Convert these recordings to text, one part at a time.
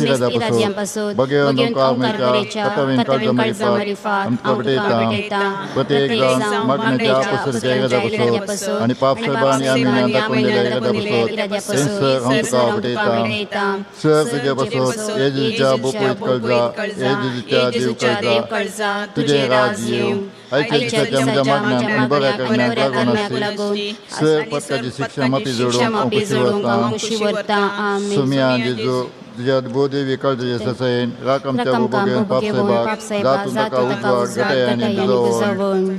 इराद्यापासून बगेवन ओंकार कथवेन काळजा मारिफात हांव तुका भेटयतां. प्रत्येक जाण मागण्याच्या पसरच्या इराद्यापासून आनी पाप सायबा आनी आमी दाखोवन दिल्या इराद्यापासून सर हांव तुका भेटयतां. सर तुजे पासून येजूच्या बोपयत कळजा, येजूच्या देव कळजा, तुजें राज येवं, आयच्या दिसाच्या म्हज्या मागण्यांक आनी बऱ्या करण्याक लागून आसची. सर पदकाची शिक्षा माफी जोडूंक हांव खुशी व्हरतां. सुमिया जेजू तुज्या भोदेवी काळजाचे ससायेन राख आमच्या भोगेवन पाप सायबाक जातून ताका उजवाड घटाय आनी बुजवण.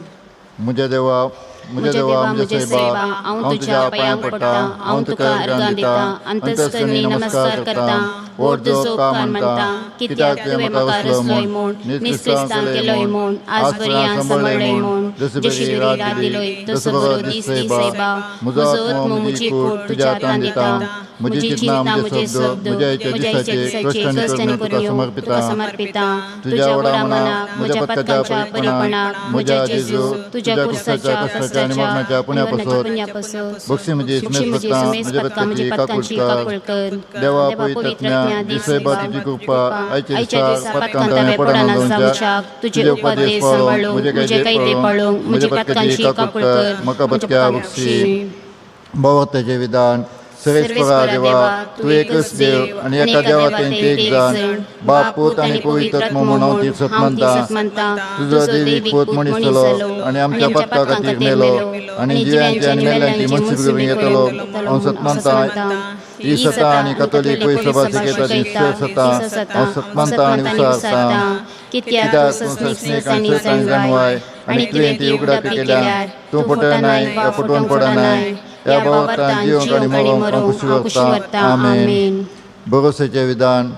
म्हज्या देवा, म्हज्या देवा, म्हज्या सायबा, हांव तुज्या पांयां पडटा, हांव तुका अर्गां दिता, अंतस्करणी नमस्कार करता, व्हड तुजो उपकार मानता, कित्याक तुवें म्हाका रचलोय म्हूण, नीज क्रिस्तान केलोय म्हूण, आज बरयान सांबाळ्ळोय म्हूण, जशी बरी रात दिलोय तसो बरो दीस दी सायबा. म्हजो आत्मो म्हजी कूड तुज्या हातान दिता, म्हजी चिंतना म्हजे शब्द म्हज्या इच्छा दिसाचे कश्ट आनी करुणा तुका समर्पिता. तुज्या व्हडा मनाक, म्हज्या पथकाच्या बरेपणाक, म्हज्या जेजू तुज्या कुर्साच्या कश्टाच्या आनी मरणाच्या पुण्यापासून बक्षी म्हजी सुमेस पत्ता म्हज्या पथकाची काकूळ कर. देवा पवित्र दिसयबा तुजी कृपा आयच्या दिसा पथकांत पडना जावच्याक, तुजे उपदेश सांबाळूंक, म्हजे कायदे पाळूंक, म्हज्या पथकांची काकूळ कर, म्हाका पथक्या बक्षी. भावार्थाचें विधान. सर्वेस्परा देवा, तूं एकच देव आनी एका देवा तें एक जाण, बाप पूत आनी पवित्र आत्मो म्हूण हांव ती सत मानता. तुजो देवीक पूत मनीस जालो आनी आमच्या पथका खातीर मेलो आनी जिव्यांची आनी मेल्यांची मनशी करून येतलो हांव सत मानता. ही सता आनी कथोलीक पय सभा शिकयता ती सता हांव सत मानता आनी विचारता. कित्याक तूं सस्नीक आनी सत आनी जाणवाय आनी तुवें ती उगडापी केल्या, तूं फटोवनाय वा फटोवन पडनाय. ह्या भावार्थान जिवंक आनी मरोंक हांव खुशी व्हरता. आमेन. भरोसेचें विधान.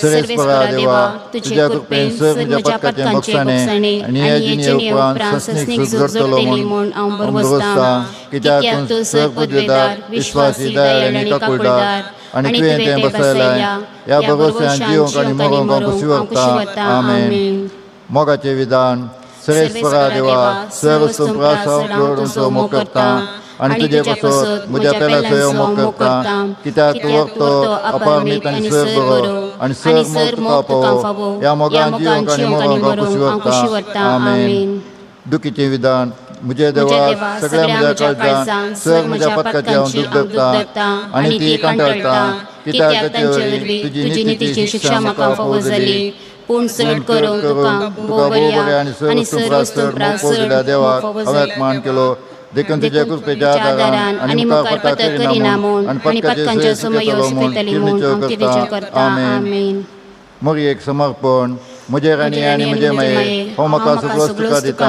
सर्वेस्परा देवा, तुज्या कृपेन सर म्हज्या पथकाचें बक्षाणें आनी ह्या जिणे उपरांत सस्नीक सूख जोडटलो म्हूण हांव भरवसतां. कित्याक तूं सर पदवेदार, विश्वासी, दयाळ आनी काकुळदार आनी तुवें तें बसयलां. ह्या भरोश्यान जिवंक आनी मरोंक हांव खुशी व्हरता. आमेन. मोगाचें विधान. सर्वेस्परा देवा, सर वस्तूं प्रास हांव तुजो मोग करता आनी तुजे पासत म्हज्या पेल्याचो मोग करता. कित्याक तूं वखतो अपारमीत आनी सर बरो आनी सर मोग तुका फावो. ह्या मोगान जिवंक आनी मरोंक हांव खुशी व्हरता. आमेन. दुखीचें विधान. म्हज्या देवा, सगळ्या म्हज्या काळजान सर म्हज्या पथकाचें हांव दूख धरता आनी ती कंटाळटा. कित्याक ताचे वरवीं तुजी नितीची शिक्षा म्हाका फावो जाली. पूण चड करून तुका भोव बऱ्या आनी सर वस्तू मोग दिल्या देवाक हांवें मान केलो. देखून तुज्या कृपेच्या आदारान आनी मुखार पता करिना म्हूण आनी पथकांच्यो समयो सुकयतली म्हूण हांव तिरेच्यो करता. आमेन. मोरयेक समर्पण. म्हजे राणी आनी म्हजे माये, हांव म्हाका सगळोच तुका दिता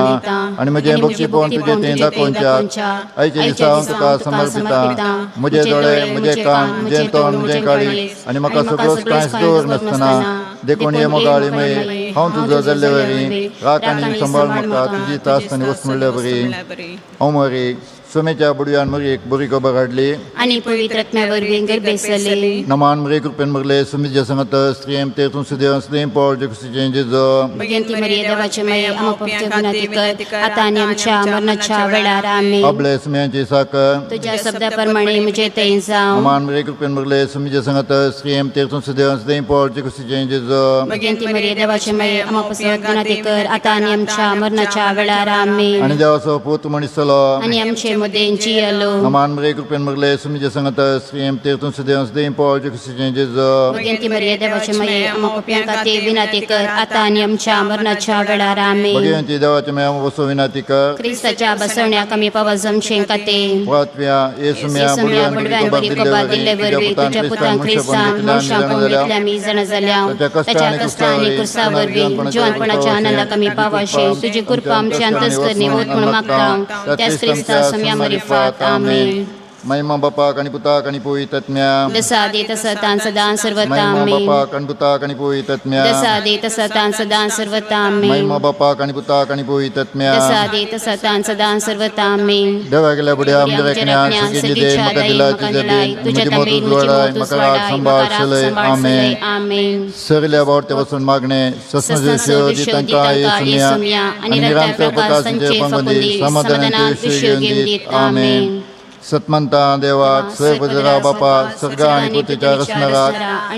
आनी म्हजें भक्तीपण तुजें तें दाखोवच्याक आयच्या दिसा हांव तुका समर्पिता. म्हजे दोळे, म्हजे कान, म्हजें तोंड, म्हजें काळीज आनी म्हाका सगळोच कांयच दवर नासतना, देखून हे मोगाळी माये, हांव तुजो जाल्ले वरी राख आनी सांबाळ म्हाका तुजी तास आनी वस्त म्हणले वरी. हांव मरी सोमेच्या बुडव्यान मरयेक बरी खबर हाडली आनी पवित्र आत्म्या वरवीं गर्भेसली. नमान मरे कृपेन भरले, सुमिज्या संगत स्त्रियेम ते तूं सुदेव स्त्रियेम पावल जेकुसीचें जेजो. भगवंती मरिये देवाचे माये, आमकां पापचे विनंती कर, आतां आनी आमच्या मरणाच्या वेळार. आमेन. आपले सुम्यांची साकर तुज्या शब्दा प्रमाणे म्हजे थंय जावं. नमान मरे कृपेन भरले, सुमिज्या संगत स्त्रियेम ते तूं सुदेव स्त्रियेम पावल जेकुसीचें जेजो. भगवंती मरिये देवाचे माये, आमकां पापचे विनंती कर, आतां आनी आमच्या मरणाच्या वेळार. आमेन. आनी देवाचो पूत मनीस जालो आनी आमचे मदें जियेलो. नमान मरे कृपेन भरले, सुमिज्या संगत स्त्रियेम ते तूं सुदेव स्त्रियेम पावल जेकुसीचें जेजो. भगवंती मरिये देवाचे माये, आमकां पापयां खातीर विनंती कर, आतां आनी आमच्या मरणाच्या वेळार. आमेन. भगवंती देवाचे माये, आमकां बसो विनंती कर, क्रिस्ताच्या बसवण्याक आमी पावत जमचे खातीर. पाचव्या येसुम्या बुडव्यान बरी खबर दिल्ले वरवीं तुज्या पुतान क्रिस्तान मनशां घेतल्या आमी जाणा जाल्या. ताच्या कश्टां आनी क्रुसा वरवीं जिवनपणाच्या आनंदाक आमी पावाशे. तुजी कृपा आमच्या अंतस्करणी वत म्हूण मागता, त्याच क्रिस्ता सम्या मरिफात. आमेन. महिमा बापाक आनी पुताक आनी पवित्र आत्म्याक. जसा आदी तसा आतां सदां सर्वथा. महिमा आमेन. बापाक आनी पुताक आनी पवित्र आत्म्याक. जसा आदी तसा आतां सदां सर्वथा. आमेन. महिमा बापाक आनी पुताक आनी पवित्र आत्म्याक. जसा आदी तसा आतां सदां सर्वथा. आमेन. देवा गेल्या बुड्या आमच्या रखण्यान सगळी देण म्हाका दिला तुज्या बेन म्हजी मोत उजवाडाय म्हाका राग सांबाळ सलय. आमेन. आमेन. सगल्या बावटे वचून मागणे सस्न दी तांकां येसुम्या आनी निरांतर प्रकाश पंगती समाधानाचे विश्व घेवन दीत. आमेन. सतमंता देवाक सय पदरा बापा सर्गा आनी पृथ्वीच्या रचणाराक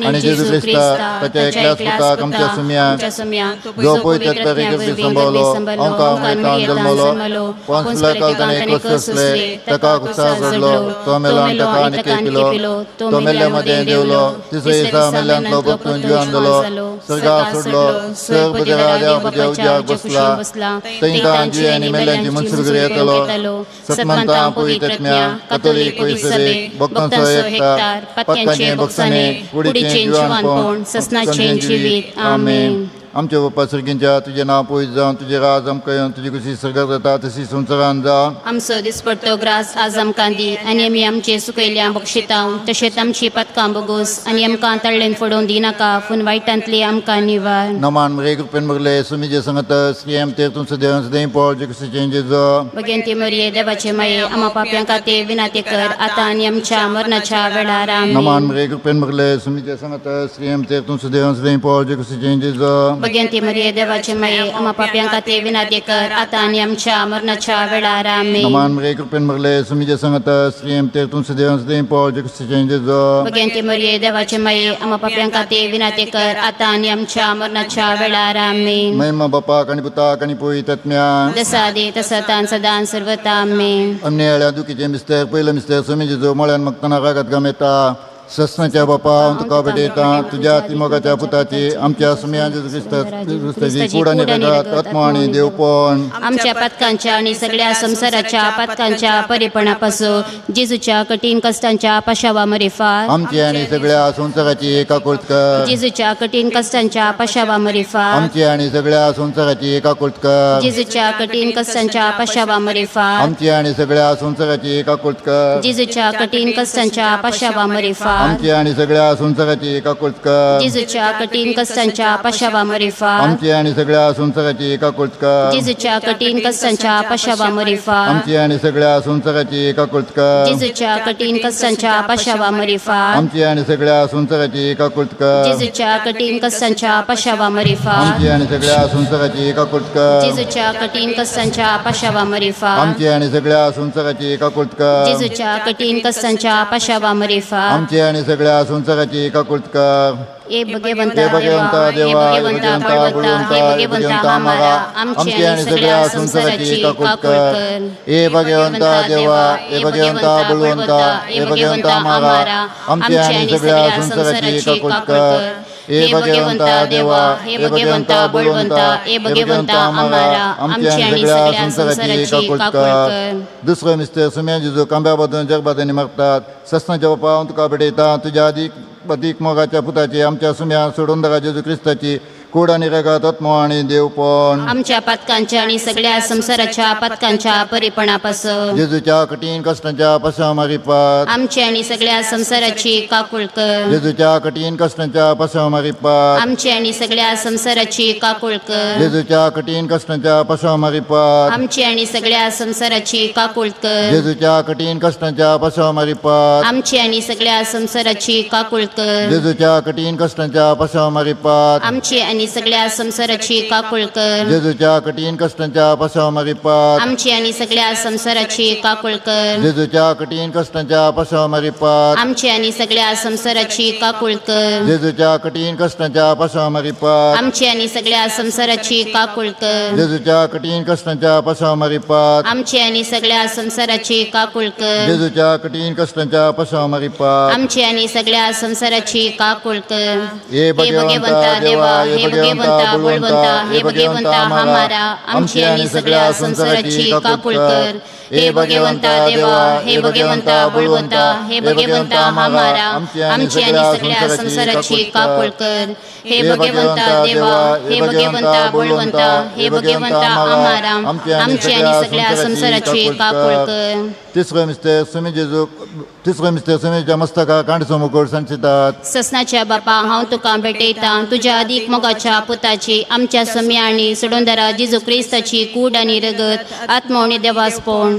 आनी जेजू क्रिस्ता ताच्या एकल्याच पुताक आमच्या सुम्याक जो पवित्र आत्म्या संभवलो आमकां मयतान जल्मलो पोन्सला ताणें कश्ट सोंसले ताका कुसार चडलो तो मेलो आनी ताका आनी केपिलो तो मेल्ल्या मदें देवलो तिसरे दिसा मेल्ल्यांतलो परतून जिवन जालो सर्गाक सोडलो सर पदरा देवा उज्याक बसला थंय जिवे आनी मेल्ल्यांची मनसुरगरी येतलो सतमंता पवित्र आत्म्या कथोलीक परिसरेक भक्तांचो एकता पातकांचें भोगसाणें कुडीचें जिवानपण ससनाचें जिवीत. आमेन. आमच्या बापा सर्गींच्या तुजें नांव पवित्र जावन तुजें राज आमकां येवन तुजी खुशी सर्गात जाता तशी संवसारांत जावन. आमचो दिसपडतो ग्रास आज आमकां दी आनी आमी आमचे सुकयल्या बक्षितांव तशेंच आमची पातकां बोगोस आनी आमकां तळ्ळेन फोडोवन दिनाका पूण वायटांतली आमकां निवार. नमान मरे कृपेन भरले सुमीजे संगत श्री एम ते तुमचं देव सदैव पळ जे कसे जेजो भगवंती मरिये देवाचे माये आम्हा पाप्यां खातीर विनाती कर आता आनी आमच्या मरणाच्या वेळार. आमेन. नमान मरे कृपेन भरले सुमीजे संगत श्री एम ते तुमचं देव सदैव पळ जे कसे जेजो भगवंती मरिये देवाचे माये आम्हा पाप्यां खातीर विनाती कर आता आनी आमच्या मरणाच्या वेळार. आमेन. नमान मरे कृपेन भरले सुमीजे संगत श्री एम ते तुमचं देव सदैव पळ जे कसे जेजो भगवंती मरिये देवाचे माये आम्हा पाप्यां खातीर विनाती कर आता आनी आमच्या मरणाच्या वेळार. आमेन. महिमा बापाक आनी पुताक आनी पवित्र आत्म्याक जसा आदी तसा तान सदान सर्वता. आमेन. अमने दुखीचे मिस्तर पयलो मिस्तर सुमीजेजो मळ्यान मगतना रागात गमेता ससनाच्या बापा हांव तुका भेटयता तुज्या अतिमोगाच्या पुताची आमच्या सुम्या जेजू क्रिस्ताची कूड आनी रगत आत्मो आनी देवपण आमच्या पातकांच्या आणि सगळ्या संसाराच्या पातकांच्या परिपणापासून जेजूच्या कठीण कष्टांच्या पाशावा मरिफात आमची आनी सगळ्या संसाराची एकाकुळत कर. जेजूच्या कठीण कष्टांच्या पाशावा मरिफात आमची आनी सगळ्या संसाराची एकाकुळत कर. जेजूच्या कठीण कष्टांच्या पाशावा मरिफात आमची आनी सगळ्या संसाराची एकाकुळत कर. जेजूच्या कठीण कष्टांच्या पाशावा मरिफात आमची आनी सगळ्या संसाराची एकाकुळत कर. जेजूच्या कठीण कष्टांच्या पाशावा मरिफात आमची आनी सगळ्या संसाराची एकाकुळत कर. जेजूच्या कठीण कष्टांच्या पाशावा मरिफात आमची आनी सगळ्या संसाराची एकाकुळत कर. जेजूच्या कठीण कष्टांच्या पाशावा मरिफात आमची आनी सगळ्या संसाराची एकाकुळत कर. जेजूच्या कठीण कष्टांच्या पाशावा मरिफात आमची आनी सगळ्या संसाराची एकाकुळत कर. जेजूच्या कठीण कष्टांच्या पाशावा मरिफात आमची आनी सगळ्या संसाराची एकाकुळत कर. जेजूच्या कठीण कष्टांच्या पाशावा मरिफात आमची आनी सगळ्या संसाराची एकाकुळत कर. हे भगवंता भगवंता देवा, हे भगवंता बळवंता, हे भगवंता आम्हाला आमची आनी सगळ्या संसाराची काकूट कर. हे भगवंता देवा, हे भगवंता बळवंता, हे भगवंता आम्हाला आमची आनी सगळ्या संसाराची काकूट कर. हे भगवंता देवा, हे भगवंता बळवंता, हे भगवंता आम्हाला आमची आनी सगळ्या संसाराची काकूट कर. दुसरो मिस्टर सुम्या जेजू कांब्या बांदून जगबादांनी मागतात ससनाच्या बापा हांव तुका भेटयता तुज्या अधिक अधिक मोगाच्या पुताची आमच्या सुम्या सोडून दगा जेजू क्रिस्ताची कूड आनी रगत आत्मो आनी देवपण आमच्या पातकांच्या आणि सगळ्या संसाराच्या पातकांच्या परिपणापासून जेजूच्या कठीण कष्टांच्या पश्चामारिपात आमची आणि सगळ्या संसाराची काकूळ कर. जेजूच्या कठीण कष्टांच्या पश्चामारिपात आमची आणि सगळ्या संसाराची काकूळ कर. जेजूच्या कठीण कष्टांच्या पश्चामारिपात आमची आणि सगळ्या संसाराची काकूळ कर. जेजूच्या कठीण कष्टांच्या पश्चामारिपात आमची आणि सगळ्या संसाराची काकूळ कर. जेजूच्या कठीण कष्टांच्या पश्चामारिपात आमची आणि सगळ्या संसाराची काकूळ कर. जेजूच्या कठीण कष्टांच्या पश्चामारिपात आमची आणि सगळ्या संसाराची काकूळ कर. जेजूच्या कठीण कष्टांच्या पश्चामारिपात आमची आणि सगळ्या संसाराची काकूळ कर. जेजूच्या कठीण कष्टांच्या पश्चामारिपात आमची आणि सगळ्या संसाराची काकूळ कर. जेजूच्या कठीण कष्टांच्या पश्चामारिपात आमची आणि सगळ्या संसाराची काकूळ कर. जेजूच्या कठीण कष्टांच्या पश्चामारिपात आमची आणि सगळ्या संसाराची काकूळ कर. हे भगवंता देवा, हे भगवंता बळवंता, हे भगवंता आम्हाला आमची आणि सगळ्या संसाराची काकूळ कर. हे भगवंता देवा, हे भगवंता बळवंता, हे भगवंता आम्हाला आमची आणि सगळ्या संसाराची काकूळ कर. हे भगवंता देवा, हे भगवंता बळवंता, हे भगवंता आम्हाला आमची आणि सगळ्या संसाराची काकूळ कर. तिसरो मिस्टर सुमी जेजू तिसरो मिस्टर सुमीच्या मस्तका कांडसो मुकुट संचितात. ससनाच्या बापा हांव तुका भेटयता तुज्या अधिक मोगाच्या पुताची आमच्या सुम्या आनी सोडोंदरा जेजू क्रिस्ताची कूड आनी रगत आत्मो आनी देवासपण.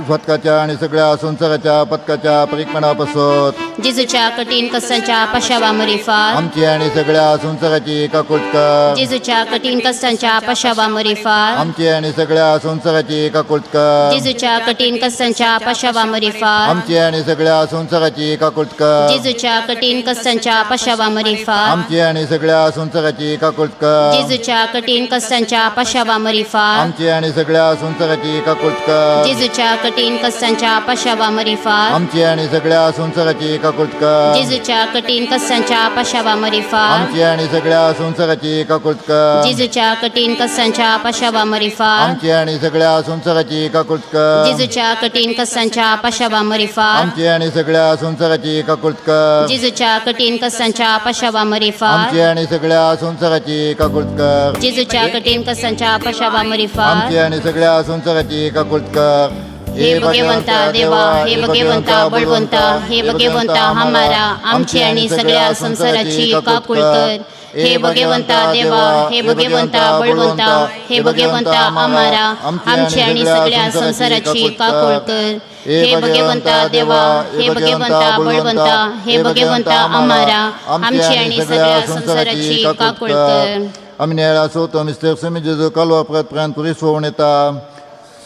पथकाच्या आणि सगळ्या संसाराच्या पथकाच्या परिक्रमणा पासत जेजूच्या कठीण कष्टांच्या पाशावा मरिफात आमची आणि सगळ्या संसाराची काकूट कर। जेजूच्या कठीण कष्टांच्या पाशावा मरिफात आमची आणि सगळ्या संसाराची काकूट कर। जेजूच्या कठीण कष्टांच्या पाशावा मरिफात आमची आणि सगळ्या संसाराची काकूट कर। जेजूच्या कठीण कष्टांच्या पाशावा मरिफात आमची आणि सगळ्या संसाराची काकूट कर। जेजूच्या कठीण कष्टांच्या पाशावा मरिफात आमची आणि सगळ्या संसाराची काकूट कर। जेजूच्या कठीण कष्टांच्या पाशावा मरिफात आमची आणि सगळ्या संसाराची काकूट कर। जेजूच्या कठीण कष्टांच्या पाशावा मरिफात आमची आणि सगळ्या संसाराची काकूट कर। जेजूच्या कठीण कष्टांच्या पाशावा मरिफात आमची आणि सगळ्या संसाराची काकूट कर। जेजूच्या कठीण कष्टांच्या पाशावा मरिफात आमची आणि सगळ्या संसाराची काकूट कर। जेजूच्या कठीण कष्टांच्या पाशावा मरिफात आमची आणि सगळ्या संसाराची काकूट कर। जेजूच्या कठीण कष्टांच्या पाशावा मरिफात आमची आणि सगळ्या संसाराची काकूट कर। हे भगवंता देवा, हे भगवंता बळवंता, हे भगवंता हमारा, आमची आणि सगळ्या संसाराची काकूळ कर। हे भगवंता देवा, हे भगवंता बळवंता, हे भगवंता आमारा, आमची आणि सगळ्या संसाराची काकूळ कर। हे भगवंता देवा, हे भगवंता बळवंता, हे भगवंता आमारा, आमची आणि सगळ्या संसाराची काकूळ कर। आम्ही न्यायालयात सोतो मिस्टर सुमी जेजू कालवा परत पर्यंत पुरीस होऊन येता।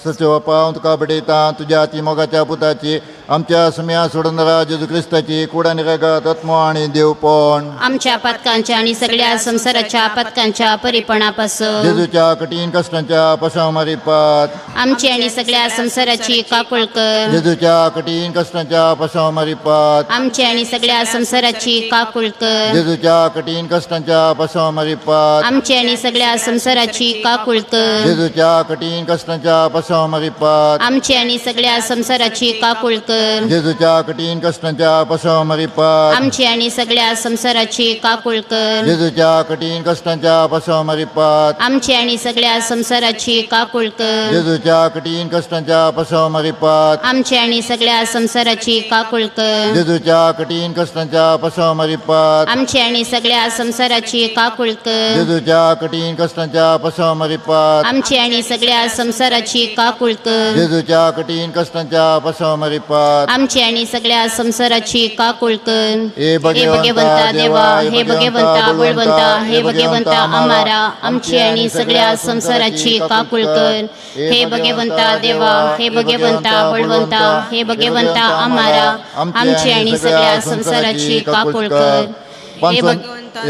सचे बापा हांव तुका भेटयता तुज्या ती मोगाच्या पुताची आमच्या सुम्या सोडणारा जेजू क्रिस्ताची कूड आनी रगत आत्मो आनी देवपण आमच्या पातकांच्या आणि सगळ्या संसाराच्या पातकांच्या परिपणापासून जेजूच्या कठीण कष्टांच्या पशाव मारिपात आमची आणि सगळ्या संसाराची काकूळ कर। जेजूच्या कठीण कष्टांच्या पशाव मारिपात आमची आणि सगळ्या संसाराची काकूळ कर। जेजूच्या कठीण कष्टांच्या पशाव मारिपात आमची आणि सगळ्या संसाराची काकूळ कर। जेजूच्या कठीण कष्टांच्या पशाव मारिपात आमची आणि सगळ्या संसाराची काकूळ कर। जेजूच्या कठीण कष्टांच्या पशाव मारिपात आमची आणि सगळ्या संसाराची काकूळ कर। जेजूच्या कठीण कष्टांच्या पशाव मारिपात आमची आणि सगळ्या संसाराची काकूळ कर। जेजूच्या कठीण कष्टांच्या पशाव मारिपात आमची आणि सगळ्या संसाराची काकूळ कर। जेजूच्या कठीण कष्टांच्या पशाव मारिपात आमची आणि सगळ्या संसाराची काकूळ कर। जेजूच्या कठीण कष्टांच्या पशाव मारिपात आमची आणि सगळ्या संसाराची काकूळ कर। जेजूच्या कठीण कष्टांच्या पशाव मारिपात आमची आणि सगळ्या संसाराची काकूळ कर। हे भगवंता देवा, हे भगवंता बळवंता, हे भगवंता आमारा, आमची आणि सगळ्या संसाराची काकूळ कर। हे भगवंता देवा, हे भगवंता बळवंता, हे भगवंता आमारा, आमची आणि सगळ्या संसाराची काकूळ कर। हे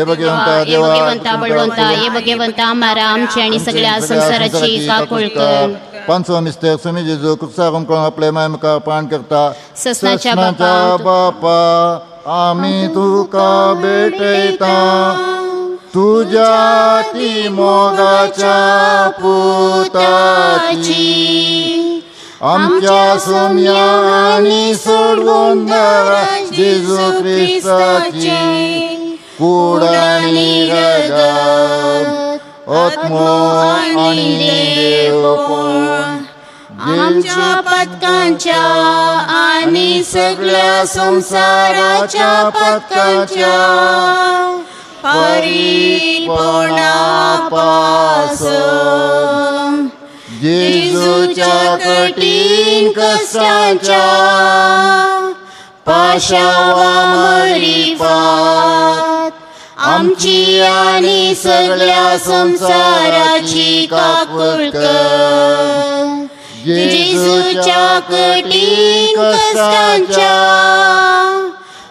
भगवंता बळवंता, हे भगवंता आमारा, आमची आणि सगळ्या संसाराची काकूळ कर। पांचवो मिस्टर सुमी जेजू कुर्सार हुमकळून आपले माय मुखार पाण करता। ससनाच्या बापा आमी तुका भेटयता तुज्या ती मोगाच्या पुताची आमच्या सोम्या आनी सोडवणारा जेजू क्रिस्ताची कूड आनी रगत आत्मो आनी देवपण आमच्या पथकांच्या आणि सगळ्या संसाराच्या पथकांच्या परिपूर्णापासून जेजूच्या कठीण कष्टांच्या पाशावा मरिफात आमची आणि सगळ्या संसाराची काकूळ कर। जेजूच्या कठीण कष्टांच्या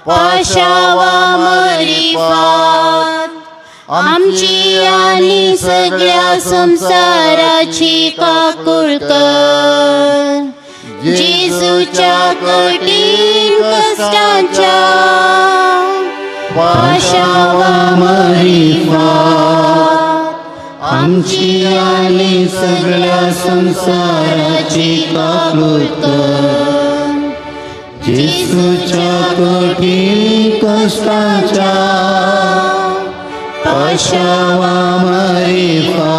पाशावा मरिफात आमची आणि सगळ्या संसाराची काकूळ कर। जेजूच्या कठीण कष्टांच्या पाशावा मरिफात आमची आणि सगळ्या संसाराची काकूळ कर। जेजूच्या कठीण कष्टांच्या पाशावा मरिफात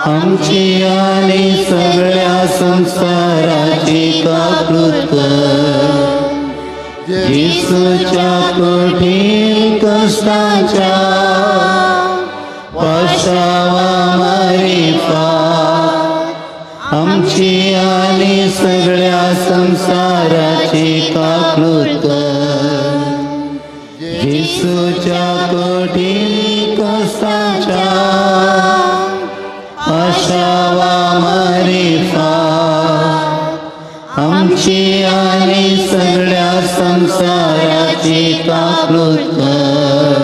आमची आणि सगळ्या संसाराची काकूळ कर। जेजूच्या कठीण कष्टांच्या पाशावा मरिफात आमची आमची आनी सगळ्या संसाराची काकूळ कर. जेजूच्या कठीण कश्टांच्या पाशावा मारिफात आमची आनी सगळ्या संसाराची काकूळ कर.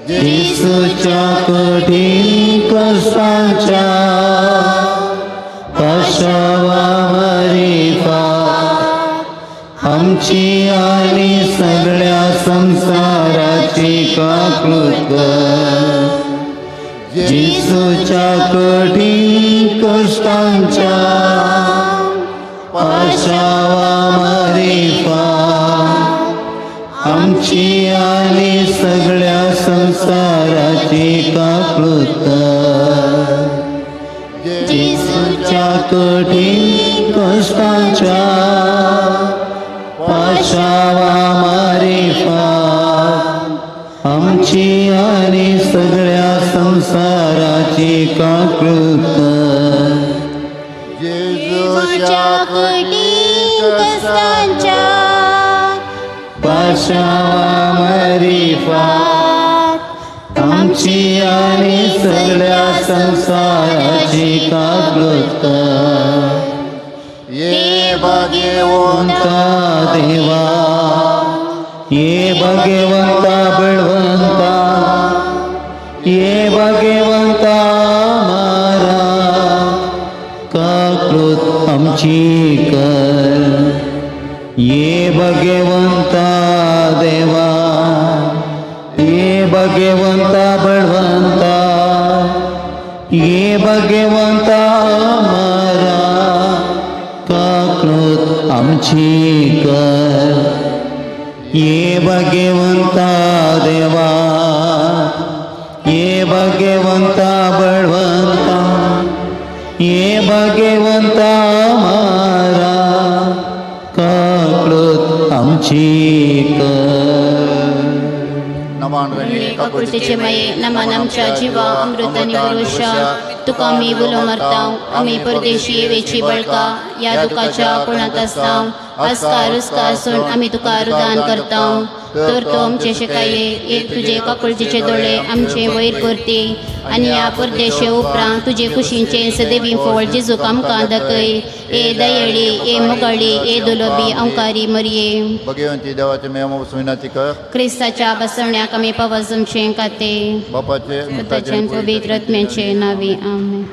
जेजूच्या कठीण कश्टांच्या पाशावा मारिफात आमची आनी सगळ्या संसाराची काकूळ कर. जेजूच्या कठीण कश्टांच्या पाशावा मारिफात आमची आनी सगळ्या संसाराची काकूळ कर. जेजूच्या कठीण कश्टांच्या पाशावा मारिफात आमची आनी सगळ्या संसाराची काकूळ कर. जेजूच्या कठीण कश्टांच्या पाशावा मारिफात आमची आनी सगळ्या संसाराची काकूळ कर. ये भाग्यवंता देवा, ये भगवंता बळवंता, ये भगवंता मारा काकूळ आमची कर. ये भगवंता देवा, ये भगवंता बळवंता, ये भगवंता मारा काकूळ आमची कर. ये भगवंता देवा, ये भगवंता बळवंता, ये भगवंता मारा काकूळ आमची कर. काकुळतेचे माये नमन आमच्या जीवा अमृत आनी पुरुषा तुका आमी उलो मारता. आमी परदेशी वेची बळका ह्या दुखाच्या कोणात आसता आसका रुसका आसून आमी तुका रुदान करता. तर तो आमचे शिकाये एक तुजे काकुळतेचे दोळे आमचे वयर करती आनी ह्या परदेशे उपरांत तुजे कुशींचे सदैवी फळ जेजूक आमकां दाखय. ए दयेळी, ए मोगाळी, ए दुलोबी अंकारी मरये. भगवंती देवाचे मेम विनंती कर. क्रिस्ताच्या बसवण्याक आमी पावजमचे खाते बापाचे पुताचे पवित्र आत्म्याचे नावे आमेन.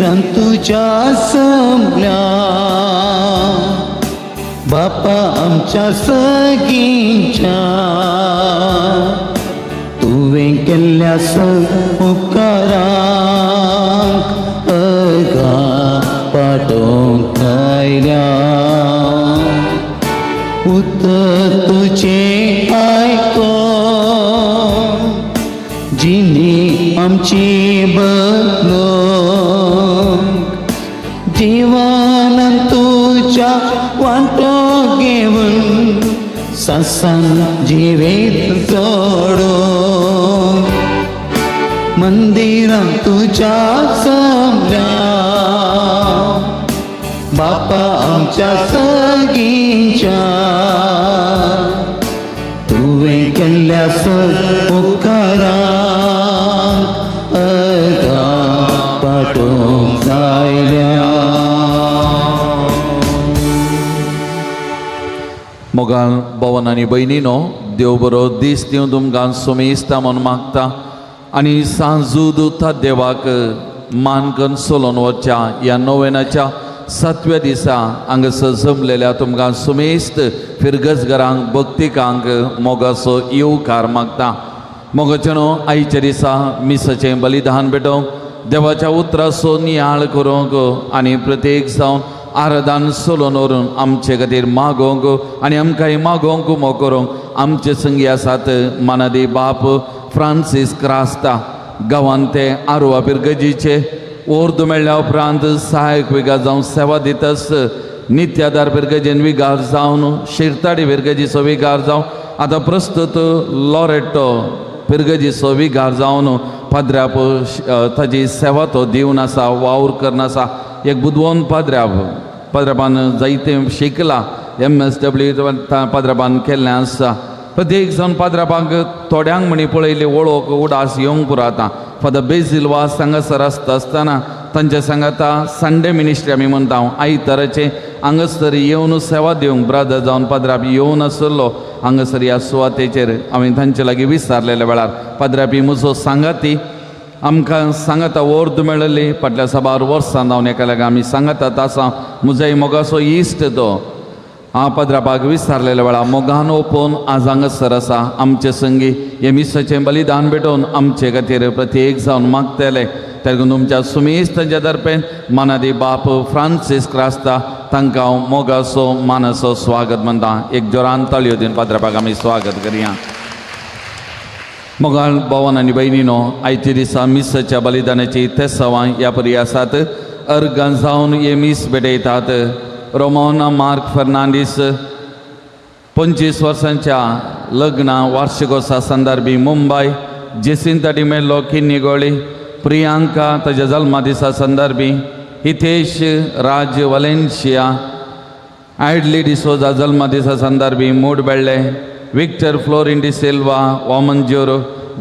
मंदिरांत तुज्या जमल्या बापा आमच्या सगींच्या तुवें केल्ल्या उपकारांक अगा पाटोवंक आयल्या उतर तुजें आयको जिणी आमची बदलो जिवान तुज्या वांटो घेवन सासान जिवेत जोडो मंदिरां तुज्या जमल्या बापा आमच्या सगींच्या तुवें केल्ल्या उपकारांक अगा पाटोवंक आयल्या. मोगाल भवन आनी भयणीनो देव बरो दीस दिवन तुमकां सुमेस्ता म्हूण मागता आनी सांजू दुता देवाक मान करून सोलोवन वचच्या ह्या नोवेनाच्या सातव्या दिसा हांगासर जमलेल्या तुमकां सुमेस्त फिरगजघरांक भक्तिकांक मोगाचो येवकार मागता. मोगाचें न्हू आयच्या दिसा मिसाचें बलिदान भेटोवंक देवाच्या उतराचो नियाळ करूंक आनी प्रत्येक जावन आराधन सोलोवन व्हरून आमचे खातीर मागोवंक आनी आमकांय मागोवंक उमो करूंक आमचे संगी आसात मानादी बाप फ्रांसीस क्रास्ता गांवांत ते आरवा पिरगजीचे ओर्द मेळ्ळ्या उपरांत सहायक विगार जावन सेवा दितस नित्यादार पिरगजेन विगार जावन शिरताडी पिरगजीचो विगार जावन आतां प्रस्तुत लॉरेटो पिरगजीचो विगार जावन पाद्र्याप ताजी सेवा तो दिवन आसा वावर करून आसा. एक बुदवंत पाद्र्याप पाद्र्यापान जायतें शिकला MSW पाद्र्यापान केल्लें आसा. प्रत्येक जावन पाद्र्यापांक थोड्यांक म्हणी पळयली वळख उडास येवंक पुरो आतां. फादर बेजील वास हांगासर आसता आसतना तांच्या सांगाता संडे मिनिस्ट्री आमी म्हणटा आयताराचें हांगासर येवन सेवा दिवंक ब्रादर जावन पाद्राप येवन आसलो हांगासर ह्या सुवातेचेर हांवें तांचे लागीं विचारलेल्या वेळार पाद्रापी म्हजो सांगाती आमकां सांगाता वर्द मेळ्ळी फाटल्या साबार वर्सां जावन एका लागीं आमी सांगातात आसा म्हजोय मोगाचो इश्ट तो हांव पाद्रापाक विचारलेल्या वेळार मोगान ओपोवन आज हांगासर आसा आमचे संगी हे मिसाचें बलिदान भेटोवन आमचे खातीर प्रत्येक जावन मागतले. तेका तुमच्या सुमेस तांच्या दर्पेन मानादी बाप फ्रांसीस क्रास्ता तांकां हांव मोगाचो मानाचो स्वागत म्हणटा. एक जोरान ताळयो दिवन पाद्रापाक आमी स्वागत करया. मोगाळ भोवन आनी भयणीनो आयच्या दिसा मिसाच्या बलिदानाची तेसावां ह्या परी आसात. अर्गां जावन हे मीस भेटयतात. रोमोना मार्क फर्नांडीस 25 वर्सांच्या लग्ना वार्षिकोत्सवा संदर्भी मुंबय, जेसिंता डिमेल्लो किन्नीगोळी, प्रियांका ताज्या जल्मा दिसा संदर्भी, हितेश राज वलेन्शिया, आयडली डिसोजा जल्मा दिसा संदर्भी Mudbelle, Victor Florin D'Silva Vamanjoor,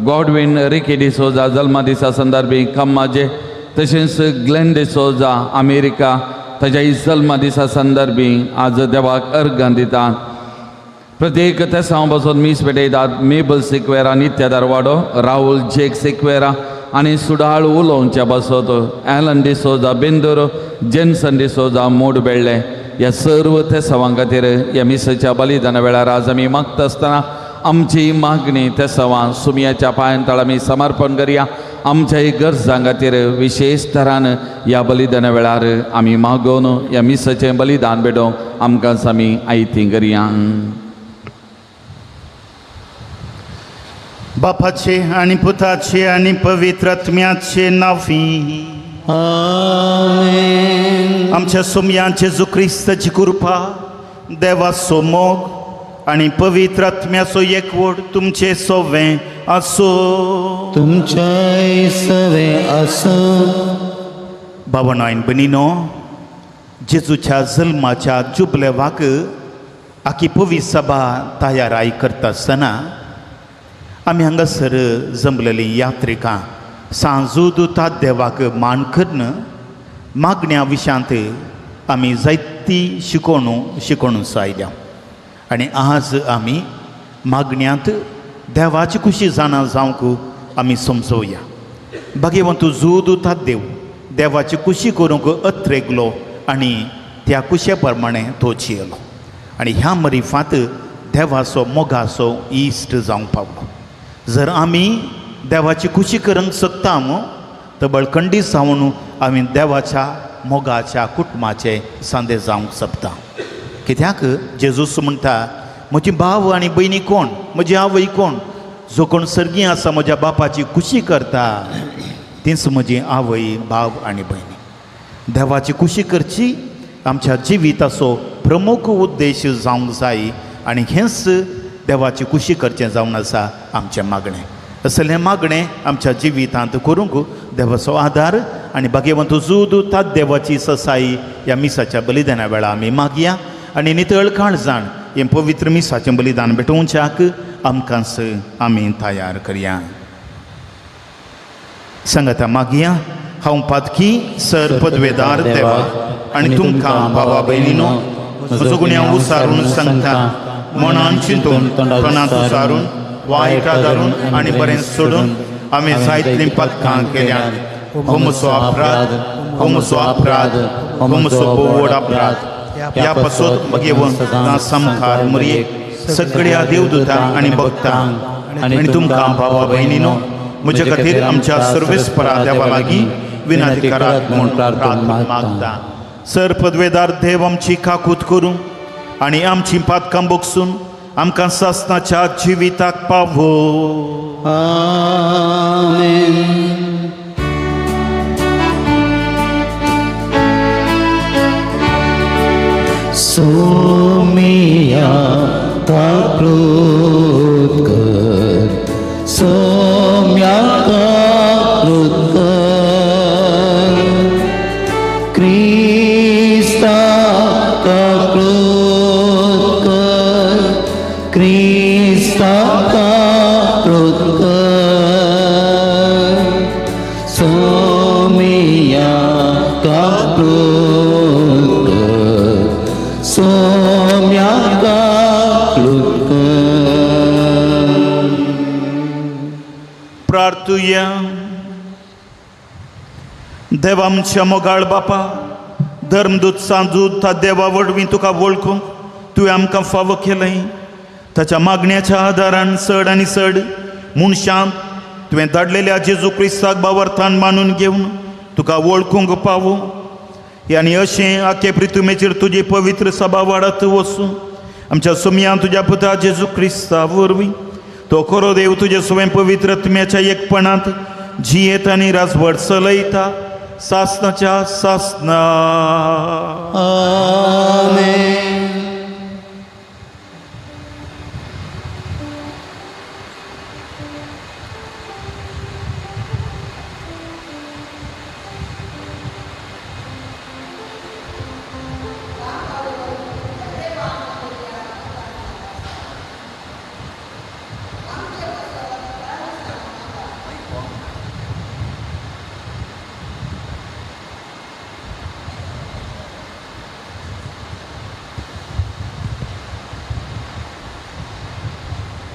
Godwin Ricky D'Souza जल्मा दिसा संदर्भी कम्माजे, तशेंच ग्लेन डिसोजा अमेरिका ताज्या जल्मा दिसा संदर्भी आज देवाक अर्घां दिता. प्रत्येक तेसांव बसून मीस भेटयतात. मेबल सिक्वेरा नित्यादार वाडो, राहुल जेक सिक्वेरा आनी सुडाळ उलोवच्या बसत एलन डिसोजा बेंदूर, जेन्सन डिसोजा मोडबेळ्ळे ह्या सर्व तेसावां खातीर ह्या मिसाच्या बलिदाना वेळार आज आमी मागता आसतना आमची मागणी तेसावां सुमयाच्या पांयांतळ आमी समर्पण करया. आमच्याय गरजां खातीर विशेश तरान ह्या बलिदाना वेळार आमी मागोवन ह्या मिसाचें बलिदान भेटोवंक आमकां आमी आयती करया. बापाचे आनी पुताचे आनी पवित्र आत्म्याचे नांवी आमेन. आमच्या सोमयांचे जेजू क्रिस्ताची कृपा, देवाचो मोग आनी पवित्र आत्म्याचो एकवट तुमचे सवें आसूं. तुमच्याय सवें आसूं. बाबानो आनी भयणीनो, जेजूच्या जल्माच्या जुबलेवाक आखी पवित्र सभा तयाराय करता आसतना आमी हांगासर जमलेलीं यात्रिकां सांजू दुता देवाक मान करून मागण्या विशयांत आमी जायती शिकोवणू आयल्या आनी आज आमी मागण्यांत देवाची खुशी जाणा जावंक आमी समजोवया. भाग्यवंत जू दुता देव देवाची कुशी करूंक अत्रेगलो आनी त्या कुशे प्रमाणे तो जियेलो आनी ह्या मरिफात देवाचो मोगाचो इश्ट जावंक पावलो. जर आमी देवाची खुशी करूंक सोदता तर बळखंडी जावन आमी देवाच्या मोगाच्या कुटुंबाचे सांदे जावंक शकता. कित्याक जेजूस म्हणटा म्हजी भाव आनी भयणी कोण, म्हजी आवय कोण, जो कोण सर्गी आसा म्हज्या बापाची खुशी करता तीच म्हजी आवय भाव आनी भयणी. देवाची खुशी करची आमच्या जिविताचो प्रमुख उद्देश जावंक जाय आनी हेंच देवाची खुशी करचें जावन आसा आमचें मागणें. असलें मागणें आमच्या जिवितांत करूंक देवाचो आदार आनी भाग्यवंत जूद तात देवाची ससाई ह्या मिसाच्या बलिदाना वेळार आमी मागया आनी नितळ काळजान हें पवित्र मिसाचें बलिदान भेटोवच्याक आमकांच आमी तयार करया. सांगाता मागया. हांव पातकी सर पदवेदार देवा आनी तुमकां भावा भयणीनो म्हजो गुन्यांव उसारून सांगता मनान चिंतून तोंडांत उसारून वायट आदारून आनी बरें सोडून आमी जायतलीं पातकां केल्यात. हो म्हजो अपराध, हो म्हजो अपराध, हो म्हजो व्हड अपराध. ह्या पासत भगवंत सामकार मुरयेक सगळ्या देवदूतांक आनी भक्तांक आनी तुमकां भावा भयणीनो म्हजे खातीर आमच्या सर्वेस्परा देवा लागीं विनंती करात म्हूण प्रार्थना मागता. सर पदवेदार देव आमची काकूत करूं आनी आमची पातकां बगसून आमकां सासनाच्या जिविताक पावो. आमेन. सोमिया काकृत कर, सोम्या काकृत कर, क्रिस्ता काकृत कर, क्रिस्ता काकृत कर, सोमिया काकृत कर, सोम्या काकृत कर. प्रार्थुया. देवा आमच्या मोगाळ बापा, धर्मदूत सांजूत त्या देवा वरवीं तुका वळखूंक तुवें आमकां फावो केलें. ताच्या मागण्याच्या आदारान चड आनी चड मनशांक तुवें धाडलेल्या जेजू क्रिस्ताक बावर्थान मानून घेवन तुका वळखूंक पावो आनी अशें आखे प्रितुमेचेर तुजी पवित्र सभा वाडत वचूं. आमच्या सुमयान तुज्या पुता जेजू क्रिस्ता वरवीं तो खरो देव तुजे स्वयं पवित्र आत्म्याच्या एकपणांत जियेत आनी राजवट चलयता सासनाच्या सासना. आमेन.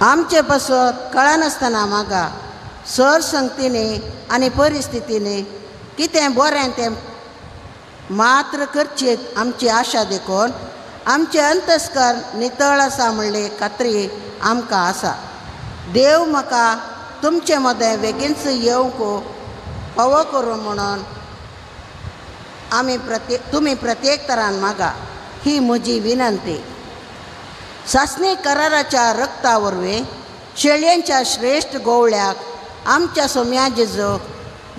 आमचे पासत कळनासतना मागा सर संगतीने आनी परिस्थितीने कितें बरें तें मात्र करचे आमची आशा देखून आमचें अंतस्कर नितळ आसा म्हणले खात्री आमकां आसा. देव म्हाका तुमचे मदें बेगीनच येवंक फावो करूं म्हणून आमी तुमी प्रत्येक तरान मागा ही म्हजी विनंती. सासणी कराराच्या रक्ता वरवीं शेळयेंच्या श्रेश्ठ गोवळ्याक आमच्या सोम्या जेजूक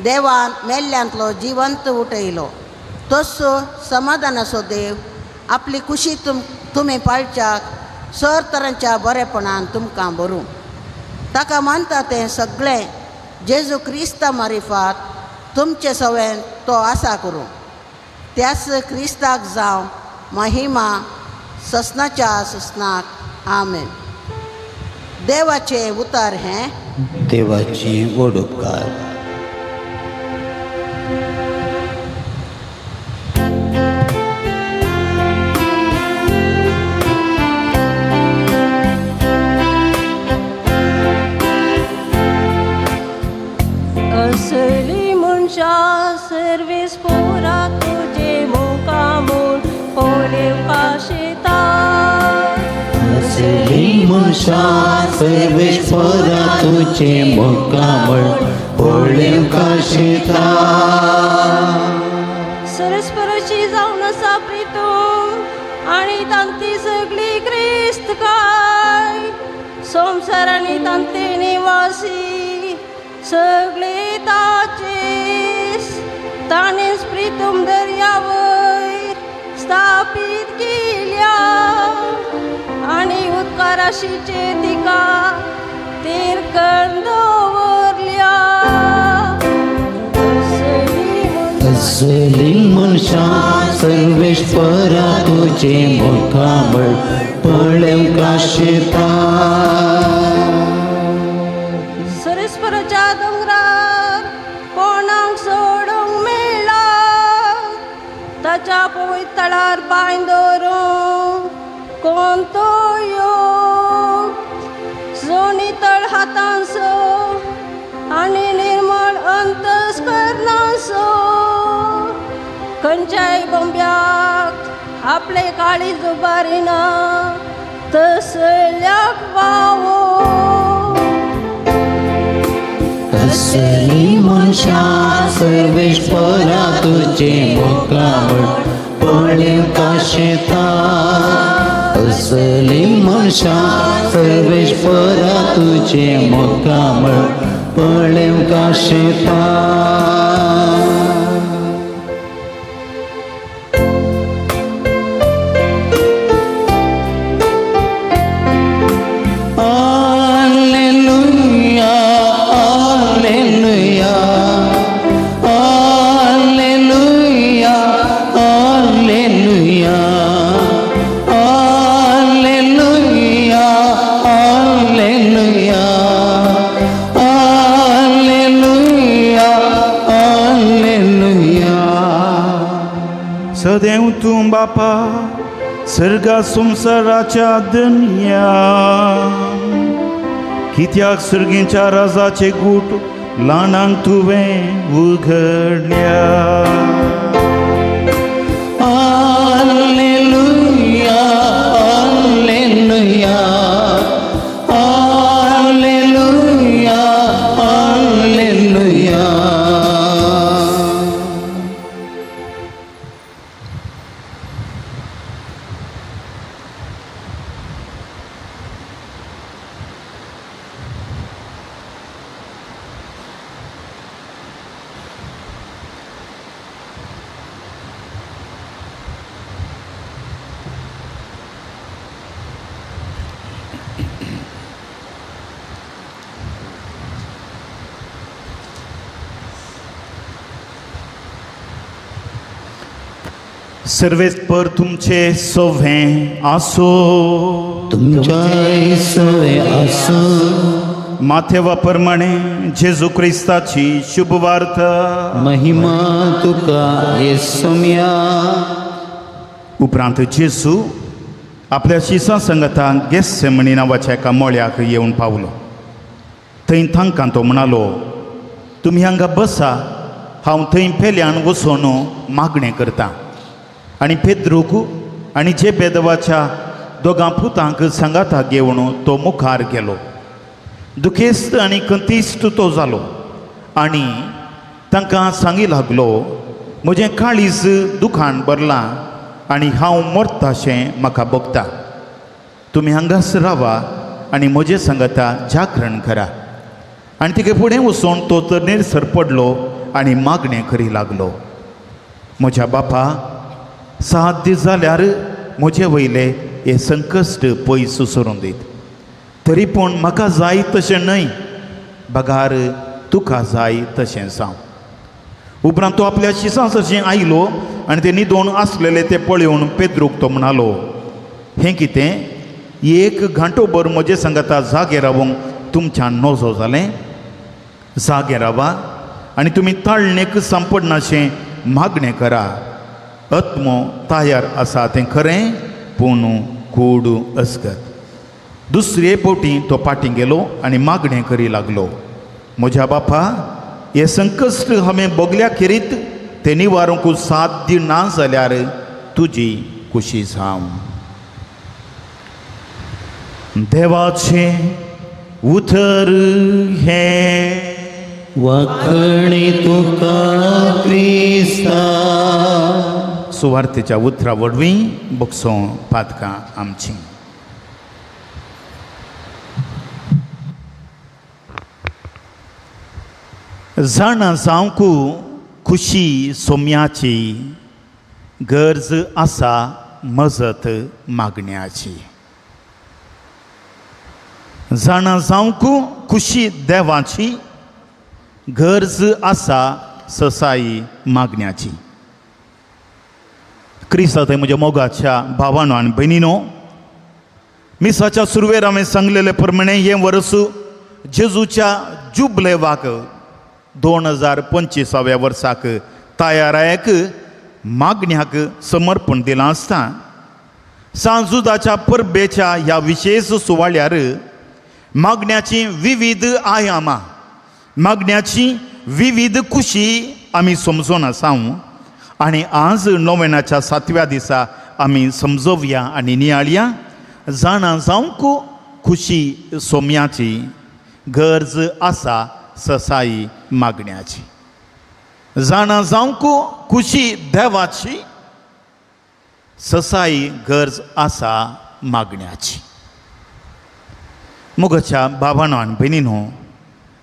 देवान मेल्ल्यांतलो जिवंत उठयलो. तसो समाधानाचो देव आपली खुशी तुमी पाळच्याक सर तरांच्या बरेपणान तुमकां भरूं. ताका मानता तें सगळें जेजू क्रिस्ता मारिफात तुमचे सवेन तो आसा करूं. त्याच क्रिस्ताक जावं महिमा ससनाच्या ससनाक. आमेन. देवाचें उतर हें देवाची व्हड उपकार. असली मनशां सर्वीस असली मनशां सर्वेस्परा तुजें मुखामळ पळोवंक आशेता. सरस्पराची जावन आसा प्रितूम आनी तांती सगळी क्रिस्त काय संवसार आनी तांते निवासी सगळे ताचेच ताणेच प्रितूम दर्यावयर स्थापीत केल्या आनी उदकाराशीचे तिका तिरकण दवरल्या. असली मनशां सर्वेस्परा तुजें मुखामळ पळोवंक आशेता. सरस्पराच्या दोंगरार कोणाक सोडूंक मेळ्ळा ताच्या पवित्र तळार पांय दवरूंक कोण तो योग जो नितळ हातांचो आनी निर्मळ अंतस्करणाचो खंयच्याय बोंब्याक आपले काळीज उबारिना तसल्याक वावो. असली मनशां सर्वेस्परा तुजें मुखामळ पळोवंक आशेता. असली मनशां सर्वेस्परा तुजें मुखामळ पळोवंक आशेता. सदैव तूं बापा सर्गा संवसाराच्या दुनिया कित्याक सर्गीच्या राजाचे गूट ल्हानांक तुवें उगडल्या. Hallelujah, hallelujah, hallelujah, hallelujah. सर्वेस्पर तुमचे सवें आसो, तुमच्या सवें आसो. माथेवा प्रमाणे जेजू क्रिस्ताची शुभवार्ता. महिमा तुका येसुम्या. उपरांत जेजू आपल्या शिसां संगता गेस्सेमणी नांवाच्या एका मळ्याक येवन पावलो. थंय तांकां तो म्हणालो, तुमी हांगा बसा, हांव थंय पेल्यान वचून मागणें करता. आनी पेद्रूक आनी जेबेदवाच्या दोगां पुतांक सांगाता घेवन तो मुखार गेलो. दुखेस्त आनी खंतीस्त तो जालो आनी तांकां सांगी लागलो, म्हजें काळीज दुखान भरलां आनी हांव मरताशें म्हाका भोगता. तुमी हांगाच रावा आनी म्हजें सांगाता जागरण करा. आनी तिगे फुडें वचून तो तरणेर सरपडलो आनी मागणें करी लागलो, म्हज्या बापा, 7 दीस जाल्यार म्हजे वयले हे संकश्ट पयस सरून दीत, तरी पूण म्हाका जाय तशें न्हय, बगार तुका जाय तशें जावं. उपरांत तो आपल्या शिसां सरशीं आयलो आनी ते न्हिदोन आसलेले ते पळोवन पेद्रूक तो म्हणालो, हें कितें, 1 घंटो भर म्हजे सांगाता जागे रावूंक तुमच्यान नजो जालें? जागे रावा आनी तुमी ताळणेक सांपडनाशें मागणें करा. आत्मो तयार आसा तें खरें, पूण कूड अस्कत. दुसरे फावटी तो फाटीं गेलो आनी मागणें करी लागलो, म्हज्या बापा, हें संकश्ट हांवें भोगल्या खेरीत तें निवारूंक साध्य ना जाल्यार तुजी कुशी जावं. देवाचें उतर हें वाखणी तुका क्रिस्ता. सुवार्थेच्या उतरा वरवीं बगसो पातकां आमचीं. जाणा जावंक खुशी सोम्याची गरज आसा मजत मागण्याची. जाणा जावंक खुशी देवाची गरज आसा ससाई मागण्याची. क्रिस्ता थंय म्हज्या मोगाच्या भावानो आनी भयणीनो, मिसाच्या सुरवेर हांवें सांगलेले प्रमाणे हें वर्स जेजूच्या जुबलेवाक 2025व्या वर्साक तयारायक मागण्याक समर्पण दिलां आसता. सांजुदाच्या परबेच्या ह्या विशेश सुवाळ्यार मागण्याची विविध आयामां, मागण्याची विविध खुशी आमी समजून आसा आनी आज नोवेनाच्या 7व्या दिसा आमी समजोवया आनी नियाळया. जाणा जावंक खुशी सोम्याची गरज आसा ससाई मागण्याची. जाणा जावंक खुशी देवाची ससाई गरज आसा मागण्याची. मोगाच्या बाबानो आनी भयणीनो,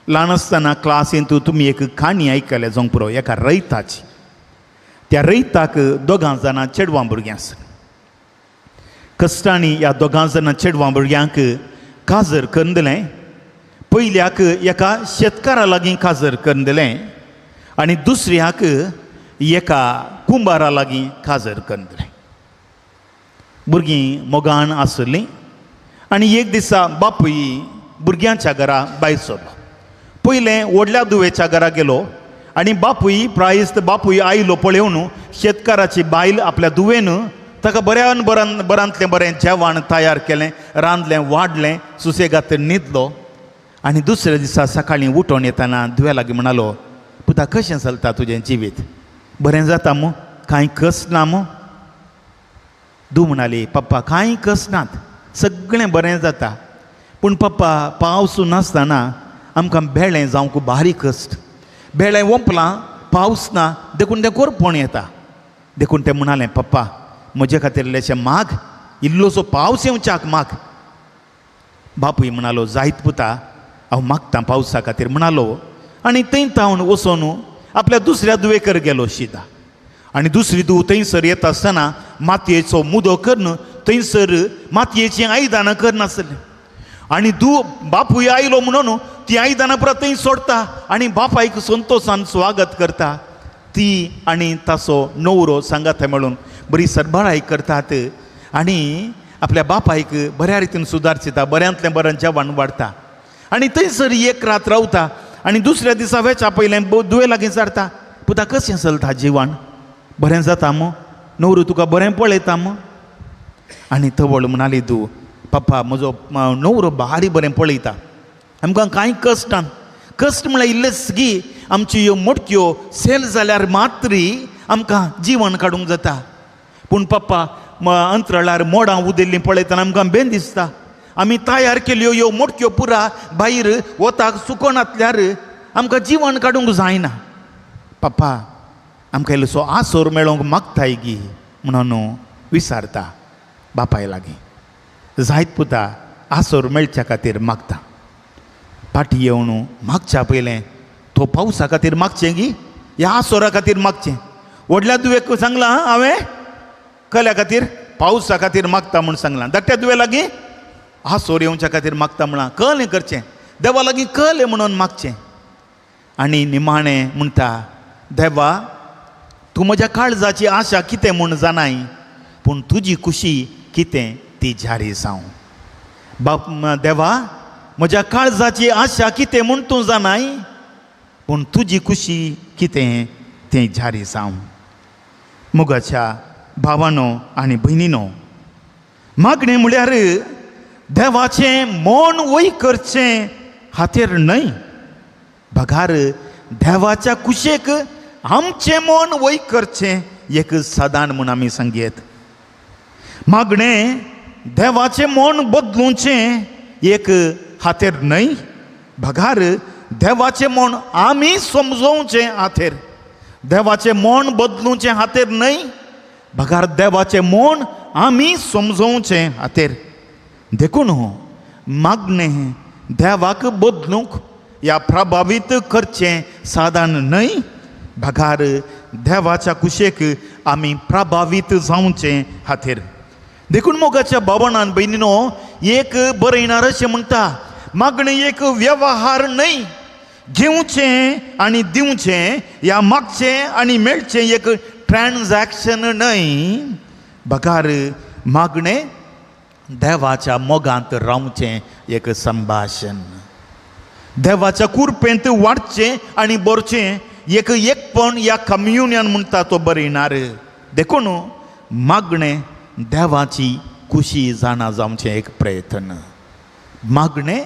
ल्हान आसतना क्लासींत तुमी एक काणी आयकल्या जावंक पुरो एका रयताची. त्या रयताक दोगां जाणां चेडवां भुरगीं आसा. कश्टांनी ह्या दोगां जाणां चेडवां भुरग्यांक काजर करून दिलें. पयल्याक एका शेतकारा लागीं काजर करून दिलें आनी दुसऱ्याक एका कुंबारा लागीं काजर करून दिलें. भुरगीं मोगान आसलीं आनी एक दिसा बापूय भुरग्यांच्या घरा भायर सरलो. पयलें व्हडल्या दुवेच्या घरा गेलो आनी बापूय प्रायस्त बापूय आयलो पळोवन शेतकाराची बायल आपल्या दुवेन ताका बऱ्यान बरान बरांतलें बरें जेवण तयार केलें, रांदलें वाडलें, सुसेगात न्हिदलो. आनी दुसऱ्या दिसा सकाळीं उठोवन येतना दुव्या लागीं म्हणालो, पुता कशें चलता तुजें जिवीत, बरें जाता मू, कांय कस ना मू? दू म्हणाली, पप्पा कांय कस नात, सगळें बरें जाता, पूण पप्पा पावस नासतना आमकां बेळें जावंक बारीक कश्ट, बेळें ओंपलां पावस ना देखून तें कोरपोण येता. देखून तें म्हणालें, पप्पा म्हजे खातीर इल्लेशें माग, इल्लोसो पावस येवच्याक माग. बापूय म्हणालो, जायत पुता, हांव मागतां पावसा खातीर म्हणालो. आनी थंय तावन वचोन आपल्या दुसऱ्या दुवेकर गेलो शिदा. आनी दुसरी धूव थंयसर येता आसतना मातयेचो मुदो करून थंयसर मातयेचीं आयदनां करनासलें. आनी धूव बापूय आयलो म्हणून ती आयदनां परत थंय सोडटा आनी बापायक संतोशान स्वागत करता. ती आनी ताचो न्हवरो सांगात मेळून बरी सरबराय करतात आनी आपल्या बापायक बऱ्या रितीन सुदारचिता, बऱ्यांतलें बरें जेवण वाडटा. आनी थंयसर एक रात रावता आनी दुसऱ्या दिसा वेच्या पयलें दुवे लागीं सारता, पुता कशें चलता जिवन, बरें जाता मू, न्हवरो तुका बरें पळयता मू? आनी तवळ म्हणाली तूं, पप्पा म्हजो न्हवरो बारी बरें पळयता, आमकां कांय कश्ट ना. कश्ट म्हळ्यार इल्लेच गी आमच्यो ह्यो मटक्यो सेल जाल्यार मात्री आमकां जिवन काडूंक जाता. पूण पप्पा अंतराळार मोडां उदेल्लीं पळयतना आमकां बेन दिसता. आमी तयार केल्यो ह्यो मटक्यो पुरा भायर वताक सुकोनातल्यार आमकां जिवन काडूंक जायना. पप्पा आमकां इल्लोसो आसोर मेळोवंक मागताय गी म्हणून विचारता बापाय लागीं. जायत पुता, आसोर मेळच्या खातीर मागता. फाटी येवन मागच्या पयलें तो पावसा खातीर मागचें गी ह्या आसोरा खातीर मागचें. व्हडल्या दुवेक सांगलां हांवें कल्या खातीर पावसा खातीर मागता म्हूण सांगलां, धाकट्या दुवे लागीं आसोर येवच्या खातीर मागता म्हळां. कळ्ळें करचें, देवा लागीं कळ्ळें म्हणून मागचें. आनी निमाणें म्हणटा, देवा तूं म्हज्या काळजाची आशा कितें म्हूण जाणाय, पूण तुजी खुशी कितें ती जारी जावं. बाप देवा म्हज्या काळजाची आशा कितें म्हूण तूं जाणाय, पूण तुजी खुशी कितें तें जारी जावं. मोगाच्या भावानो आनी भयणीनो, मागणें म्हळ्यार देवाचें मन वय करचें खातीर न्हय, बगार देवाच्या कुशेक आमचें मन वय करचें एक सादान म्हूण आमी सांगयेत. मागणें देवाचें मन बदलुचें एक हातेर न्हय, बगार देवाचें मन आमी समजोवचें हातेर. देवाचें मन बदलुचें हातेर न्हय, बगार देवाचें मन आमी समजोवचें हातेर. देखून मागणें देवाक बदलूंक या प्रभावीत करचें साधन न्हय, बगार देवाच्या कुशेक आमी प्रभावीत जावचें खातीर. देखून मोगाच्या भावणान भयणीनो एक बरयणार अशें म्हणटा, मागणें एक व्यवहार न्हय, घेवचें आनी दिवचें या मागचें आनी मेळचें एक ट्रान्जॅक्शन न्हय, बगार मागणें देवाच्या मोगांत रावचें एक संभाशण, देवाच्या कुरपेंत वाडचें आनी भरचें एक एकपण या कम्युनियन म्हणटा तो बरयणार. देखून मागणें देवाची खुशी जाणा जावचें एक प्रयत्न, मागणें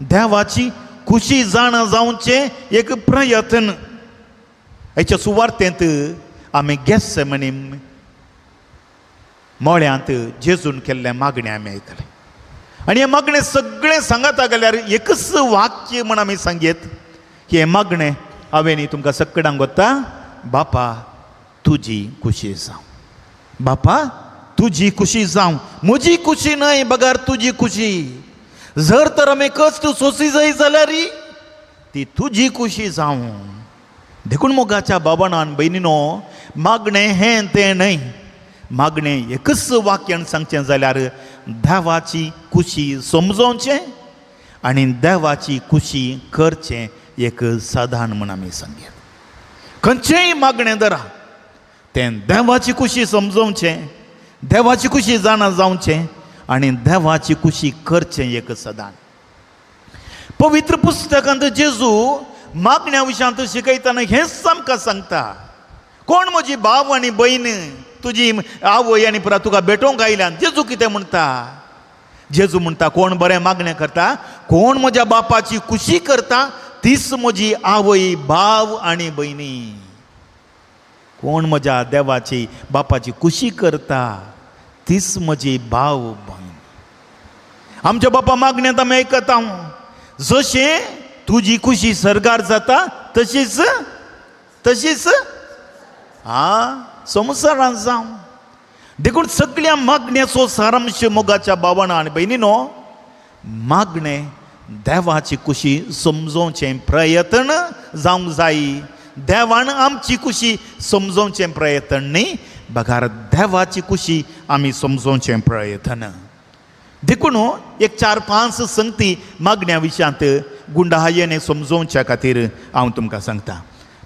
देवाची खुशी जाणा जावचें एक प्रयत्न. हेच्या सुवार्तेंत आमी गेत्सेमनी मळ्यांत जेजून केल्लें मागणें आमी आयकलें आनी हें मागणें सगळें सांगता गेल्यार एकच वाक्य म्हण आमी सांगयत, हें मागणें हांवें न्ही तुमकां सगळ्यांक वता, बापा तुजी खुशी जावं, बापा तुजी खुशी जावं, म्हजी खुशी न्हय बगार तुजी खुशी. जर तर आमी कश्ट सोंसी जाय जाल्यार ती तुजी खुशी जावं. देखून मोगाच्या बाबाणान भयणीनो मागणें हें तें न्हय, मागणें एकच वाक्यान सांगचें जाल्यार देवाची खुशी समजोवचें आनी देवाची खुशी करचें एक साधन म्हूण आमी सांगया. खंयचेंय मागणें धरा तें देवाची खुशी समजोवचें, देवाची खुशी जाणा जावचें आनी देवाची खुशी करचें एक सदान. पवित्र पुस्तकांत जेजू मागण्या विशयांत शिकयतना हेंच आमकां सांगता, कोण म्हजी भाव आनी भयण तुजी आवय आनी पुरा तुका भेटोवंक आयल्यान. जेजू कितें म्हणटा? जेजू म्हणटा कोण बरें मागणें करता, कोण म्हज्या बापाची खुशी करता तीच म्हजी आवय भाव आनी भयणी. कोण म्हज्या देवाची बापाची खुशी करता तीच म्हजी भाव भयण. आमच्या बापा मागण्यांत आमी आयकता, जशें तुजी खुशी सर्गार जाता तशीच तशीच आ संवसारांत जावं. देखून सगळ्या मागण्याचो सारांश मोगाच्या भावान आनी भयणीनो, मागणें देवाची खुशी समजोवचें प्रयत्न जावंक जाय. देवान आमची खुशी समजोवचें प्रयत्न न्ही, बगार देवाची खुशी आमी समजोवचें प्रयत्न. देखून एक 4-5 संगती मागण्या विशयांत गुंडाहायेने समजोवच्या खातीर हांव तुमकां सांगता.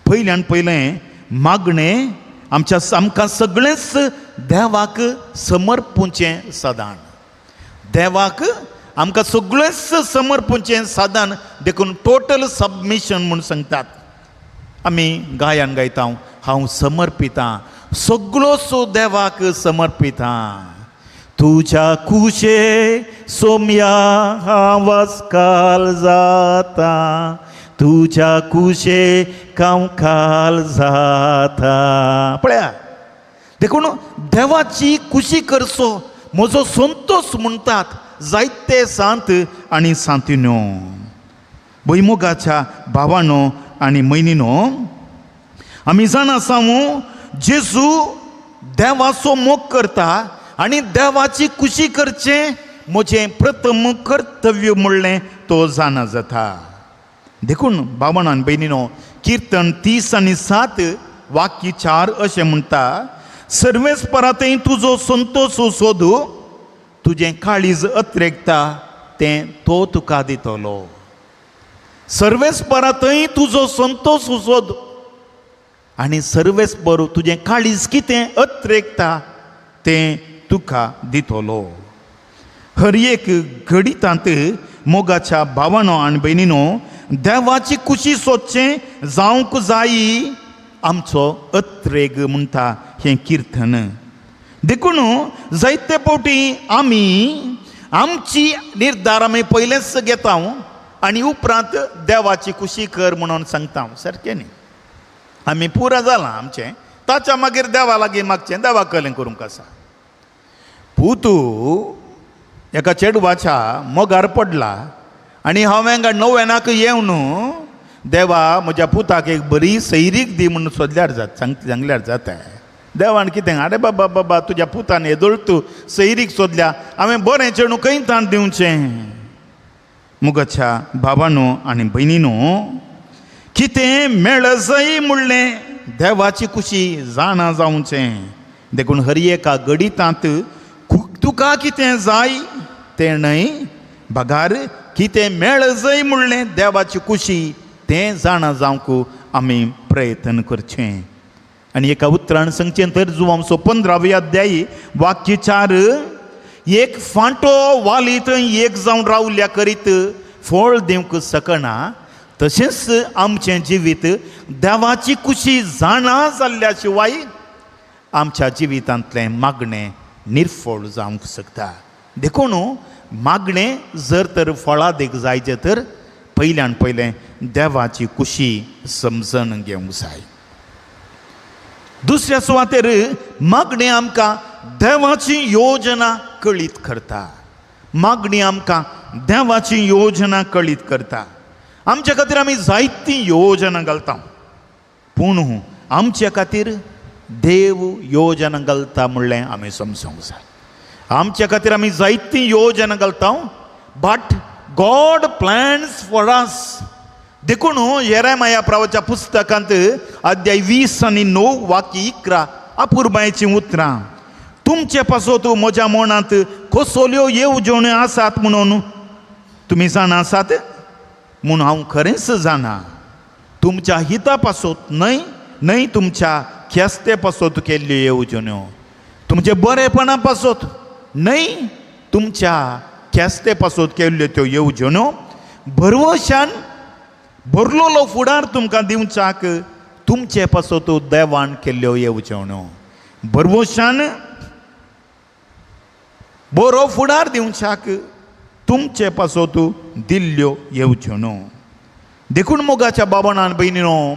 पयल्यान पयलें मागणें आमच्या आमकां सगळेंच देवाक समर्पूचें साधन, देवाक आमकां सगळेंच समर्पूचें साधन. देखून टोटल सबमिशन म्हूण सांगतात. आमी गायन गायता, हांव समर्पितां, सगळोसो देवाक समर्पितां. तुज्या कुशे सोम्या हांव काल जाता, तुज्या कुशे हांव काल जाता. पळया, देखून देवाची खुशी करचो म्हजो संतोष म्हणटात जायते सांत आनी सांतिनो. भुंयमुगाच्या भावानो आनी भयणीनो, आमी जाणा आसा जेजू देवाचो मोग करता आनी देवाची खुशी करचें म्हजें प्रथम कर्तव्य म्हणलें तो जाणा जाता. देखून भावान आनी भयणीनो, किर्तन 30:7 वाक्य 4 अशें म्हणटा, सर्वेस्परांतय तुजो संतोष सोदू, तुजें काळीज अत्रेकता तें तो तुका दितलो. सर्वेस्परांतय तुजो संतोष सोद आनी सर्वेस्पर तुजें काळीज कितें अत्रेकता तें तुका दितलो. हर एक घडितांत मोगाच्या भावानो आनी भयणीनो, देवाची खुशी सोदचें जावंक जायी आमचो अत्रेग म्हणटा हें किर्तन. देखून जायते फावटी आमी आमची निर्धार आमी पयलेंच घेता आनी उपरांत देवाची खुशी कर म्हणून सांगता. सारकें न्ही, आमी पुरा जालां आमचें, ताच्या मागीर देवा लागीं मागचें, देवा कलें करूंक आसा. पुतू एका चेडवाच्या मोगार पडला आनी हांव हांगा नव्यानाक येवन देवा म्हज्या पुताक एक बरी सैरीक दी म्हणून सोदल्यार जाता, सांगल्यार जाता. देवान कितें, आरे बाबा बाबा तुज्या पुतान येदोळ तूं सैरीक सोदल्या, हांवें बरें चेडूं खंय ताण दिवचें. मुगाच्या बाबानो आनी भयणीनो, कितें मेळजय म्हणलें देवाची खुशी जाणा जावचें. देखून हर एका गणितांत तुका कितें जाय तें न्हय, बगार कितें मेळजय म्हणलें देवाची खुशी तें जाणा जावंक आमी प्रयत्न करचें. आनी एका उतरान सांगचें तर जुवांचो 15वी अध्यायी वाक्य 4, एक फांटो वालीत एक जावन रावल्या करीत फळ दिवंक शकना, तशेंच आमचें जिवीत देवाची खुशी जाणा जाल्ल्या शिवाय आमच्या जिवितांतलें मागणें निर्फळ जावंक शकता. देखून मागणें जर तर फळादीक जायचें तर पयल्यान पयलें देवाची खुशी समजून घेवंक जाय. दुसऱ्या सुवातेर मागणें आमकां देवाची योजना कळीत करता. मागणी आमकां देवाची योजना कळीत करता. आमच्या खातीर आमी जायती योजना घालता, पूण आमच्या खातीर देव योजना घालता म्हणलें आमी समजूंक जाय. आमच्या खातीर आमी जायती योजना घालता, but God plans for us. देखून येरेमाया प्रवाच्या पुस्तकांत अध्याय 20 आनी 9 वाक्य 11 अपुरबायेचीं उतरां, तुमचे पासत म्हज्या मनांत कसल्यो येवजण्यो आसात म्हणून तुमी जाणा आसात, म्हूण हांव खरेंच जाणा. तुमच्या हिता पासत न्हय, न्हय तुमच्या ख्यास्ते पासत केल्ल्यो येवजण्यो, तुमचे बरेपणा पासत न्हय, तुमच्या ख्यास्ते पासत केल्ल्यो त्यो येवजण्यो भरवशान भरलोलो फुडार तुमकां दिवच्याक तुमचे पासत देवान केल्ल्यो येवजण्यो, भरवशान बरो फुडार दिवच्याक तुमचे पासत दिल्ल्यो येवजण्यो. देखून मोगाच्या बाबान भयणीनो,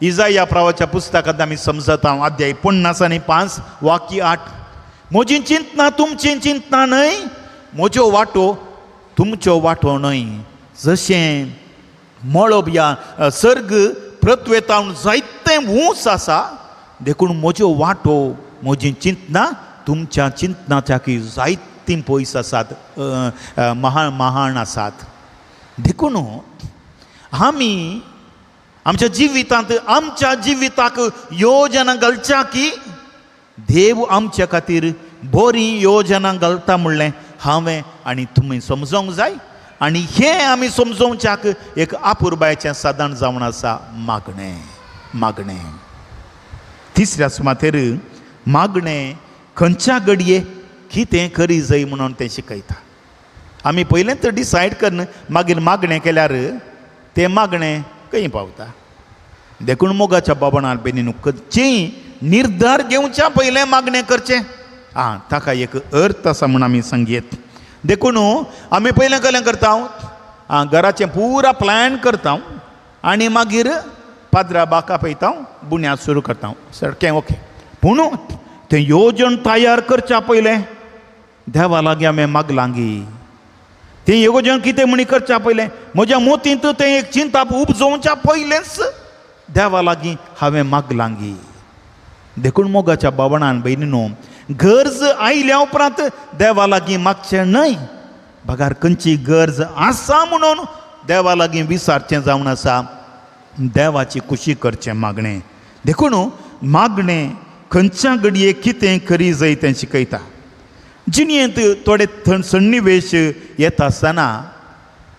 इजाया प्रवाच्या पुस्तकांत आमी समजता अध्याय 50 आनी 5 वाक्य 8, म्हजी चिंतना तुमची चिंतना न्हय, म्हज्यो वाटो तुमच्यो वाटो न्हय. जशें मळब या सर्ग पृथ्वेतावन जायतें ऊंच आसा, देखून म्हज्यो वाटो म्हजी चिंतना तुमच्या चिंतनाच्याकी जायतीं पयस आसात, महान महान आसात. देखून आमी आमच्या जिवितांत आमच्या जिविताक योजना घालच्या की देव आमच्या खातीर बरी योजना घालता म्हणलें हांवें आनी तुमी समजोंक जाय. आनी हें आमी समजोवच्याक एक आपुरबायेचें साधन जावन आसा मागणें. मागणें तिसऱ्या सुवातेर मागणें खंयच्या घडये कितें करी जाय म्हणून तें शिकयता. आमी पयलें तर डिसायड करून मागीर मागणें केल्यार तें मागणें खंय पावता. देखून मोगाच्या बाबान बेनीन खंयचेय निर्धार घेवच्या पयलें मागणें करचें, आं ताका एक अर्थ आसा म्हूण आमी सांगयेत. देखून आमी पयलें कसलें करता, आं घराचें पुरा प्लॅन करता आनी मागीर पाद्रा बाका पळयता, बुन्याद सुरू करता, सारकें ओके. पूण तें योजन तयार करच्या पयलें देवा लागीं हांवें मागलांगी, तें येवजण कितें म्हणी करच्या पयलें म्हज्या मोतींत तें एक चिंताप उपजोवच्या पयलेंच देवा लागीं हांवें मागलांगी. देखून मोगाच्या बावणान भयणीनो, गरज आयल्या उपरांत देवा लागीं मागचें न्हय, बगार खंयची गरज आसा म्हणून देवा लागीं विचारचें जावन आसा देवाची खुशी करचें मागणें. देखून मागणें खंयच्या घडये कितें करी जाय तें शिकयता. जिणेंत थोडे सन्निवेश येता आसतना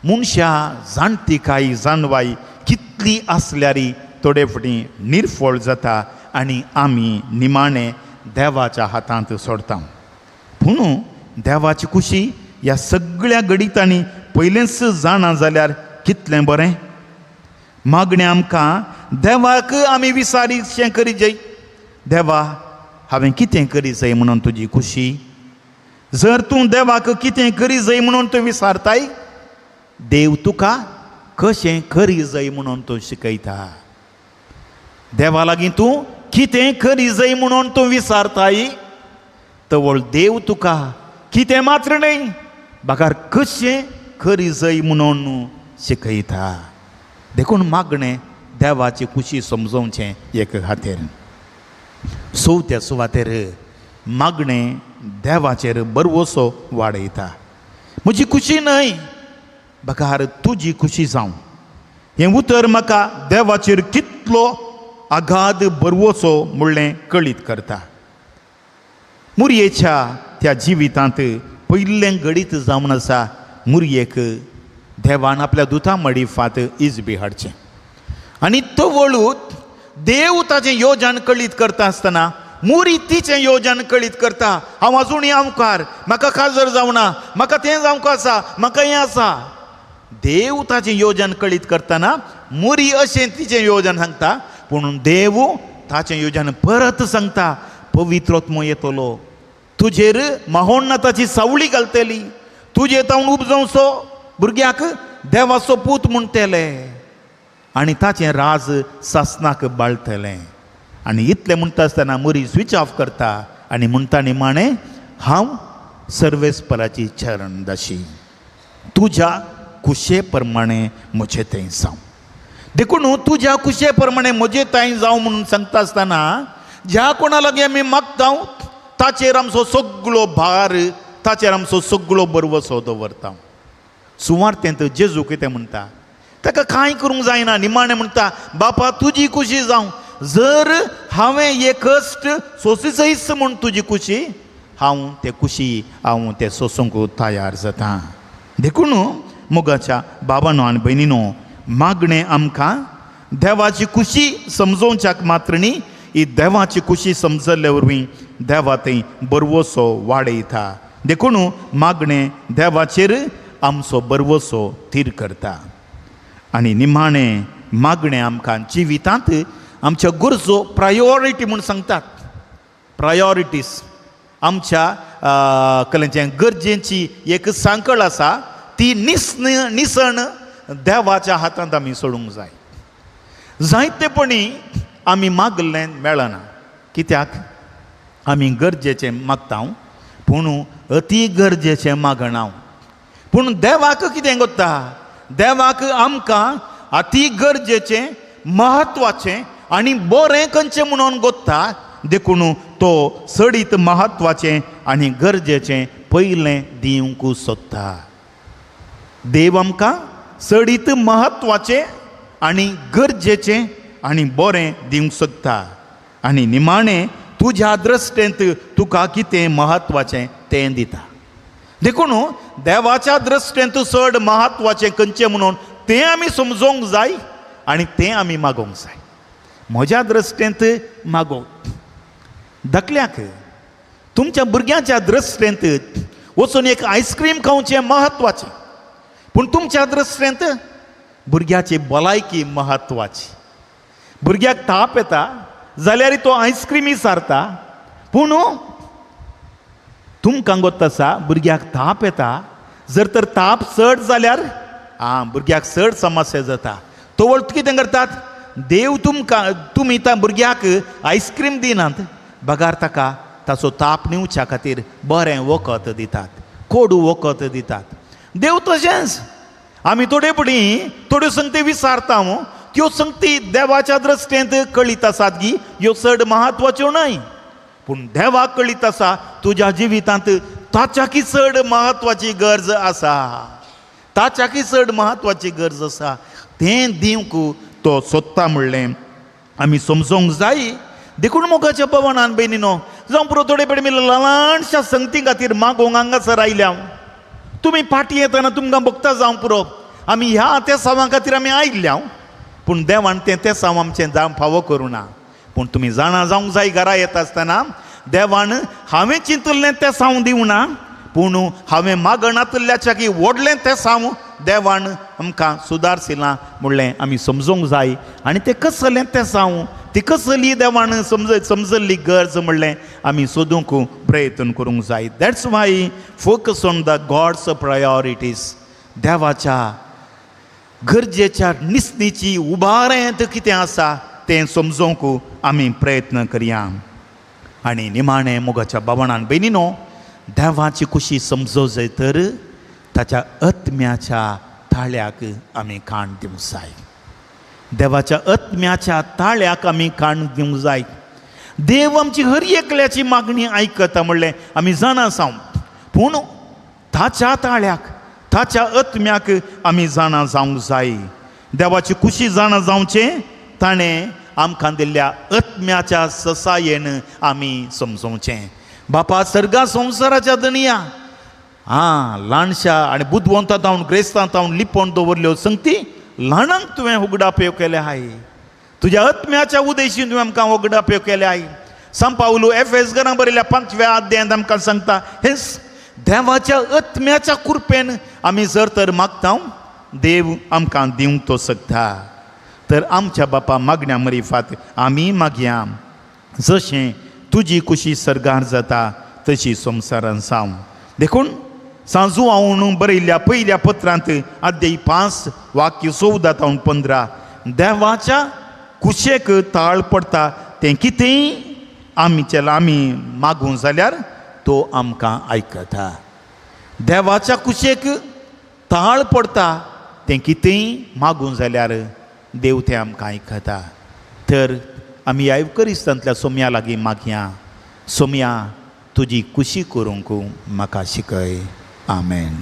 मनशां जाणतिकाय जाणवाय कितली आसल्यार थोडे फावटी निर्फळ जाता आनी आमी निमाणें देवाच्या हातांत सोडता. पूण देवाची खुशी ह्या सगळ्या घडितांनी पयलेंच जाणा जाल्यार कितलें बरें. मागणें आमकां देवाक आमी विचारीशें करी जाय, देवा हांवें कितें करी जाय म्हणून तुजी खुशी. जर तूं देवाक कितें करी जाय म्हणून तूं विचारताय, देव तुका कशें करी जाय म्हणून तूं शिकयता. देवा लागीं तूं कितें करी जाय म्हणून तूं विचारताय, तवळ देव तुका कितें मात्र न्हय बगार कशें खरी जय म्हणून शिकयता. देखून मागणें देवाची खुशी समजोवचें एक खातीर. चवथ्या सुवातेर मागणें देवाचेर बरवसो वाडयता. म्हजी खुशी न्हय बगार तुजी खुशी जावं. हें उतर म्हाका देवाचेर कितलो आघात बरवसो म्हणलें कळीत करता. मुरयेच्या त्या जिवितांत पयलें घडीत जावन आसा मुरयेक देवान आपल्या दुता मडिफात इजबी हाडचें आनी तो वळू देव ताचें योजन कळीत करता आसतना मुरी तिचें योजन कळीत करता. हांव आजून आमकार, म्हाका काजर जावना, म्हाका तें जावंक आसा, म्हाका हें आसा. देव ताचें योजन कळीत करतना मुरी अशें तिचें योजन सांगता, पूण देव ताचें योजन परत सांगता. पवित्रोत्मो येतलो तुजेर, महोन्नताची सावळी घालतली, तुजे तावन उपजावचो भुरग्याक देवाचो पूत म्हणटले आनी ताचें राज सासनाक बाळटलें. आनी इतलें म्हणटा आसतना मुरी स्विच ऑफ करता आनी म्हणटा निमाणें हांव सर्वेस्पराची चरण दाशी, तुज्या कुशे प्रमाणें म्हजें थंय जावं. देखून तुज्या कुशे प्रमाणें म्हजें थंय जावं म्हणून सांगता आसतना ज्या कोणा लागीं आमी मागता ताचेर आमचो सगळो भार, ताचेर आमचो सगळो बरवसो दवरता. सुवार्थेंत जेजू कितें म्हणटा, ताका कांय करूंक जायना. निमाणें म्हणटा बापा तुजी खुशी जावं, जर हांवें हे कश्ट सोंसीसयच म्हूण तुजी खुशी, हांव ते खुशी हांव ते सोसूंक तयार जाता. देखून मोगाच्या बाबानो आनी भयणीनो, मागणें आमकां देवाची खुशी समजोवच्याक मात्र न्ही, ही देवाची खुशी समजल्ले वरवीं देवा थंय बरवसो वाडयता. देखून मागणें देवाचेर आमचो बरवसो थीर करता. आनी निमाणें मागणें आमकां जिवितांत आमच्या गरजो प्रायोरिटी म्हूण सांगतात. प्रायोरिटीज आमच्या कलेच्या गरजेची एक सांकळ आसा, ती निसण देवाच्या हातांत आमी सोडूंक जाय. जायतेपणी आमी मागलें मेळना, कित्याक आमी गरजेचें मागता पूण अती गरजेचें मागना. पूण देवाक कितें कोत्ता, देवाक आमकां अती गरजेचें म्हत्वाचें आनी बरें खंयचें म्हणून गोत्ता. देखून तो चडीत म्हत्वाचें आनी गरजेचें पयलें दिवंक सोदता. देव आमकां चडीत म्हत्वाचें आनी गरजेचें आनी बरें दिवंक सोदता. आनी निमाणें तुज्या दृश्टेंत तुका कितें म्हत्वाचें तें दिता. देखून देवाच्या दृश्टेंत चड म्हत्वाचें खंयचें म्हणून तें आमी समजोंक जाय आनी तें आमी मागोवंक जाय. म्हज्या दृश्टेंत मागोवंक धाकल्याक तुमच्या भुरग्यांच्या दृश्टेंत वचून एक आयस्क्रीम खावचें म्हत्वाचें, पूण तुमच्या दृश्टेंत भुरग्याची भलायकी म्हत्वाची. भुरग्याक ताप येता जाल्यार तो आयस्क्रिमी सारता, पूण तुमकां गोत आसा भुरग्याक ताप येता, जर तर ताप चड जाल्यार आं भुरग्याक चड समस्या जाता. तो वळ कितें करतात, देव तुमकां तुमी त्या भुरग्याक आयस्क्रीम दिनात, बगार ताका ताचो ताप न्हिवच्या खातीर बरें वखद दितात, कोडू वखद दितात. देव तशेंच आमी थोडे फुडें थोड्यो संगती विसारता, त्यो संगती देवाच्या दृश्टेंत कळीत आसात की ह्यो चड म्हत्वाच्यो न्हय, पूण देवाक कळीत आसा तुज्या जिवितांत ताच्याकी चड म्हत्वाची गरज आसा, ताच्याकी चड म्हत्वाची गरज आसा, तें दिवंक तो सोदता म्हणलें आमी समजोंक जाय. देखून मोगाच्या पवनान भयणीनो, जावं पुरो थोडे पेडे ल्हानशा संगती खातीर मागोवंक हांगासर आयल्या. तुमी फाटीं येतना तुमकां भोगता जावं पुरो, आमी ह्या तेसांवां खातीर आमी आयिल्ल्या, पूण देवान तें तेसांव आमचें जावं फावो करूं ना. पूण तुमी जाणा जावंक जाय घरा येता आसतना देवान हांवें चिंतल्लें तेसांव दिवं ना, पूण हांवें मागणातल्याच्या की व्हडलें तेसांव देवान आमकां सुदारसिलां म्हणलें आमी समजोंक जाय. आनी तें कसलें तेसांव, ती कसली देवान समजल्ली गरज म्हणलें आमी सोदूंक प्रयत्न करूंक जाय. That's why focus on the God's priorities. देवाच्या गरजेच्या निसणीची उबारेंत कितें आसा तें समजोंक आमी प्रयत्न करया. आनी निमाणें मोगाच्या बावणान भयणीनो, देवाची खुशी समजो जाय तर ताच्या आत्म्याच्या ताळ्याक आमी काण दिवंक जाय. देवाच्या आत्म्याच्या ताळ्याक आमी काण दिवंक जाय. देव आमची हर एकल्याची मागणी आयकता म्हणलें आमी जाणा आसा, पूण ताच्या ताळ्याक ताच्या आत्म्याक आमी जाणा जावंक जाय. देवाची खुशी जाणा जावचें ताणें आमकां दिल्ल्या आत्म्याच्या ससायेन आमी समजोवचें. बापा सर्गा संवसाराच्या दणया आं ल्हानशा आनी बुदवंता तावन ग्रेस्तां तावन लिपोवन दवरल्यो संगती ल्हानांक तुवें उगडाप्यो केले आहाय. तुज्या आत्म्याच्या उदेशीन तुवें आमकां उगडाप्यो केले आहाय. सांपावलू एफएस घरां बरयल्या 5व्या अध्यायांत आमकां सांगता हेच देवाच्या आत्म्याच्या कृपेन आमी जर तर मागता देव आमकां दिवंक तो शकता. तर आमच्या बापा मागण्या मरिफात आमी मागया जशें तुजी खुशी सर्गार जाता तशी संवसारान जावं. देखून सांजू हांव बरयल्ल्या पयल्या पत्रांत अध्याय 5 वाक्य 14 तावन 15 देवाच्या कुशेक ताळ पडटा तें कितेंय आमचे आमी मागूं जाल्यार तो आमकां आयकता. देवाच्या कुशेक ताळ पडटा तें कितेंय मागूं जाल्यार देव तें आमकां आयकता. तर आमी ह्या एवकरिस्तांतल्या सोम्या लागीं मागया, सोम्या तुजी खुशी करूंक म्हाका शिकय. आमेन.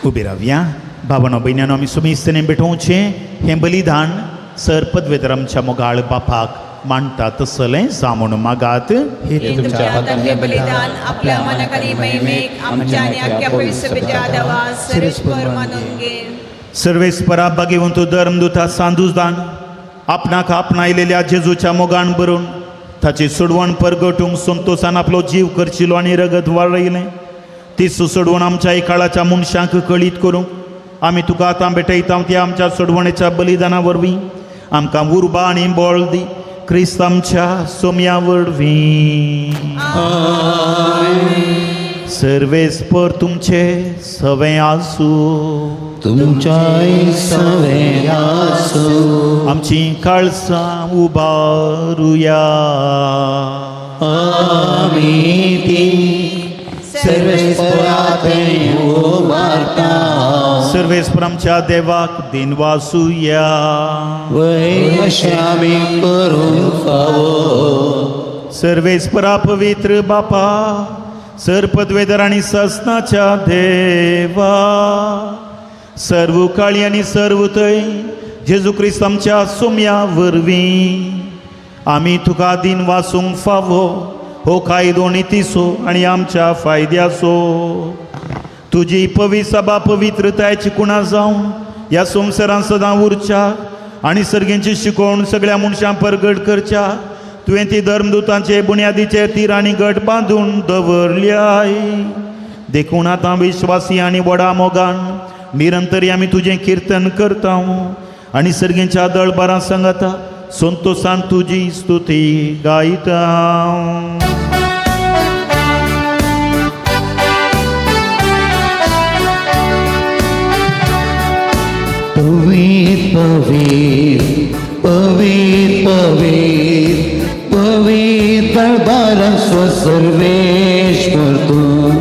उबी रावया. बाबानो भयण्यानो आमी सुमेस्तने भेटोवचें हें बलिदान सर पदवेतर आमच्या मोगाळ बापाक मांडटा तसलें जावं मागात. हे तुमच्या हातांतलें बलिदान आपल्या मनाखाली महिमेक आमच्या आनी आख्या पवित्र सभेच्या देवा सर्वेस्पर मानून घे. सर्वेस्परा भाग्यवंत धर्मदूता सांदूजदान आपणाक आपणायलेल्या जेजूच्या मोगान भरून ताची सोडवण परगटूंक संतोशान आपलो जीव करचिलो आनी रगत वाळयलें ती सोडवण आमच्या काळाच्या मनशांक कळीत करूंक आमी तुका आतां भेटयता ती आमच्या सोडवणेच्या बलिदाना वरवीं आमकां उर्बा आनी बळ दी क्रिस्त आमच्या सोम्या वरवीं. सर्वेस्पर तुमचे सवें आसूं तुमच्याय सवें आसूं. आमची काळसां उबारुया. आमी ती सर्वेस्परा थंय उबारता. सर्वेस्पर आमच्या देवाक दिनवासुया. वय अशें आमी करूंक फावो. सर्वेस्परा पवित्र बापा सर पदवेदर आनी ससनाच्या देवा सर्व काळी आनी सर्व थंय जेजू क्रिस्त आमच्या सोम्या वरवीं आमी तुका दिनवासूंक फावो हो कायदो नितीचो आनी आमच्या फायद्याचो. तुजी पवित्र सभा पवित्रतायची कुणा जावन ह्या संवसारांत सदां उरच्या आनी सर्गेंची शिकवण सगळ्या मनशां परगट करच्या तुवें ती धर्मदूतांचे बुन्यादीचेर तीर आनी गट बांदून दवरल्याय. देखून आतां विश्वासी आनी व्हडा मोगान निरंतरी आमी तुजें किर्तन करता आनी सर्गेंच्या दळबारां सांगता संतोशान तुजी स्तुती गायता. पवित्र पवित्र पवित्र पवित्र पवित्र दरबार सर्वेश्वर तूं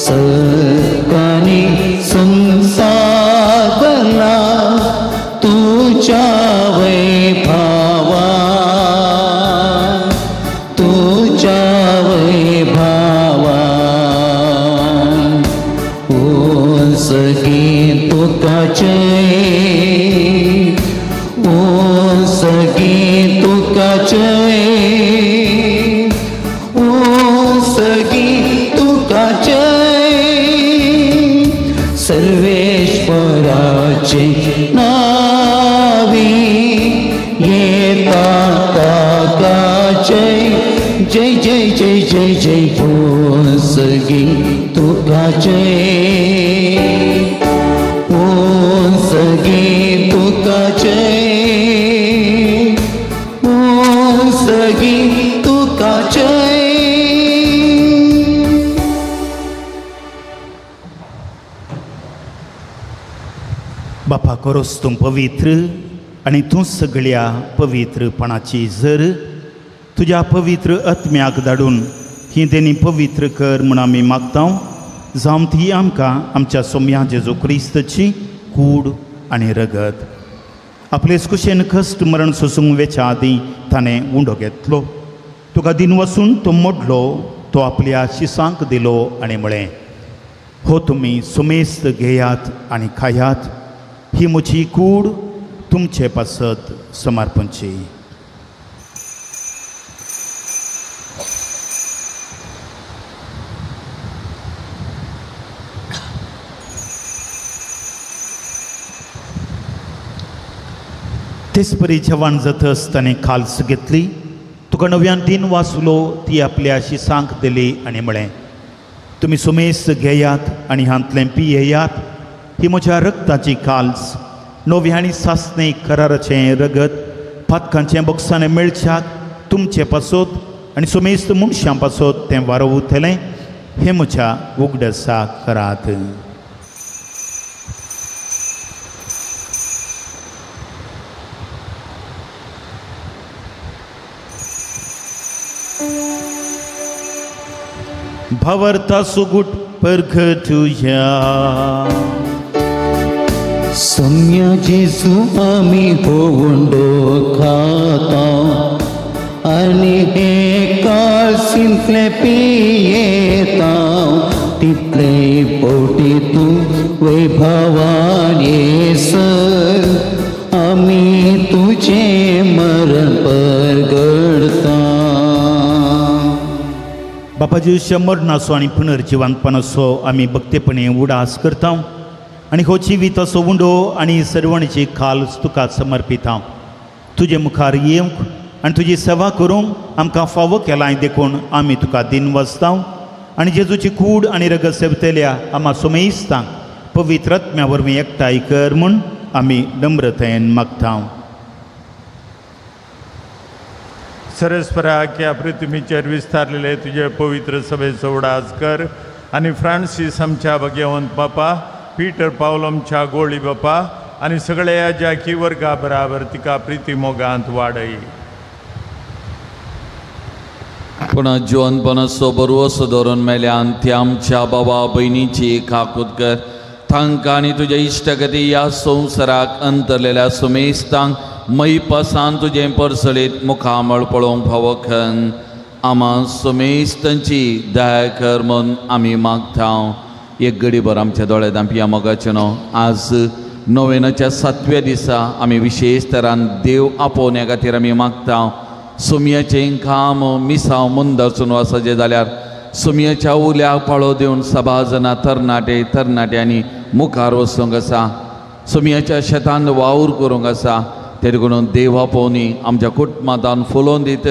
सकानी संसार जय, ओ सगी तुका जय, ओ सगी तुका जय, सर्वेश्वराचे नावी येता ताका जय, जय जय जय जय जय, ओ सगी तुका जय, ओ सगी तुका जय, ओ सगी तुका जय। बापा करोस तूं पवित्र आनी तूं सगळ्या पवित्रपणाची जर तुज्या पवित्र आत्म्याक धाडून ही तेणी पवित्र कर म्हूण आमी मागता, जावं ती आमकां आमच्या सोम्या जेजू क्रिस्तची कूड आनी रगत. आपले कुशेन कश्ट मरण सोसूंक वेच्या आदीं ताणें उंडो घेतलो, तुका दिन वसून तो मोडलो, तो आपल्या शिसांक दिलो आनी म्हळें, हो तुमी सुमेस्त घेयात आनी खायात, ही म्हजी कूड तुमचे पासत समर्पणची. तेचपरी जेवण जातच ताणें खाल्स घेतली, तुका नव्यान दिन वाचलो, ती आपल्या शिसांक दिली आनी म्हळें, तुमी सुमेस्त घेयात आनी हांतलें पियेयात, ही म्हज्या रक्ताची काल्स, नव्या आनी सासणे कराराचें रगत, पातकांचें बक्षाणें मेळच्याक तुमचे पासत आनी सुमेस्त मनशां पासत तें वारोवतलें, हें म्हज्या उगडसाक करात. भावार्था सुगूट परगटुया. सम्या जेजू आमी हो उंडो खाता आनी हे काळसींतले पियेता, तितले पोटी तूं वैभवान येसर आमी तुजें मरण परगडता. बापा जेजूच्या मरणाचो आनी पुनर्जिवंतपणाचो आमी भक्तेपणी उडास करता आनी हो जिविताचो उंडो आनी सर्वणीची खाल तुका समर्पिता. तुजे मुखार येवंक आनी तुजी सेवा करूंक आमकां फावो केलाय देखून आमी तुका दिन वचता आनी जेजूची कूड आनी रगत सेवतल्या आमा सुमेस्तांक पवित्र आत्म्या वरवीं एकठांय कर म्हूण आमी नम्रतायेन मागता. सरस्परा ह्या पृथ्वीचेर विस्तारलेले तुजे पवित्र सभेचो उडास कर आनी फ्रांसीस आमच्या भगवंत बापा, पीटर पावल आमच्या गोळी बापा आनी सगळ्या जाकी वर्गा बराबर तिका प्रिती मोगांत वाडय. पूण जिवनपणाचो बरवसो धरून मेल्यान ती आमच्या बाबा भयणीची काकूत कर, तांकां आनी तुज्या इश्टगती ह्या संवसाराक अंतरलेल्या सुमेस्तांक मैपासान तुजें परसळीत मुखामळ पळोवंक फावो खन आमा सुमेस्तांची दया कर म्हूण आमी मागता. एक गडीभर आमच्या दोळे धांपया मोगाचें न्हू. आज नोवेनाच्या सातव्या दिसा आमी विशेश तरान देव आपोवण्या खातीर आमी मागता. सुमयाचें काम मिसांव मुंदरसून वचचें जाल्यार सुमयाच्या उल्याक पाळो दिवन सभा जाणां तरणाटे तरणाट्यांनी मुखार वचूंक आसा, सुमयाच्या शेतान वावर करूंक आसा. ते देखून देव आपोवणी आमच्या कुटुंबांत फुलोवन दित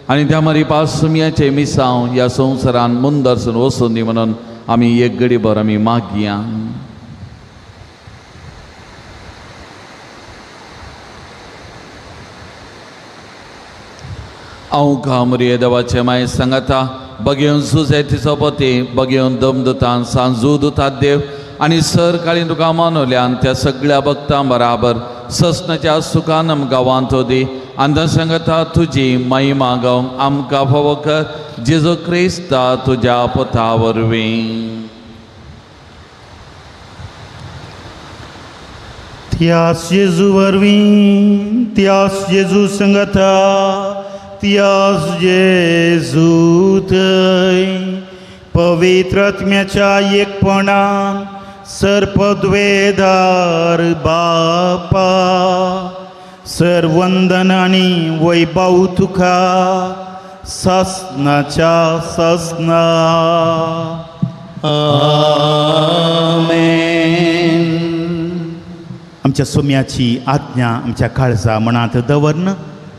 आनी त्या मारी सुमयाचें मिसांव ह्या संवसारान मुंदरसून वचून दी म्हणून आमी एक गडीभर आमी मागया. हांव कामरिये देवाचे माय सांगता, बगेवन सुजे तिचो पती, बगेवन दमदुतान सांजू दुतात देव आनी सर काळीन तुका मानवल्यान त्या सगळ्या भक्तां बराबर ससनाच्या सुखान आमकां वांतो दी आनी सांगता तुजी महिमा गावंक आमकां फावो कर जेजू क्रिस्ता तुज्या पुता वरवीं. त्यास जेजू वरवीं, त्यास जेजू संगता, त्यास जेजू थंय पवित्र आत्म्याच्या एकपणान सर्पद्वेदार बापा सर्वंदन आनी वैभव तुका ससनाच्या ससना. आमेन. आमच्या सोम्याची आज्ञा आमच्या काळजा मनांत दवरन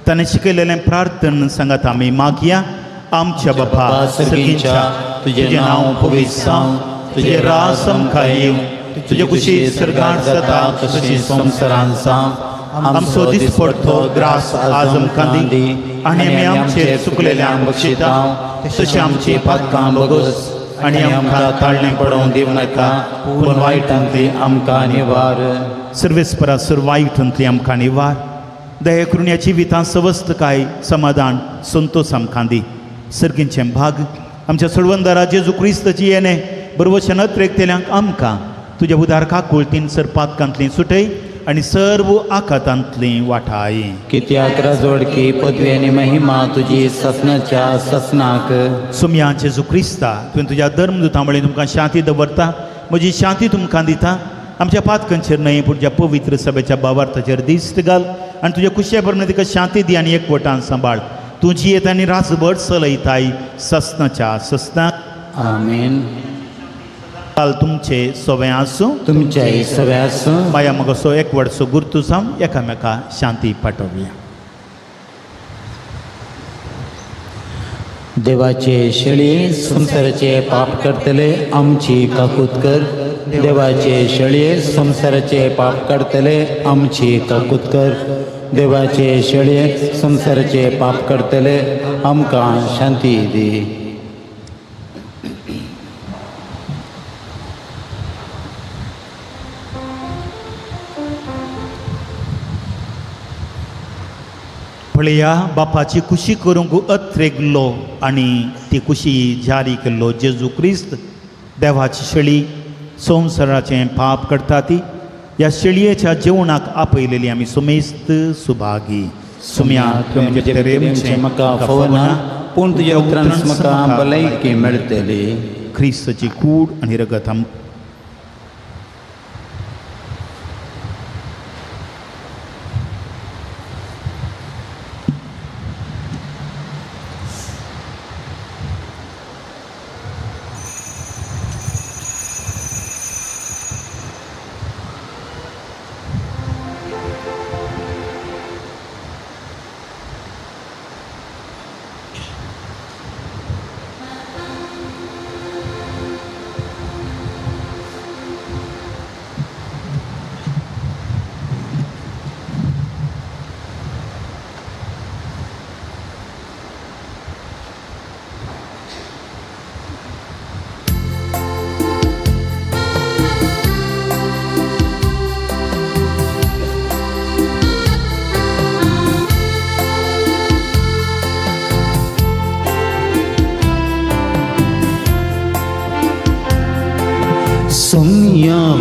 ताणें शिकयलेलें प्रार्थन सांगात आमी मागया. आमच्या बापा सर्गींच्या तुजें नांव पवित्र जावं, तुजें राज आमकां येवं, तुजे कुशी सर्गांत जाता तशी संवसारांत जावं. आमचो दिसपडतो ग्रास आज आमकां दी आनी आमी आमचेर चुकलेल्यांक बक्षिता तशें आमची पातकां बगोस आनी आमकां ताळणें पडोवंक दिवं नाका, पूण वायटांतली आमकां निवार. सर्वेस्परा सर वायटांतली आमकां निवार. दया करून ह्या जिवितांत सवस्तकाय समाधान संतोष आमकां दी. सर्गींचें भाग आमच्या सोडवंदारा जेजू क्रिस्ताची येणें बरवशेन अत्रेकतेल्यांक आमकां तुज्या उदार काकुळतीन सरपातकांतली सुटय आनी सर्व आकातांतली वाठाय. कित्याक राजवडकी पदवी आनी महिमा तुजी ससनाच्या ससनाक. सुम्या जेजू क्रिस्ता तुवें तुज्या धर्मदुतां वळी तुमकां शांती दवरता, म्हजी शांती तुमकां दिता. आमच्या पातकांचेर न्हय पूण तुज्या पवित्र सभेच्या बावार्थाचेर दिश्ट घाल आनी तुज्या कुशे प्रमाणे तिका शांती दी आनी एकवटान सांबाळ. तूं जियेत आनी राजभर चलयताय ससनाच्या ससनाक. आमेन. काल तुमचे सवें आसूं, तुमचे सवें आसूं. माया मगसो एकवटसो गुर्तू जावन एकामेका शांती पाठोवया. देवाचे शेळये संवसाराचे पाप करतले आमची काकूत कर. देवाचे शेळये संवसाराचे पाप करतले आमची काकूत कर. देवाचे शेळये संवसाराचे पाप करतले आमकां शांती दी. पळया बापाची कुशी करूंक अत्रेगलो आनी ती कुशी जारी केल्लो जेजू क्रिस्त देवाची शेळी संवसाराचें पाप करता ती ह्या शेळयेच्या जेवणाक आपयलेली आमी सुमेस्त सुभागी. सुम्या तुवें म्हाका फावना, पूण तुज्या उतरान म्हाका भलायकी मेळटली. क्रिस्ताची कूड आनी रगत आमकां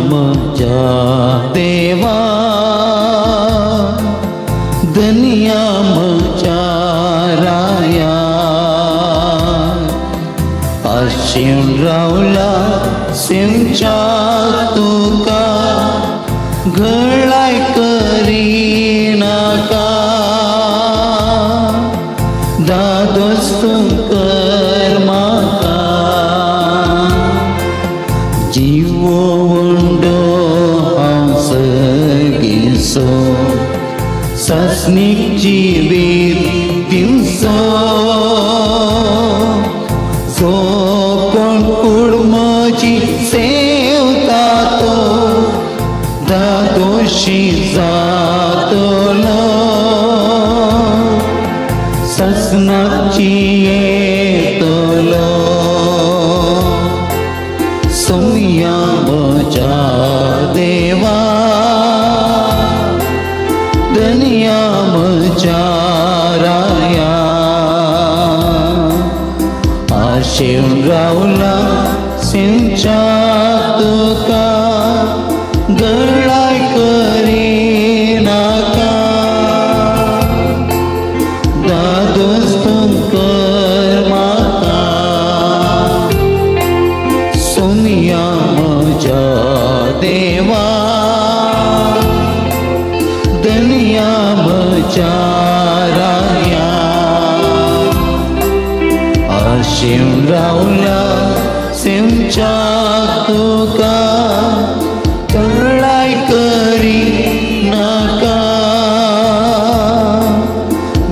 म्हज्या देवा धनिया म्हज्या राया आशिवन रावला सिमच्या तुका घळाय करिनाका दादोस तूं कर म्हाका जिवो उंडो हांव सगीसो सासणीक जिवीत दिवसो जो कोण कूड म्हजी सेवता तो दादोशी जातलो ससनाची येतलो सोमया म्हज्या देवा धनिया म्हज्या राया आशेवन रावला सिंच्या तुका गळाय करिनाका दादोस तूं कर म्हाका सोमया म्हज्या धनिया म्हज्या राया आशेवन रावला सिमच्या तुका तळाय करी नाका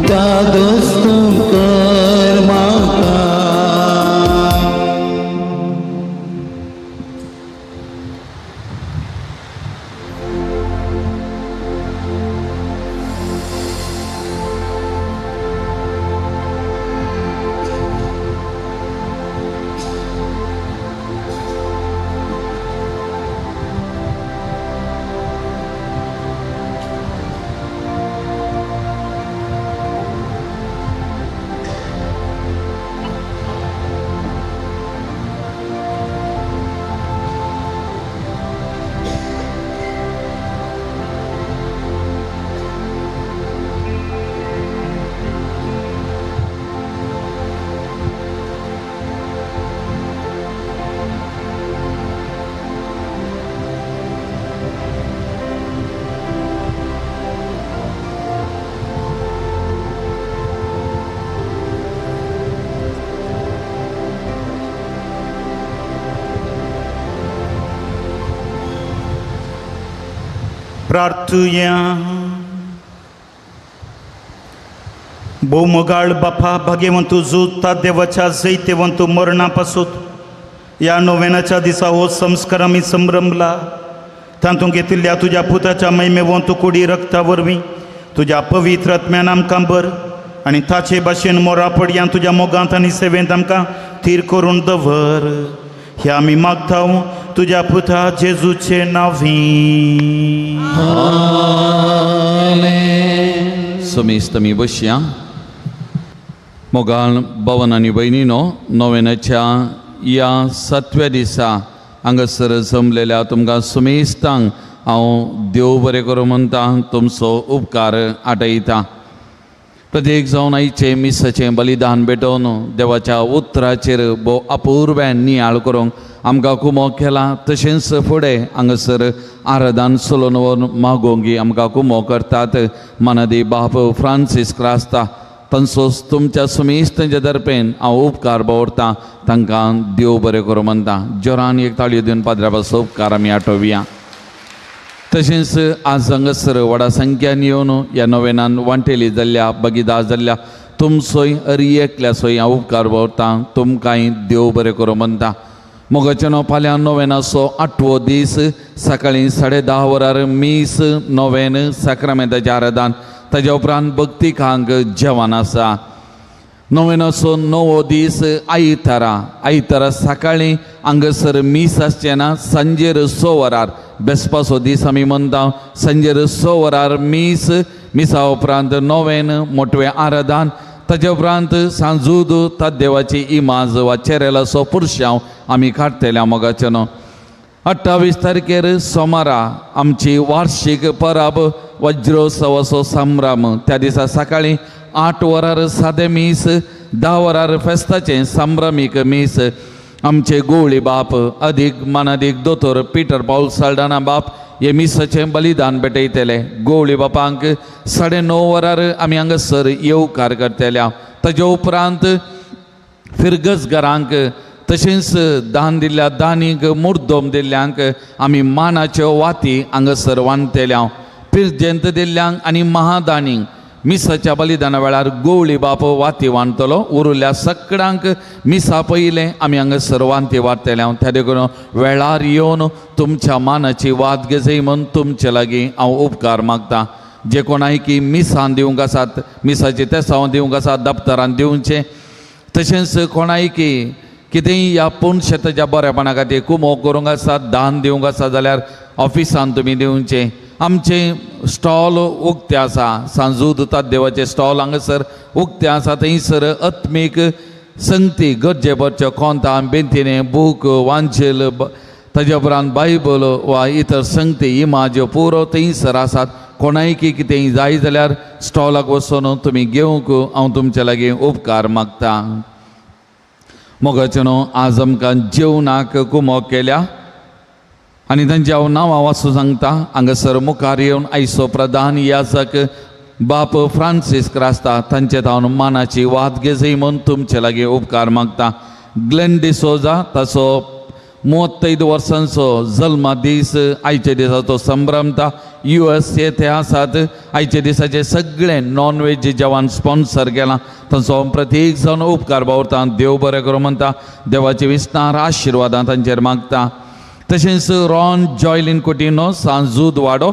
दादोस तूं कर म्हाका. प्रार्थुया. भोवमोगाळ बापा भाग्यवंत जुता देवाच्या जैतेवंत मरणा पासून ह्या नोवेनाच्या दिसा हो संस्कार आमी संभ्रमला तातूंत घेतिल्ल्या तुज्या पुताच्या महिमेवंत कुडी रक्ता वरवीं तुज्या पवित्र आत्म्यान आमकां बर आनी ताचे भाशेन मोरा पडयान तुज्या मोगांत आनी सेवेंत आमकां थीर करून दवर. हे आमी मागता तुज्या पुता जेजूचे नांवी. आमेन. समेस्त आमी बसया. मोगाळ भवन आनी भयणीनो, नोवेनाच्या ह्या सातव्या दिसा हांगासर जमलेल्या तुमकां समेस्तांक हांव देव बरें करूं म्हणटा, तुमचो उपकार आटयता. प्रत्येक जावन आयचें मिसाचें बलिदान भेटोवन देवाच्या उतराचेर भोव अपुर्व्यान नियाळ करूंक आमकां कुमोक केला. तशेंच फुडें हांगासर आराधन चलोवन व्हरून मागोवंक आमकां कुमोक करतात. मानादी बाप फ्रांसीस क्रास्ता तांचो तुमच्या समेस्तांच्या दर्पेन हांव उपकार दवरतां. तांकां देव बरें करूं म्हणटा. जोरान एक ताळयो दिवन पाद्रा पासो उपकार आमी आठोवया. तशेंच आज हांगासर व्हडा संख्यान येवन ह्या नोवेनान वांटेली जाल्ल्या भगिदार जाल्ल्या तुमचोय अरी एकल्याचोय हांव उपकार दवरतां. तुमकांय देव बरें करूं म्हणटा. मोगाच्या न्हू फाल्यां नोवेनाचो आठवो दीस सकाळीं 10:30 वरार मीस नोवेन साक्रामेंताचें आराधन, ताज्या उपरांत भक्तिकांक जेवण आसा. नोवेनाचो णवो दीस आयतारा, आयतारा सकाळीं हांगासर मीस आसचें ना. सांजेर 6 वरार बेसपाचो दीस आमी म्हणटा. सांजेर 6 वरार मीस, मिसा उपरांत नोवेन मोटवें आराधन, ताज्या उपरांत सांजूद देवाची इमाज वा चेरेलाचो पुरशांव आमी काडटले. मोगाचे न्हू 28 तारखेर सोमारा आमची वार्षीक परब वज्रोत्सवाचो संभ्रम. त्या दिसा सकाळीं 8 वरार सादें मीस, 10 वरार फेस्ताचें संभ्रमीक मीस. आमचे गोवळी बाप अदीक मानादीक दोतोर पीटर पावल साल्डाना बाप हे मिसाचें बलिदान भेटयतले. गोवळी बापांक 9:30 वरार आमी हांगासर येवकार करतले. ताजे उपरांत फिरगजगारांक तशेंच दान दिल्ल्या दानीक मुर्दोम दिल्ल्यांक आमी मानाच्यो वाती हांगासर वांटतले. पिरजेंत दिल्ल्यांक आनी महादानींक मिसाच्या बलिदाना वेळार गोवळी बाप वाती वांटतलो. उरिल्ल्या सगळ्यांक मिसा पयलें आमी हांगासर वांती वाडटले. त्या देखून वेळार येवन तुमच्या मानाची वात घेजय म्हूण तुमचे लागीं हांव उपकार मागता. जे कोणाय की मिसान दिवंक आसात, मिसाची तेसांव दिवंक आसात, दप्तरान दिवचें. तशेंच कोणाय की कितेंय ह्या पूण शेताच्या बरेपणा खातीर कुमोक करूंक आसा, दान दिवंक आसा जाल्यार ऑफिसान तुमी दिवचें. आमचें स्टॉल उक्तें आसा, सांजू दुतात देवाचें स्टॉल हांगासर उक्तें आसा. थंयसर आत्मीक संगती गरजे भरच्यो कोंतां बेंतिने बूक वांजेल ताज्या उपरांत बायबल वा इतर संगती इमाज्यो पुरो थंयसर आसात. कोणाय की कितेंय जाय जाल्यार स्टॉलाक वचून तुमी घेवंक हांव तुमचे लागीं उपकार मागता. मोगाचे न्हू आज आमकां जेवणाक कुमोक केल्या. आनी तांची हांव नांवां वाचूं सांगता. हांगासर मुखार येवन आयचो प्रधान याजक बाप फ्रांसीस क्रास्ता तांचे हांव मानाची वाद घेजय म्हूण तुमचे लागीं उपकार मागता. ग्लेन डिसोजा ताचो 35 वर्सांचो जल्मा दीस आयच्या दिसा तो संभ्रमता. USA ते आसात. आयच्या दिसाचे सगळे नॉन वेज जेवण स्पॉन्सर केलां तांचो प्रत्येक जावन उपकार बावरता. देव बरें करूं म्हणटा. देवाचे विस्तार आशिर्वादां तांचेर मागता. तशेंच रॉन जॉयलीन कुटिनो सांजूद वाडो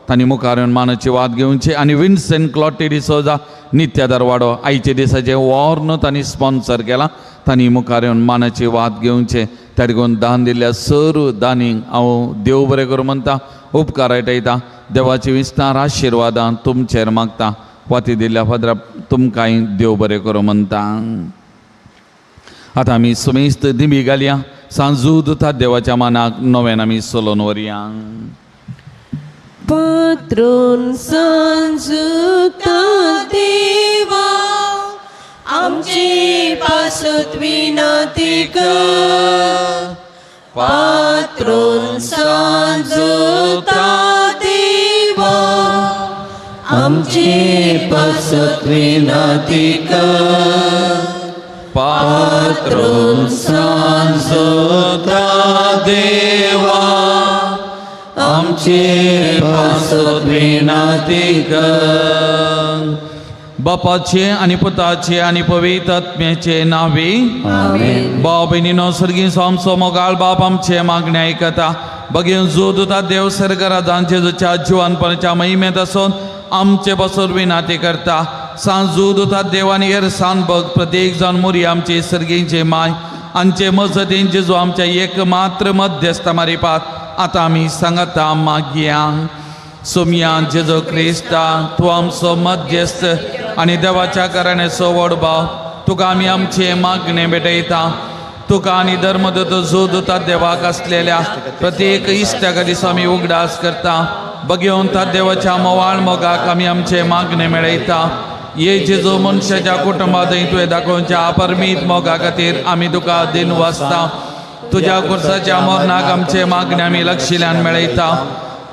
तांणी मुखार येवन मानाची वाद घेवची आनी विन्सेंट क्लॉटी डिसोजा नित्यादार वाडो आयच्या दिसाचे वॉर्न तांणी स्पॉन्सर केलां तांणी मुखार येवन मानाची वाद घेवचे. त्या देखून दान दिल्ल्या सर दानींक हांव देव बरें करूं म्हणटा. उपकार आयटयता. देवाची विस्तार आशिर्वादां तुमचेर मागता. वाती दिल्ल्या फादरा तुमकांय देव बरें करूं म्हणटा. आतां आमी सुमेस्त दिमी घालया. सांजूद देवाच्या मानाक नव्यान आमी सोलोन वरया. पात्रोन सांजुता देवा आमचे पासत विनंती कर. पात्रोन सांजुता देवा आमचे पासत विनंती कर. पात्रोन सांजुता देवा आमचे पासत विनंती कर. बापाचे आनी पुताचे आनी पवित्र आत्म्याचे नांवे आमेन. भाव भयणीनो सर्गीं आमचो मोगाळ बाप आमचे मागणे आयकता. बगेन जो दुता देव सरगरा जेजूच्या जिवानपणाच्या महिमेंत आसून आमचे पासून विनंती करता. सांजू दुता देवान येरसान बग प्रत्येक जावन मोरी आमचे सर्गींचे माय आमचे मजतीन जेजू आमच्या एक मात्र मध्यस्थ मारिपात आतां आमी सांगता मागया. सोमया जेजू क्रिस्ता तूं आमचो मध्यस्थ आनी देवाच्या घराण्याचो व्हड भाव तुका आमी आमचे मागणे भेटयता. तुका आनी धर्मदूत जो दुता देवाक आसलेल्या प्रत्येक इश्टा दिसा आमी उगडास करता. बगेवन ता देवाच्या मोवाळ मोगाक आमी आमचे मागणे मेळयता. ये जेजू मनशाच्या कुटुंबांत तुवें दाखोवच्या अपरमीत मोगा खातीर आमी तुका दिन वाचता. तुज्या कुर्साच्या मरणाक आमचे मागणे आमी लक्षिल्यान मेळयता.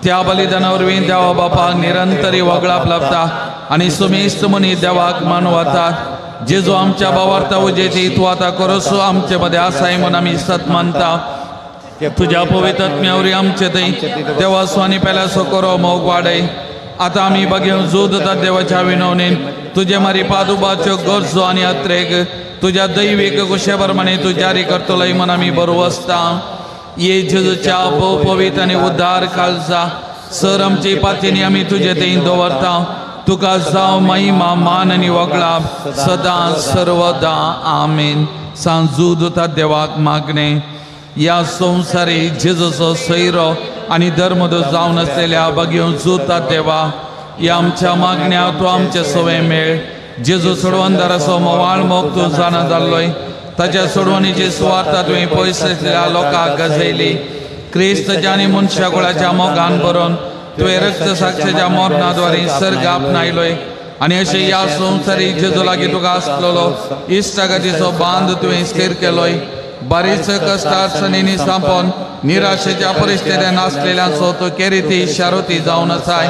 त्या बलिदाना वरवीं देवा बापाक निरंतरी वगळाप लाभता आनी सुमेस्त मनी देवाक मानवता. जेजू आमच्या भावार्था उजेती तूं आतां करोसो आमचे मदें आसाय म्हूण आमी सत मानता. तुज्या पवित्र आत्म्या वरवीं आमचे थंय देवाचो आनी पेल्याचो करो मोग वाडय. आतां आमी बगेवन जोद देवाच्या विनवणेन तुजे मारी पादुबाच्यो गरजो आनी अत्रेक तुज्या दैवीक कुशे प्रमाणे तूं जारी करतलोय म्हूण आमी बरो आसता. ये जेजूच्या भोव पवित्र आनी उद्धार कालजा सर आमची पातीनी आमी तुजे थंय दवरता. तुका जावं महिमा मान आनी वगळाप सदां सर्वदा आमेन. सांजू दुता देवाक मागणे ह्या संवसारी जेजूचो सैरो आनी धर्मदूत जावन आसलेल्या बगेवन जुता देवा ह्या आमच्या मागण्या तूं आमचे सवय मेळ. जेजू सोडवणदाराचो मोवाळ मोग तूं जाणा जाल्लोय. ताच्या सोडवणीची सुवार्ता तुवें पयस आसलेल्या लोकांक गजयली. क्रिस्तच्या आनी मनशा कुळाच्या मोगान भरून तुवें रक्त साक्षेच्या मरणा द्वारे सर्ग आपणायलोय आनी अशें ह्या संवसारी जेजू लागीं तुका आसलेलो इश्टागतीचो बांद तुवें स्थीर केलोय. बारीच कश्टार्सणींनी सांपोन निराशेच्या परिस्थितीन आसलेल्यांचो तूं केरिती शारुती जावन आसाय.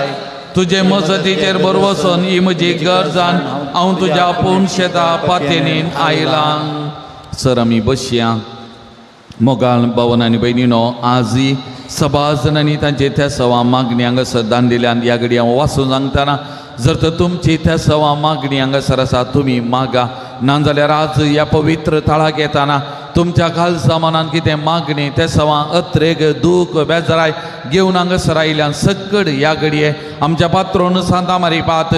तुजे मजतीचेर बरवसून ही म्हजी गरजान हांव तुज्या पूर्ण शेता पातेनीन आयलां. सर आमी बसया. मोगाल भावन आनी भयणीनो आजय सभाजनांनी तांचे त्या सवा मागणी हांगासर दान दिल्यान ह्या घडी हांव वाचून सांगतना जर तर तुमची त्या सवा मागणी हांगासर आसा तुमी मागा. नाजाल्यार आज ह्या पवित्र थळाक येताना तुमच्या खालसा मनान कितें मागणी ते सवा अत्रेग दूख बेजाराय घेवन हांगासर आयल्यान सकड ह्या घडये आमच्या पात्रोन सांता मारिपात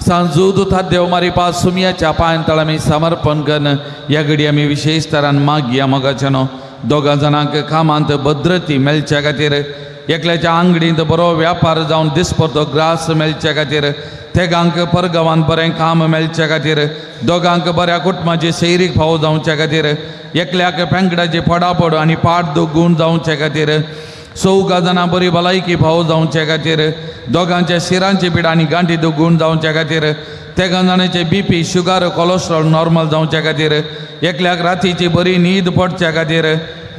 सांजू दुथा देव मारिपात सुमयाच्या पांयान तळ आमी समर्पण करून ह्या घडी आमी विशेश तरान मागया. मोगाच्यानो दोगां जाणांक कामांत भद्रती मेळच्या खातीर एकल्याच्या आंगडींत बरो व्यापार जावन दिसपडतो ग्रास मेळच्या खातीर तेगांक परगांवांत बरें काम मेळच्या खातीर दोगांक बऱ्या कुटुंबाची सैरीक फावो जावच्या खातीर एकल्याक पेंकडाची पडापड आनी पाट दुगूण जावचे खातीर चौगा जाणां बरी भलायकी फावो जावचे खातीर दोगांच्या शिरांची पिडा आनी गांठी दुगूण जावचे खातीर तेगां जाणांचे बीपी शुगर कोलेस्ट्रॉल नॉर्मल जावचे खातीर एकल्याक रातीची बरी न्हीद पडच्या खातीर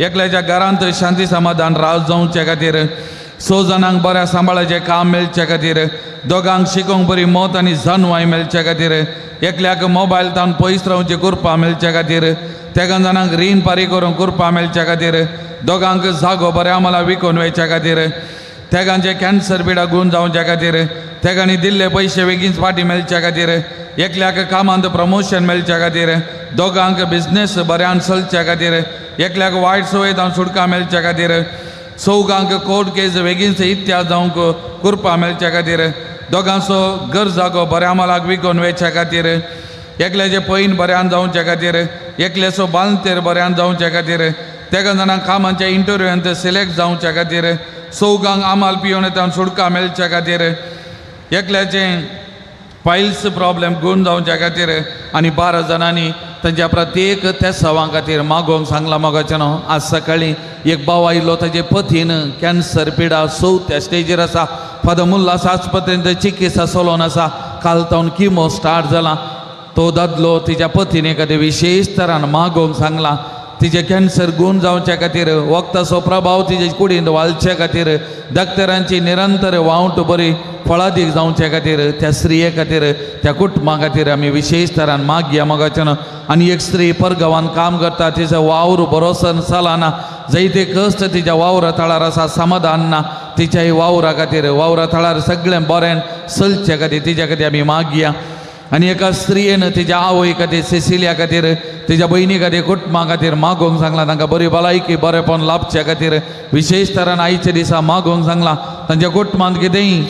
एकल्याच्या घरांत शांती समाधान राज जावचे खातीर, 6 जाणांक बऱ्या सांबाळाचें काम मेळचे खातीर, दोगांक शिकोवंक बरी मत आनी जानवाय मेळचे खातीर, एकल्याक मोबायल तावन पयस रावची कृपा मेळचे खातीर, तेगां जाणांक रीण पारी करूंक कृपा मेळचे खातीर, दोगांक जागो बऱ्या मला विकून वयच्या खातीर, तेगांचे कॅन्सर पिडा गुण जावच्या खातीर, तेगांनी दिल्ले पयशे बेगीन फाटीं मेळच्या खातीर, एकल्याक कामांत प्रमोशन मेळच्या खातीर, दोगांक बिजनेस बऱ्यान चलच्या खातीर, एकल्याक वायट संवय जावन सुटका मेळच्या खातीर, चौगांक कोर्ट केस बेगीनच इतिहास जावंक कृपा मेळच्या खातीर, दोगांचो घर जागो बऱ्या मालाक विकून वयच्या खातीर, एकल्याचे पैन बऱ्यान जावच्या खातीर, एकल्याचो बालतेर बऱ्यान जावच्या खातीर, तेगां जाणांक कामाच्या इंटरव्यूंत सिलेक्ट जावच्या खातीर, चौगांक आमाल पिवन तावन सुटका मेळच्या खातीर, एकल्याचें पायल्स प्रॉब्लेम गुण जावच्या खातीर आनी 12 जाणांनी तांच्या प्रत्येक तेसावां खातीर मागोवंक सांगलां मोगाचें न्हू. आज सकाळीं एक भाव आयलो, ताजे पतीन कॅन्सर पिडा 4थ्या स्टेजीर आसा. फादर मुल्लास आस्पत्रेंत चिकित्सा चलोवन आसा. काल तावन किमो स्टार्ट जाला. तो दादलो तिच्या पतीन खातीर विशेश तरान मागोवंक सांगलां. तिचे कॅन्सर गुण जावच्या खातीर, वखदाचो प्रभाव तिचे कुडींत वालचे खातीर, डॉक्टरांची निरंतर वावट बरी फळादीक जावचे खातीर, त्या स्त्रिये खातीर, त्या कुटुंबा खातीर आमी विशेश तरान मागया मोगाचें न्हू. आनी एक स्त्री परगांवान काम करता, तिचो वावर बरोसन चलना, जायते कश्ट तिच्या वावरा थळार आसा, समाधान ना तिच्याय वावरा खातीर, वावरा थळार सगळें बरें चलचे खातीर तिच्या खातीर आमी मागया. आनी एका स्त्रियेन तिच्या आवय खातीर, सिसिलिया खातीर, तिच्या भयणी खातीर, कुटुंबा खातीर मागोवंक सांगलां. तांकां बरी भलायकी बरेपण लाभचे खातीर विशेश तरान आयच्या दिसा मागोवंक सांगलां. तांच्या कुटुंबांत कितेंय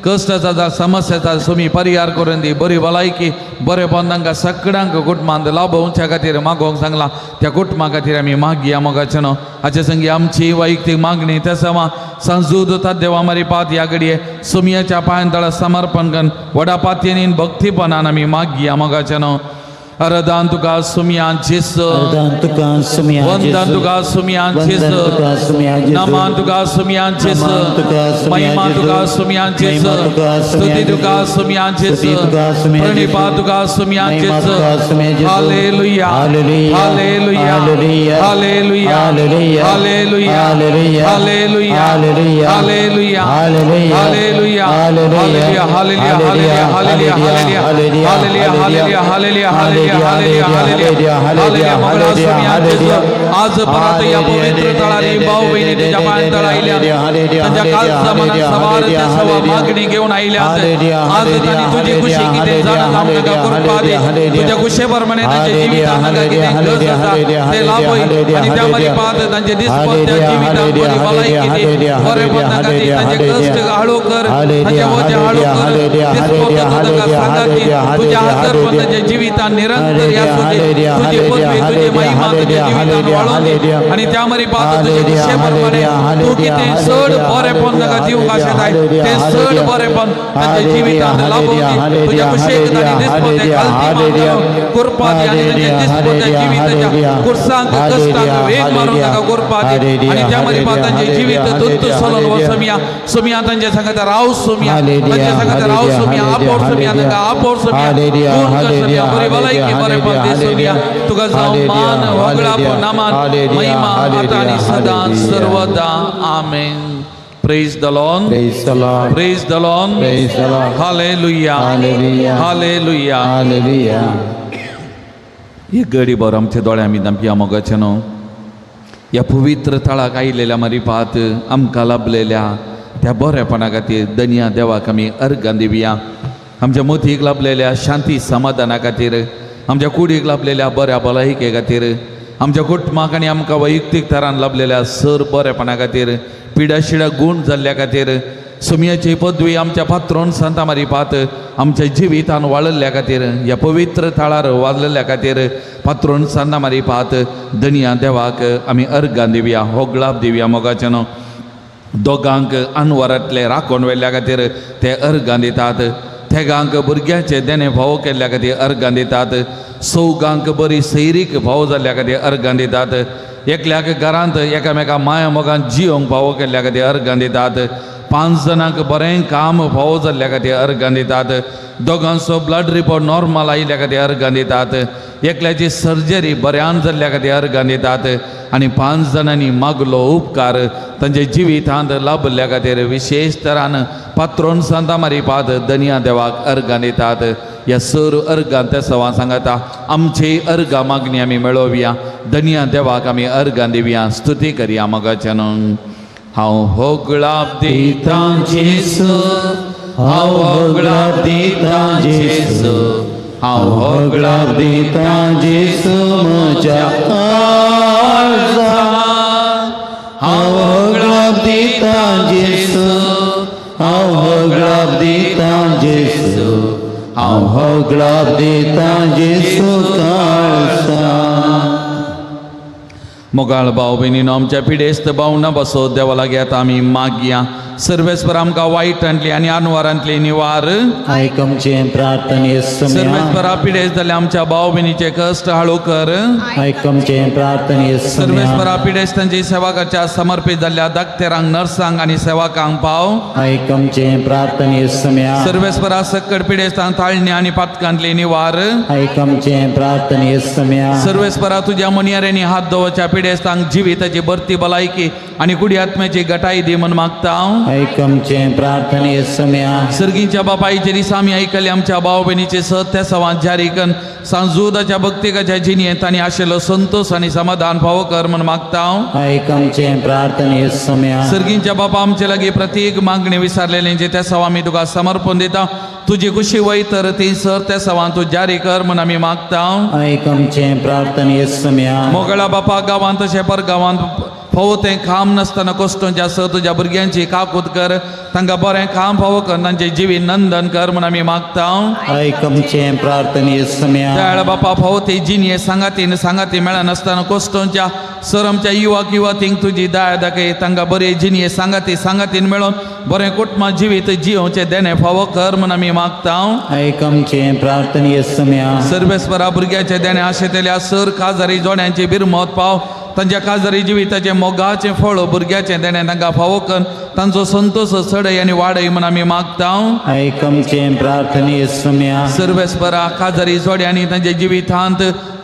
कश्टाचा समस्याचा सुमी परिहार करून दी, बरी भलायकी बरेपण तांकां सगळ्यांक कुटुंबांत लाभोवच्या खातीर मागोवंक सांगलां. त्या कुटुंबा खातीर आमी मागया मोगाचें न्हू. हाचे संगी आमची वैयक्तीक मागणी तसमा संजूद देवा मारी पात ह्या घडये सुमयाच्या पांयां तळा समर्पण करून व्हडा पातयेन भक्तीपणान आमी मागया मोगाचें न्हू. अरदान तुका सुमयान जेसू, वंदन तुका सुमयान जेसू, नमन तुका सुमयान जेसू, महिमा तुका सुमयान जेसू, स्तुति तुका सुमयान जेसू, प्रणिपात तुका सुमयान जेसू. Hallelujah, hallelujah, hallelujah, hallelujah, hallelujah, hallelujah, hallelujah, hallelujah, hallelujah, hallelujah, hallelujah, hallelujah, hallelujah, hallelujah. आज परत या पवित्र तळारी भाऊ बहिणी तुझ्या पांयां तळा आयल्या, तांच्या कालचा मनात सवार ते सवा मागणी घेवन आयल्या. आज तांणी तुजी खुशी कितें जाणा जावं नाका कृपा दी, तुज्या खुशे प्रमाणे तांच्या जिवितांत तांकां कितें गरज आसा ते लाभय आनी त्या मारी पात तांचे दिसपट्ट्या जिवितांत बरी भलायकी दी, बरेपण तांकां दी, तांचे कश्ट हाळू कर, तांचे वजें हाळू कर, दिसपट्टो तांकां सांगात दी, तुज्या हातार तांच्या जिवितांत निरंतर तुझी पदवी, तुझी महिमा तुझ्या जिवितान वाळोवन दी आनी त्या मरी पात तुझे खुशे प्रमाणे तूं कितें चड बरेपण तांकां दिवंक आशेताय तें चड बरेपण तांच्या जिवितांत लाभोवन दी. तुज्या खुशेक तांणी दिसपट्टे खालती मान कृपा दी आनी तांच्या दिसपट्ट्या जिविताच्या कुर्सांक कश्टांक वेग मारून तांकां कृपा दी आनी त्या मरी पात तांचें जिवीत तुर्त चलोवन वचोया. सुमया तांच्या सांगाता राव, सुमया तांच्या सांगाता राव, सुमया आपोर, सुमया तांकां आपोर, सुमया गुण कर, सुमया बरी भलायकी बरेपण दे. सुमया तुका जावं मान वगळाप नामान महिमा आता आनी सदां सर्वदा. आमेन. Praise the Lord. Praise the Lord. Praise the Lord. Praise the Lord. Hallelujah. Hallelujah. Hallelujah. Hallelujah. ही गडी भर आमच्या दोळ्या आमी दामपी मोगाचें न्हू ह्या पवित्र थळाक आयिल्ल्या मारी पात आमकां लाभलेल्या त्या बरेपणा खातीर दनया देवाक आमी अर्गां दिवया. आमच्या मोतीक लाभलेल्या शांती समाधाना खातीर, आमच्या कुडीक लाभलेल्या बऱ्या भलायके खातीर, आमच्या कुटुंबाक आनी आमकां वैयक्तीक थरान लाभलेल्या सर बरेपणा खातीर, पिडाशिडा गूण जाल्ल्या खातीर, सुमयाची पदवी आमच्या पात्रोन संता मारी पात आमच्या जिवितान वाळिल्ल्या खातीर, ह्या पवित्र थळार वाळिल्ल्या खातीर पात्रोन संता मारी पात दनया देवाक आमी अर्गां दिवया, होगळाप दिवया मोगाचें न्हू. दोगांक अनवरांतले राखून व्हेल्ल्या खातीर ते अर्गां दितात, थेगांक भुरग्याचे देणें फावो केल्ल्या खातीर अर्गां दितात, चौगांक बरी सैरीक फावो जाल्ल्या खातीर अर्गां दितात, एकल्याक घरांत एकामेका माया मोगान जियोंक फावो केल्ल्या खातीर अर्गां दितात, 5 जाणांक बरें काम फावो जाल्ल्या खातीर अर्गां दितात, दोगांचो ब्लड रिपोर्ट नॉर्मल आयिल्ल्या खातीर अर्गां दितात, एकल्याची सर्जरी बऱ्यान जाल्ल्या खातीर अर्गां दितात आनी 5 जाणांनी मागलो उपकार तांच्या जिवितांत लाभल्या खातीर विशेश तरान पात्रोन सांता मारिपाद दनिया देवाक अर्गां दितात. ह्या सर अर्गां त्या सवां सांगता आमची अर्गां मागणी आमी मेळोवया दनिया देवाक आमी अर्गां दिवया स्तुती करया मोगाच्यान. हांव होगळाप दितां जेजू, हांव होगळाप दितां जेजू, हांव होगळाप दितां जेजू म्हज्या काळजाक, हांव होगळाप दितां जेजू, हांव होगळाप दितां जेजू, हांव होगळाप दितां जेजू काळजाक. मोगाळ भाव भयणीनो आमच्या पिडेस्त भावना बसो देवा लागीं आतां आमी मागया. सर्वेस्पर आमकां वायटांतली आनी आनवारांतली निवार आयक आमचे प्रार्थने. सर्वेस्परा पिडेस्त जाल्ल्या आमच्या भाव भयणीचे कश्ट हाळू कर आयक आमचे प्रार्थने. सर्वेस्परा पिडेस्तांची सेवा करच्या समर्पित जाल्ल्या दाक्तेरांक नर्सांक आनी सेवकांक पाव आयक आमचे प्रार्थने. सर्वेस्परा सक्कड पिडेस्तांक ताळणी आनी पातकांतली निवार आयक आमचे प्रार्थने. सर्वेस्परा तुज्या मनियाऱ्यांनी हात दवरच्या पिडेस्तांक जिविताची भरती भलायकी आनी कुडी आत्म्याची गटाई दी म्हूण मागता. आयक आमचे प्रार्थने. सर्गीच्या बापायचे दिसा आमी आयकले आमच्या भाव भयणीचे सत्य सवां जारी करून सांजूदाच्या भक्तिकाच्या जिणेंत आनी आशिल्लो संतोष आनी समाधान फावो कर म्हूण मागता. आयक आमचे प्रार्थने. सर्गीच्या बापा आमचे लागीं प्रत्येक मागणी विसारलेले जे त्या सवा आमी तुका समर्पण दिता. तुजी खुशी वय तर ती सर त्या सवां तूं जारी कर म्हूण आमी मागता. आयक आमचे प्रार्थने. मोगळा बापा गांवांत तशें पर गांवांत फावो तें काम नासतना कश्टोंच्या स तुज्या भुरग्यांची काकूत कर तांकां बरें काम फावो कर तांचें जिवीत नंदन कर म्हूण आमी मागता. आयक आमचे प्रार्थने. दयाळ बापा फावो ती जिणये सांगातीन सांगाती मेळनासतना कश्टोंच्या सर आमच्या युवक युवतींक तुजी दया दाखय तांकां बरी जिणये सांगाती सांगातीन मेळोन बरें कुटुंबा जिवीत जियोवचें देणें फावो कर म्हूण आमी मागता. आयक आमचे प्रार्थने. सर्वेस्परा भुरग्याचें देणें आशेतल्या सर काजारी जोड्यांची बिरमत पाव तांच्या काजारी जिविताचें मोगाचें फळ भुरग्याचें देणें तांकां फावो कर तांचो संतोश चडय आनी वाडय म्हूण आमी मागता. आयक आमचे प्रार्थने. सर्वेस्परा काजारी जोड्यांनी तांच्या जिवितांत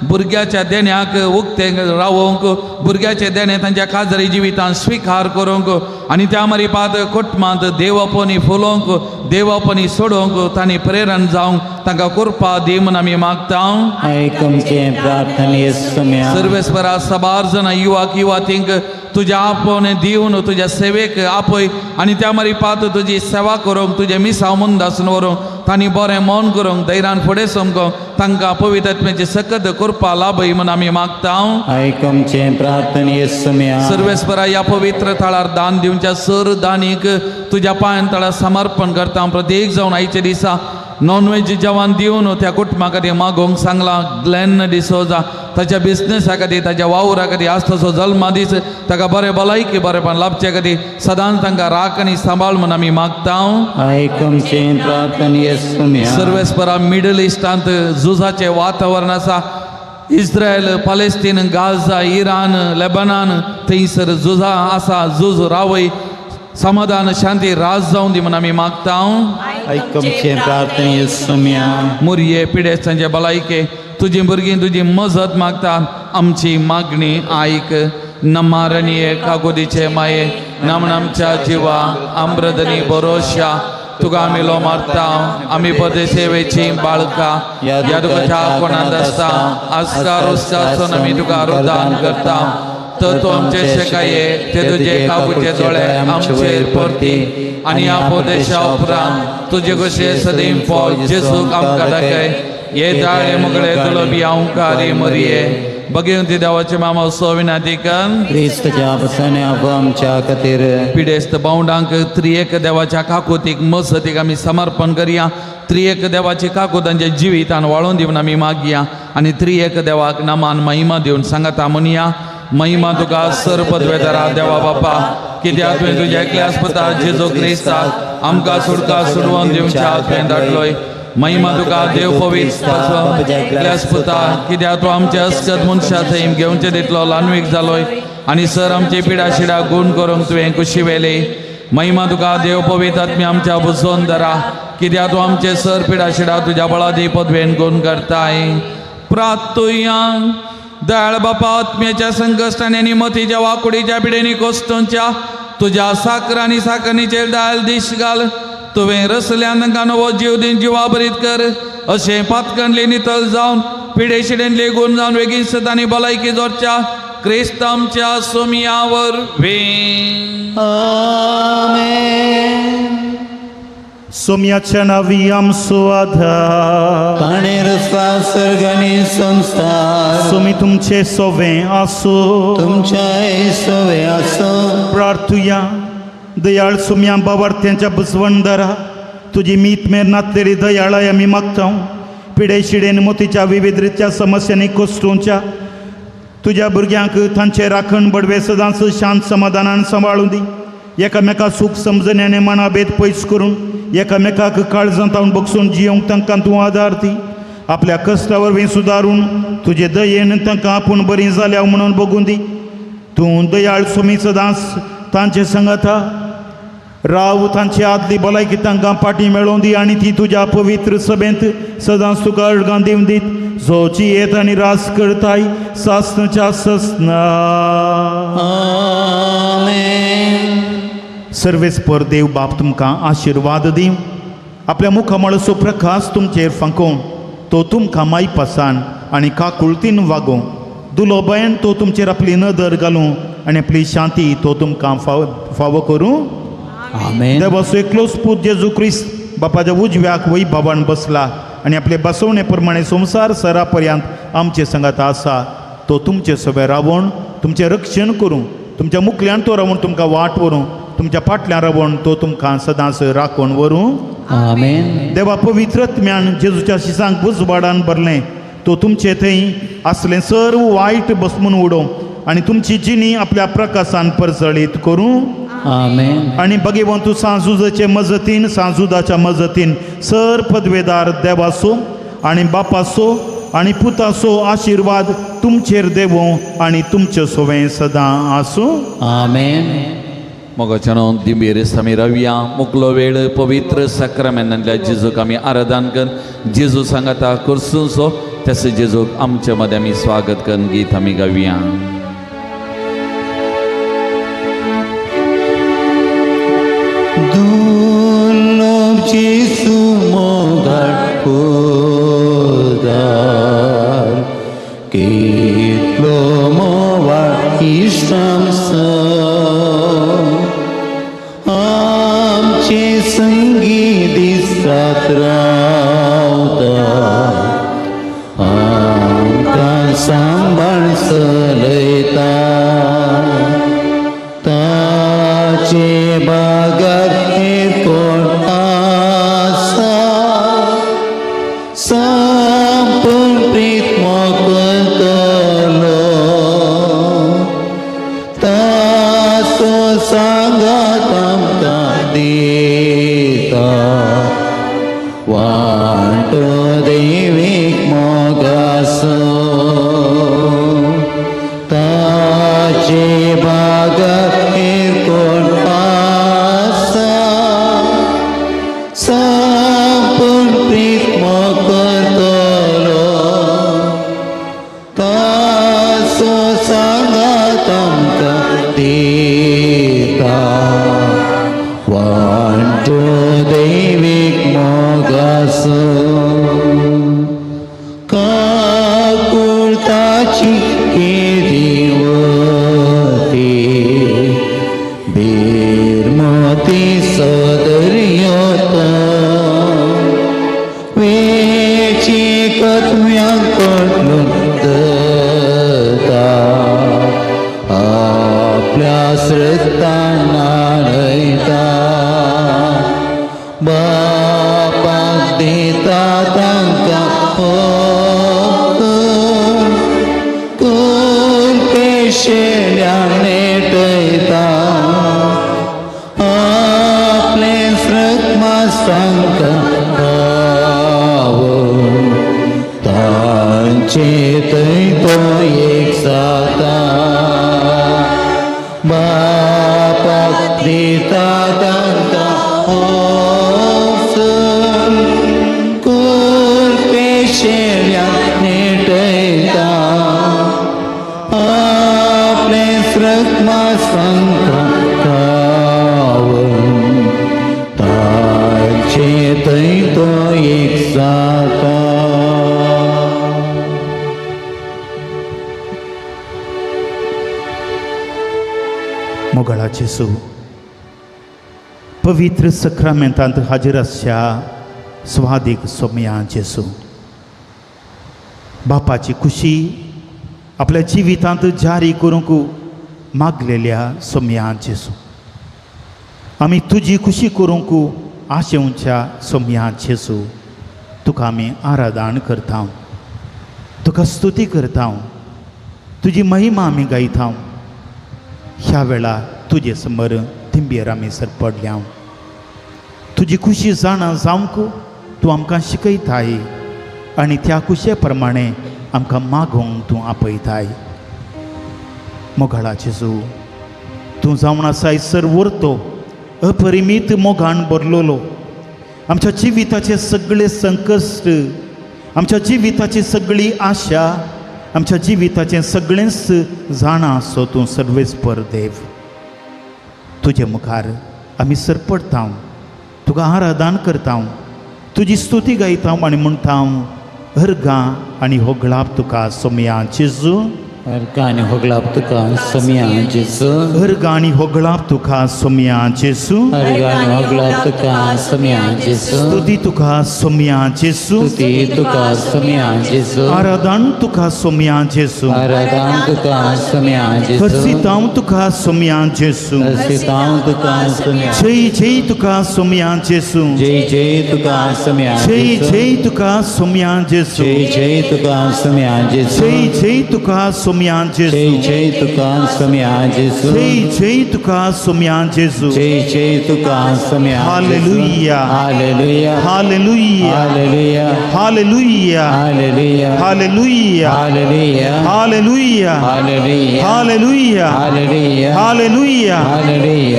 भुरग्याच्या देण्याक उक्तें रावोवंक भुरग्याचें देणें तांच्या काजारी जिवितांत स्विकार करूंक आनी त्या मारिपाद कुटुंबांत देवपणी फुलोवंक देवपणी सोडोवंक तांणी प्रेरण जावंक तांकां कृपा दी म्हूण आमी मागता. आयक आमचे प्रार्थने. सर्वेस्परा साबार जाणां युवक युवतींक तुज्या आपोवणें दिवन तुज्या सेवेक आपय आनी त्या मारिपाद तुजी सेवा करूंक तुजें मिसांव मुंदासून व्हरूंक तांणी बरें मन करूंक धैर्यान फुडें समकोंक तांकां पवित्र आत्म्याची सकत कृपा लाभय म्हूण आमी मागता. आयक आमचे प्रार्थने. सर्वेस्परा ह्या पवित्र थळार दान दिवच्या सर दानीक तुज्या पांयान तळार समर्पण करता. प्रत्येक जावन आयच्या दिसा नॉनव्हेज जेवण दिवन त्या कुटुंबा खातीर मागोवंक सांगलां. ग्लॅन डिसोजा ताच्या बिजनेसा खातीर ताच्या वावरा खातीर आज तसो जल्मा दीस ताका बरें भलायकी बरेंपण लाभचे खातीर सदांच तांकां राख आनी सांबाळ म्हूण आमी मागता. आयक आमचे प्रार्थने. सर्वेस्परा मिडल इस्टांत झुजाचें वातावरण आसा. Israel Palestine Gaza Iran Lebanon थंयसर झुजां आसा. झूज रावय समाधान शांती राज जावं दी म्हूण आमी मागता. आयक आमचे प्रार्थने. मुरये पिडेस्तांचे भलायके तुजी भुरगीं तुजी मजत मागता. आमची मागणी आयक. नमारणीये कागोदीचे माये नामन आमच्या जिवा आम्रदनी बरोशा तुका आमी लो मारता. आमी परदेसेवेची बाळका ह्या तुका कोणांत आसता आसका रोसका आमी तुका रुदान करता. तर तूं आमचे शेकाये ते तुजे काबूचे दोळे आमचेर परती आनी ह्या परदेशा उपरांत तुजे कशे सदैव पो जेजूक आमकां दाखय. हे दाळे मुगळे तुलो हांवकारी मरये बगेवंती देवाचे मामा सविनातिकन क्रिस्तच्या पसने आमच्या खातीर पिडेस्त बावंडांक त्रिएक देवाच्या काकुतीक मजतीक आमी समर्पण करया. त्रिएक देवाची काकूत तांच्या जिवितान वाळोवन दिवन आमी मागया आनी त्रिएक देवाक नामान महिमा दिवन सांगता म्हणया. महिमा तुका सर पदवेदारा देवा बापा कित्याक तुवें तुज्या एकल्या आस्पता जेजू क्रिस्ताक आमकां सुटका सोडोवन दिवच्या तुवें धाडलोय. महिमा तुका देव पवित्र पुता कित्याक तूं आमच्या अस्कत मनशा थंय घेवचे तितलो ल्हानवीक जालोय आनी सर आमची पिडा शिडा गूण करूंक तुवें कुशी वेली. महिमा तुका देव पवित्र आत्मी आमच्या बुजोवन धरा कित्याक तूं आमचे सर पिडा शिडा तुज्या बळादी पदवेन गूण करताय. प्रार्थुया. दयाळ बापा, आत्म्याच्या संकश्टांनी आनी मतीच्या वाकुडीच्या पिडेनी कोश्टोंच्या तुज्या साकर आनी साकरणीचेर दयाळ दीश घाल. तुवें रसल्यान तांकां नवो जीव दिन जिवाभरीत कर. अशें पातकणले नितळ जावन पिडे शिडेन लेगून जावन वेगीन सदांनी भलायकी जोडच्या क्रिस्त आमच्या सोमया वरवीं. आमेन. सोम्याच्या नावी आमचो आधार, ताणें रस्ता सर्ग आनी संसार. सोमी तुमचे सोवे आसो, तुमच्याय सोवे आसो. प्रार्थुया. दयाळ सोम्या बाबार्थ्यांच्या बसवणदारा, तुजी मीत मेर नातलेली दयाळाय आमी मागता. पिडे शिडेन मोतीच्या विविध रित्या समस्यांनी कोसटोवच्या तुज्या भुरग्यांक तांचे राखण बडवे सदांच शांत समाधानान सांबाळूं दी. एकामेका सूख समजण्याने आनी मनाभेद पयस करून एकामेकाक काळजांत हांव बगसून जियोंक तांकां तूं आदार दी. आपल्या कश्टा वरवीं सुदारून तुजे दयेन तांकां आपूण बरीं जाल्या म्हणून बगूं दी. तूं दयाळ सोमी सदांच तांचे संगाता राव. तांची आदली भलायकी तांकां फाटीं मेळोवन दी आनी ती तुज्या पवित्र सभेंत सदांच तुका अळगां दिवन दीत, जो जियेत आनी रास करताय सासनाच्या ससना. आमेन. सर्वेस्पर देव बाप तुमकां आशिर्वाद दी. आपल्या मुखामळचो प्रकाश तुमचेर फांकोवन तो तुमकां मायपासान आनी काकुळतीन वागोवं. दुलोबयान तो तुमचेर आपली नदर घालूं आनी आपली शांती तो तुमकां फावो करूं. आमेन. देवाचो एकलोच पूत जेजू क्रिस्त बापाच्या उजव्याक वैभवान बसला आनी आपले बसवणे प्रमाणे संवसार सरा पर्यंत आमचे संगात आसा. तो तुमचे सभे रावोन तुमचें रक्षण करूं. तुमच्या मुखल्यान तो रावून तुमकां वाट व्हरूं. तुमच्या फाटल्यान रावून तो तुमकां सदांच राखून व्हरूं. आमेन. देवा पवित्र आत्म्यान जेजूच्या शिसांक उजवाडान भरलें. तो तुमचे थंय आसलें सर्व वायट बसमून उडोवं आनी तुमची जिणी आपल्या प्रकाशान परजळीत करूं. आमेन. आनी भगवंतू सांजुजाचे मजतीन, सांजुदाच्या मजतीन सर पदवेदार देवाचो आनी बापाचो आनी पुताचो आशिर्वाद तुमचेर देवो आनी तुमचे सोवें सदां आसूं. आमेन. मोगाच्यानो दिंबेर आमी रावया. मुकलो वेळ पवित्र साक्रामेंतांतल्या जेजूक आमी आराधन कर. जेजू सांगाता करसूंचो तशें जेजूक आमच्या मदें आमी स्वागत करून गीत आमी गावया. दुर्लभ जेजू मोगाळ उदार, कितलो मोवाळ इश्टांचो, आमचे संगी दिसात रावता, आमकां सांबाळ चलयता. ताचे बागार कोण आसा, संपूर्ण प्रीत मोकतलो, ताचो सांगात आमकां दिता, वांटो देवीक मोगाचो. ताचे बागार कोण आसा, संपूर्ण प्रीत मोकतलो, ताचो सांगात आमकां दिता, वांटो देवीक मोगाचो. काकुळताची केदिवती बेरमती सदर्योत, वेची कत्म्यांक पडलून दता, आपल्या श्रद्धांना न्हयता, बापाक दिता तांकां कुरपेशेल्यान नेटयता, आपलें श्रद्धांकां पावोवन तांचे थंय तो एक जाता. बापाक दिता तांकां होसन, कुरपेशेल्यान नेटयता, संतावन ताचे थंय तो एक जाता. मोगाळा जेजू, पवित्र सक्रामेंतांत हाजीर आसच्या स्वादीक सोम्या जेजू, बापाची खुशी आपल्या जिवितांत जारी करूंक मागलेल्या सोम्या जेजू, आमी तुजी खुशी करूंक आशेवच्या सोम्या जेजू, तुका आमी आराधन करता, तुका स्तुती करता, तुजी महिमा आमी गायता. ह्या वेळा तुजे समोर तिंबेर आमी सरपडल्या. तुजी खुशी जाणा जावंक तूं आमकां शिकयताय आनी त्या खुशे प्रमाणे आमकां मागूंक तूं आपयताय. मोगाळा जेजू, तूं जावन आसाय सर्वोर्तो अपरिमीत मोगान भरलेलो. आमच्या जिविताचे सगळे संकश्ट, आमच्या जिविताची सगळी आशा, आमच्या जिविताचें सगळेंच जाणा आसो तूं सर्वेस्पर देव. तुजे मुखार आमी सरपडटा, तुका आराधन करता, तुजी स्तुती गायता आनी म्हणटा, अर्गां आनी होगळाप तुका सोम्या जेजू, अर्गां आनी होगळाप तुका सोम्या जेजू, अर्गां आनी होगळाप तुका सोम्या जेजू, अर्गां आनी होगळाप तुका सोम्या जेजू, स्तुती तुका सोम्या जेजू, स्तुती तुका सोम्या जेजू, आराधन तुका सोम्या जेजू, आराधन तुका सोम्या जेजू, हर्षितांव तुका सोम्या जेजू, हर्षितांव तुका सोम्या, जय जय तुका सोम्या जेजू, जय जय तुका सोम्या, जय जय तुका सोम्या जेजू, जय जय तुका सोम्या जेजू, जय जय तुका सोम्या जेजू, जय जय तुका सोम्या जेजू, जय जय तुका सोम्या जेजू, जय जय तुका Saumya. Hallelujah, hallelujah, hallelujah, hallelujah, hallelujah, hallelujah, hallelujah, hallelujah, hallelujah, hallelujah, hallelujah, hallelujah, hallelujah, hallelujah,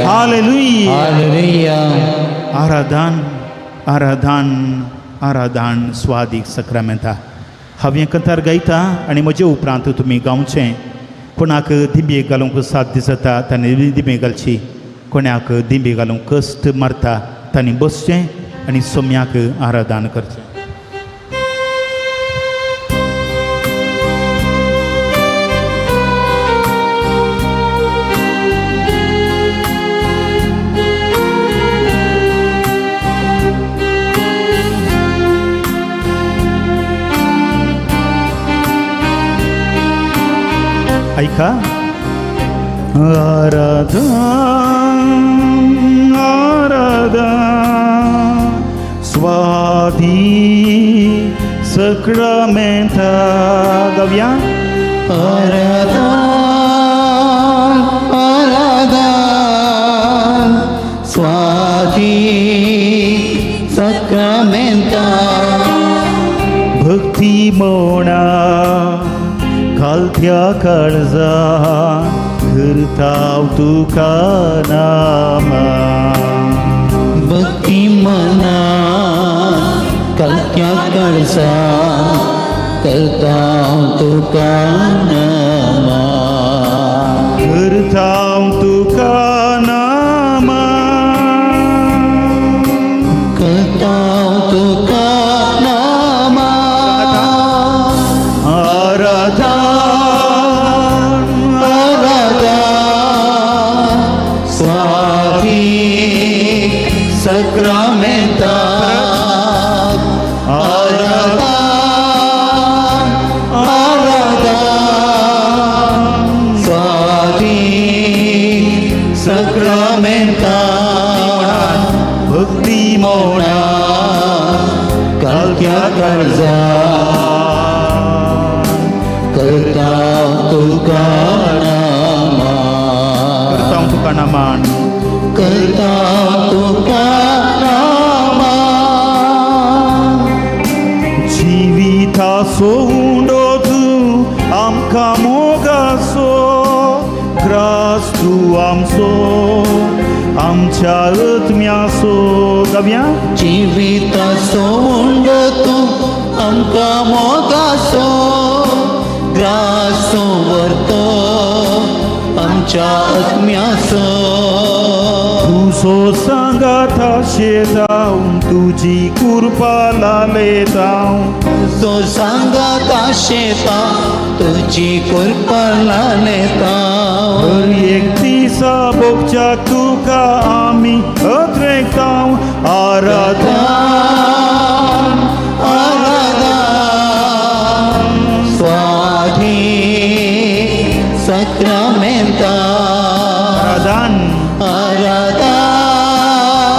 hallelujah, hallelujah. आराधन, आराधन, आराधन स्वादीक सक्रामेंता. हांव हें कंतार गायता आनी म्हजे उपरांत तुमी गावचें. कोणाक दिंबी घालूंक साथ दिसता ताणें दिंबी घालची, कोणाक दिंबी घालूंक कश्ट मारता तांणी बसचें आनी सोम्याक आराधन करचें. ऐका. आराधन, आराधन स्वादी सक्रामेंता. गावया. आराधन, आराधन स्वादी सक्रामेंता. भक्ती मोणा कालत्या काळजा करताव तुका नामा. भक्ती मना कालत्या काळजा करताव तुका नामा, करताव तुका नामा, करताव तुका नामा. आराधन, आराधन स्वामी सक्रामेंता. आराधन, आराधन स्वामी सक्रामेंता. भक्ती मोणा कालत्या काळजा करता तुका नामा, करता तुका नामान, करता तुका नामा. जिविताचो उंडो तूं आमकां मोगाचो, ग्रास तूं आमचो आमच्या आत्म्याचो. गावया. जिविताचो उंडो तूं आमकां मोगाचो, ग्रास व्हरतो आमच्या आमच्या आत्म्यासो तुजो सांगाता शेताव तुजी कृपा लालेताव तुजो सांगाता शेताव तुजी कृपा लालेताव हर एक दिसा भोगच्या तुका आमी अत्रेकताव आराधन आराधन स्वाधी साक्रामेंता आराधन आराधन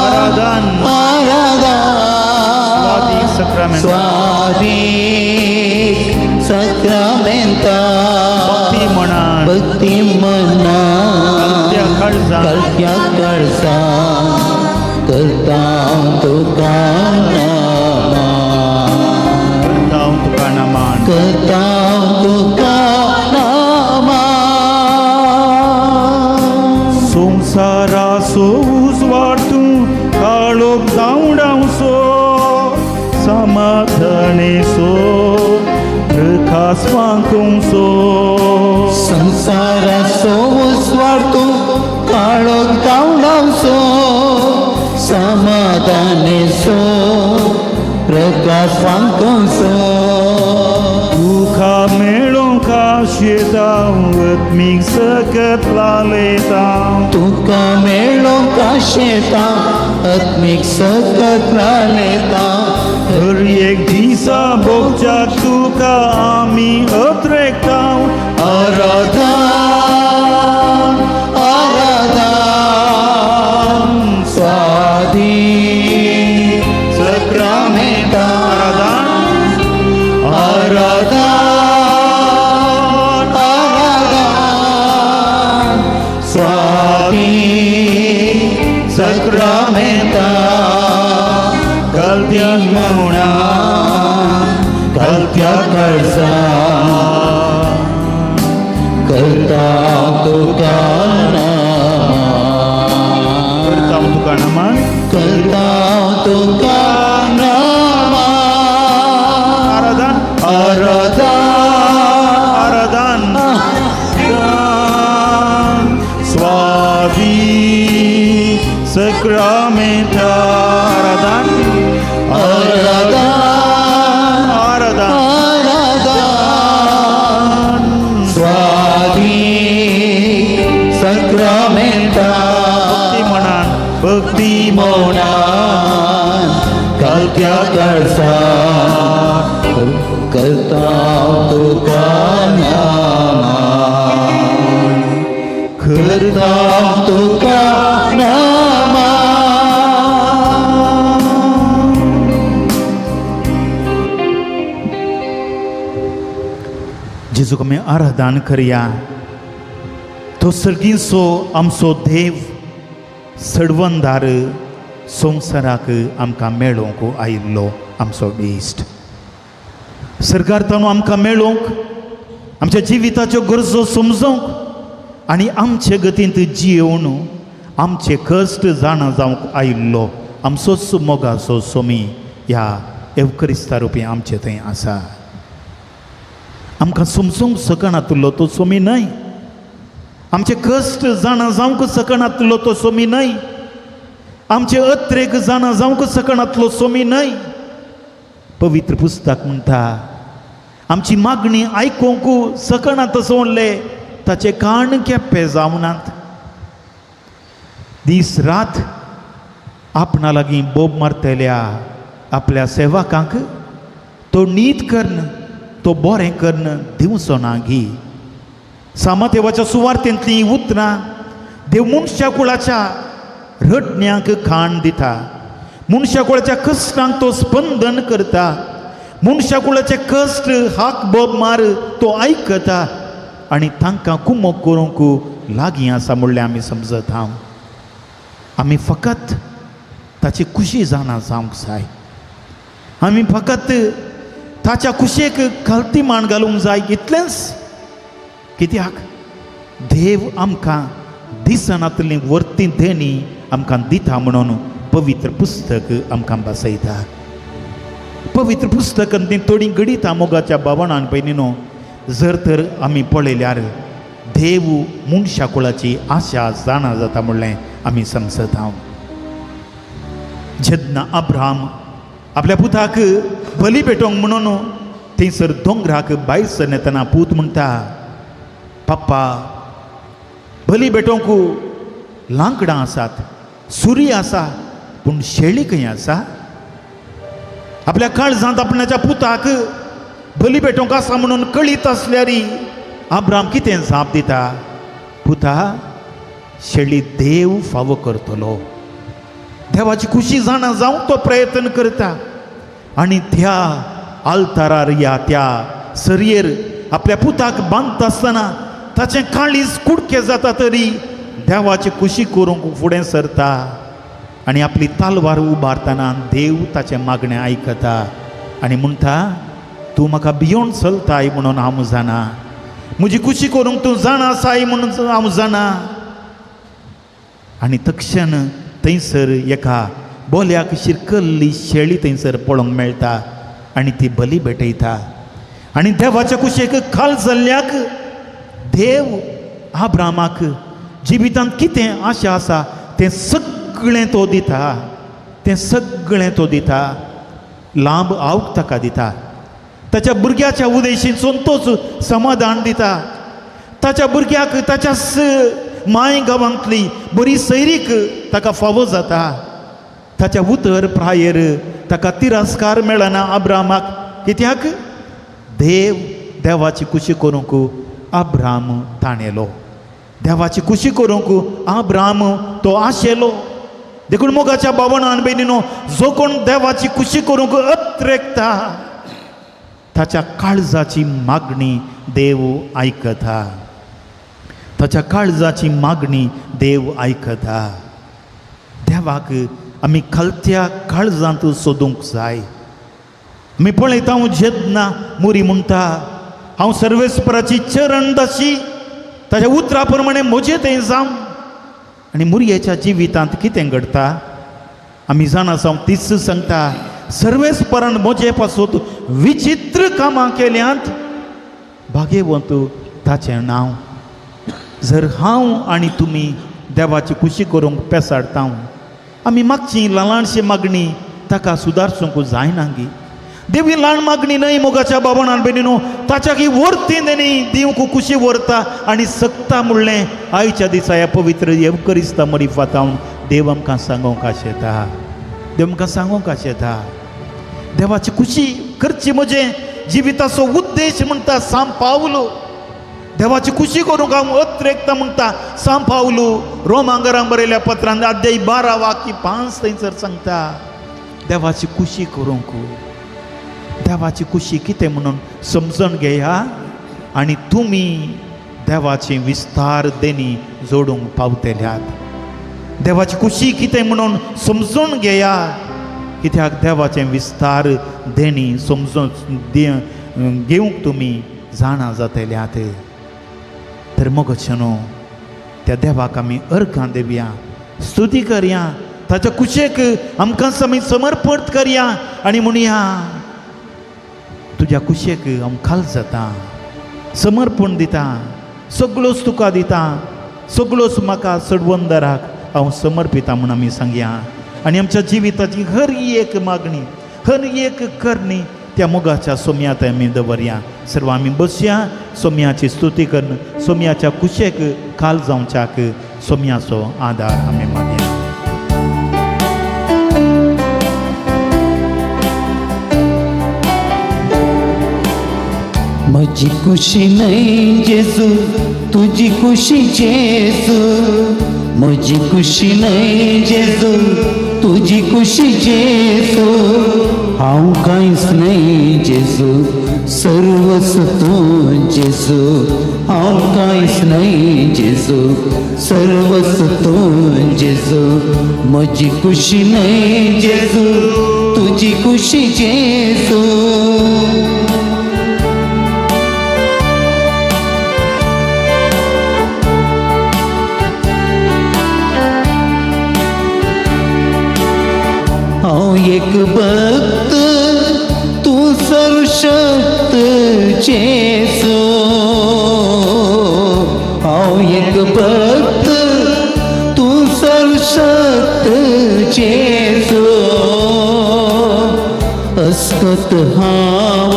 आराधन आराधन स्वाधी साक्रामेंता स्वाधी साक्रामेंता भक्ती म्हणान भक्ती म्हणान कळत्या काळजान करता तुका नमन करता तुका नमन करता तुका नमन संवसाराचो उजवाड तूं काळोख धांवडावचो समाधानेचो प्रकाश फांकुंचो संवसाराचो उजवाड तूं काळोख धांवडावचो समाधानेचो प्रकाश फांकुंचो तुका मेळोंक आशेताव आत्मीक सकत लालेताव तुका मेळोंक आशेताव आत्मीक सकत लालेताव हर एक दिसा भोगच्या तुका आमी अत्रेकताव आराधन आराधन स्वाधी साक्रामेंता आराधन आराधन आराधन स्वाधी साक्रामेंता कल्प्या म्हणान कल्प्या काळजान करता तुका नमन करता तुका नमन करता तुका नमन आराधन आराधन आराधन स्वाधी साक्रामेंता आराधन आराधन आराधन आराधन स्वाधी साक्रामेंता भक्ती म्हणान भक्ती म्हणान कल्प्या काळजान करता तुका नमन करता तुका नमन. जेजूक आमी आराधन करया. तो सर्गींचो आमचो देव सडवंदार संवसाराक आमकां मेळोवंक आयिल्लो आमचो इश्ट सरकार ताणू आमकां मेळोवंक आमच्या जिविताच्यो गरजो समजोवंक आनी आमचे गतींत जियेवन आमचे कश्ट जाणा जावंक आयिल्लो आमचोच मोगाचो सोमी ह्या एवक्रिस्ता रुपी आमचे थंय आसा. आमकां समजूंक शकनातलो तो सोमी न्हय, आमचे कश्ट जाणा जावंक शकनातलो तो सोमी न्हय, आमचे अत्रेक जाणा जावंक शकनातलो सोमी न्हय. पवित्र पुस्तक म्हणटा आमची मागणी आयकूंक शकना तसो म्हणलें ताचे कान केप्पे जावनात. दीस रात आपणा लागीं बोब मारतल्या आपल्या सेवकांक तो नीत कर्ण तो बरें कर्ण दिवचो ना गी. सामादेवाच्या सुवार्थेंतलीं उतरां देव मनशा कुळाच्या रडण्यांक खाण दिता, मनशा कुळाच्या कश्टांक तो स्पंदन करता, मनशा कुळाचे कश्ट हाक बोब मार तो आयकता आनी तांकां कुमक करूंक लागीं आसा म्हणलें आमी समजत हांव. आमी फकत ताची खुशी जाणा जावंक जाय, आमी फकत ताच्या खुशयेक खालती मान घालूंक जाय इतलेंच. कित्याक देव आमकां दिसनातली वर्ती देणी आमकां दिता म्हणून पवित्र पुस्तक आमकां बसयता. पवित्र पुस्तकान ती थोडी घडितां मोगाच्या भावनान पयलीं न्हू जर तर आमी पळयल्यार देव मनशा कुळाची आशा जाणा जाता म्हणलें आमी समजता. जेन्ना अब्राहम आपल्या पुताक बली पेटोवंक म्हणून थंयसर दोंगराक भायर सरले तेन्ना पूत म्हणटा, पप्पा बली पेटोवंक लांकडां आसात, सुरी आसा, पूण शेळी खंय आसा? आपल्या काळजांत आपणाच्या पुताक बली पेटोवंक आसा म्हणून कळीत आसल्यार अब्राहम कितें जाप दिता? पुता, शेळी देव फावो करतलो. देवाची खुशी जाणा जावंक तो प्रयत्न करता आनी त्या आल्तारार या त्या सरयेर आपल्या पुताक बांदता आसतना ताचें काळीज कुडके जाता तरी देवाची खुशी करूंक फुडें सरता आनी आपली तालवार उबारतना देव ताचें मागणें आयकता आनी म्हणटा, तूं म्हाका भियोन चलताय म्हणून हांव जाणा, म्हजी खुशी करूंक तूं जाणा आसाय म्हणून हांव जाणा. आनी तक्षण थंयसर एका बोल्याक शिरकल्ली शेळी थंयसर पळोवंक मेळटा आनी ती बली भेटयता आनी देवाच्या कुशेक खाल जाल्ल्याक देव अब्राहमाक जिवितांत कितें आशा आसा तें सगळें तो दिता, तें सगळें तो दिता. लांब आवक ताका दिता, ताच्या भुरग्याच्या उदेशीन संतोष समाधान दिता, ताच्या भुरग्याक ताच्या माय गांवांतली बरी सैरीक ताका फावो जाता. ताच्या उतर प्रायेर ताका तिरस्कार मेळना अब्राहमाक, कित्याक देव देवाची खुशी करूंक अब्राहम ताणेलो, देवाची खुशी करूंक अब्राहम तो आशेलो. देखून मोगाच्या बावणान भयणीनो, जो कोण देवाची खुशी करूंक अत्रेकता ताच्या काळजाची मागणी देव आयकता, ताच्या काळजाची मागणी देव आयकता. देवाक आमी खालत्या काळजांत सोदूंक जाय. आमी पळयता हांव जेन्ना मुरी म्हणटा, हांव सर्वेस्पराची चरण दाशी, ताच्या उतरा प्रमाणे म्हजें तें जावं. आनी मुरयेच्या जिवितांत कितें घडटा आमी जाणा जावं तीच सांगता, सर्वेस्परान म्हजे पासून विचित्र कामां केल्यांत, भाग्यवंत ताचें नांव. जर हांव आनी तुमी देवाची खुशी करूंक पेसाडटा, आमी मागची ल्हानशी मागणी ताका सुदारसूंक जायना गी. देवी ल्हान मागणी न्हय मोगाच्या बाबणान भयणीनो, ताच्या की व्हरती न्ही दिवंक खुशी व्हरता आनी सकता म्हणलें आयच्या दिसा ह्या पवित्र येवकरिस्ता मरिफातावन देव आमकां सांगोंक आशेता, देव आमकां सांगोंक आशेता. देवाची खुशी करची म्हजें जिविताचो उद्देश म्हणटा सांत पावलो. देवाची खुशी करूंक हांव अत्रेकता म्हणटा सांत पावलो. रोमांगरां बरयल्या पत्रान अध्याय 12 वाक्य 5 थंयसर सांगता, देवाची खुशी करूंक, देवाची खुशी कितें म्हणून समजून घेया आनी तुमी देवाचे विस्तार देणी जोडूंक पावतल्यात. देवाची खुशी कितें म्हणून समजून घेया, कित्याक देवाचे विस्तार देणी समजून घेवंक तुमी जाणा जातल्यात. तर मोगाचे न्हू त्या देवाक आमी अर्घां दिवया, स्तुती करया, ताच्या कुशेक आमकां आमी समर्पण करया आनी म्हणया, तुज्या कुशेक हांव खाल जाता, समर्पण दिता, सगळोच तुका दिता, सगळोच म्हाका सडवंदराक हांव समर्पिता म्हूण आमी सांगया. आनी आमच्या जिविताची हर एक मागणी, हर एक करणी त्या मोगाच्या सोम्यांत आमी दवरया. सर्व आमी बसया, सोम्याची स्तुती करून सोम्याच्या कुशेक खाल जावच्याक सोम्याचो आदार आमी मागया. म्हजी खुशी न्हय जेजू, तुजी खुशी जेजू, म्हजी खुशी न्हय जेजू, तुजी खुशी जेजू, हांव कांयच न्हय जेजू, सर्वस्व तूं जेजू, हांव कांयच न्हय जेजू, सर्वस्व तूं जेजू, म्हजी खुशी न्हय जेजू, तुजी खुशी जेजू. हांव एक भक्त, तूं सर्वशक्त जेजू, भक्त तूं सर्वशक्त जेजू अस्कत हांव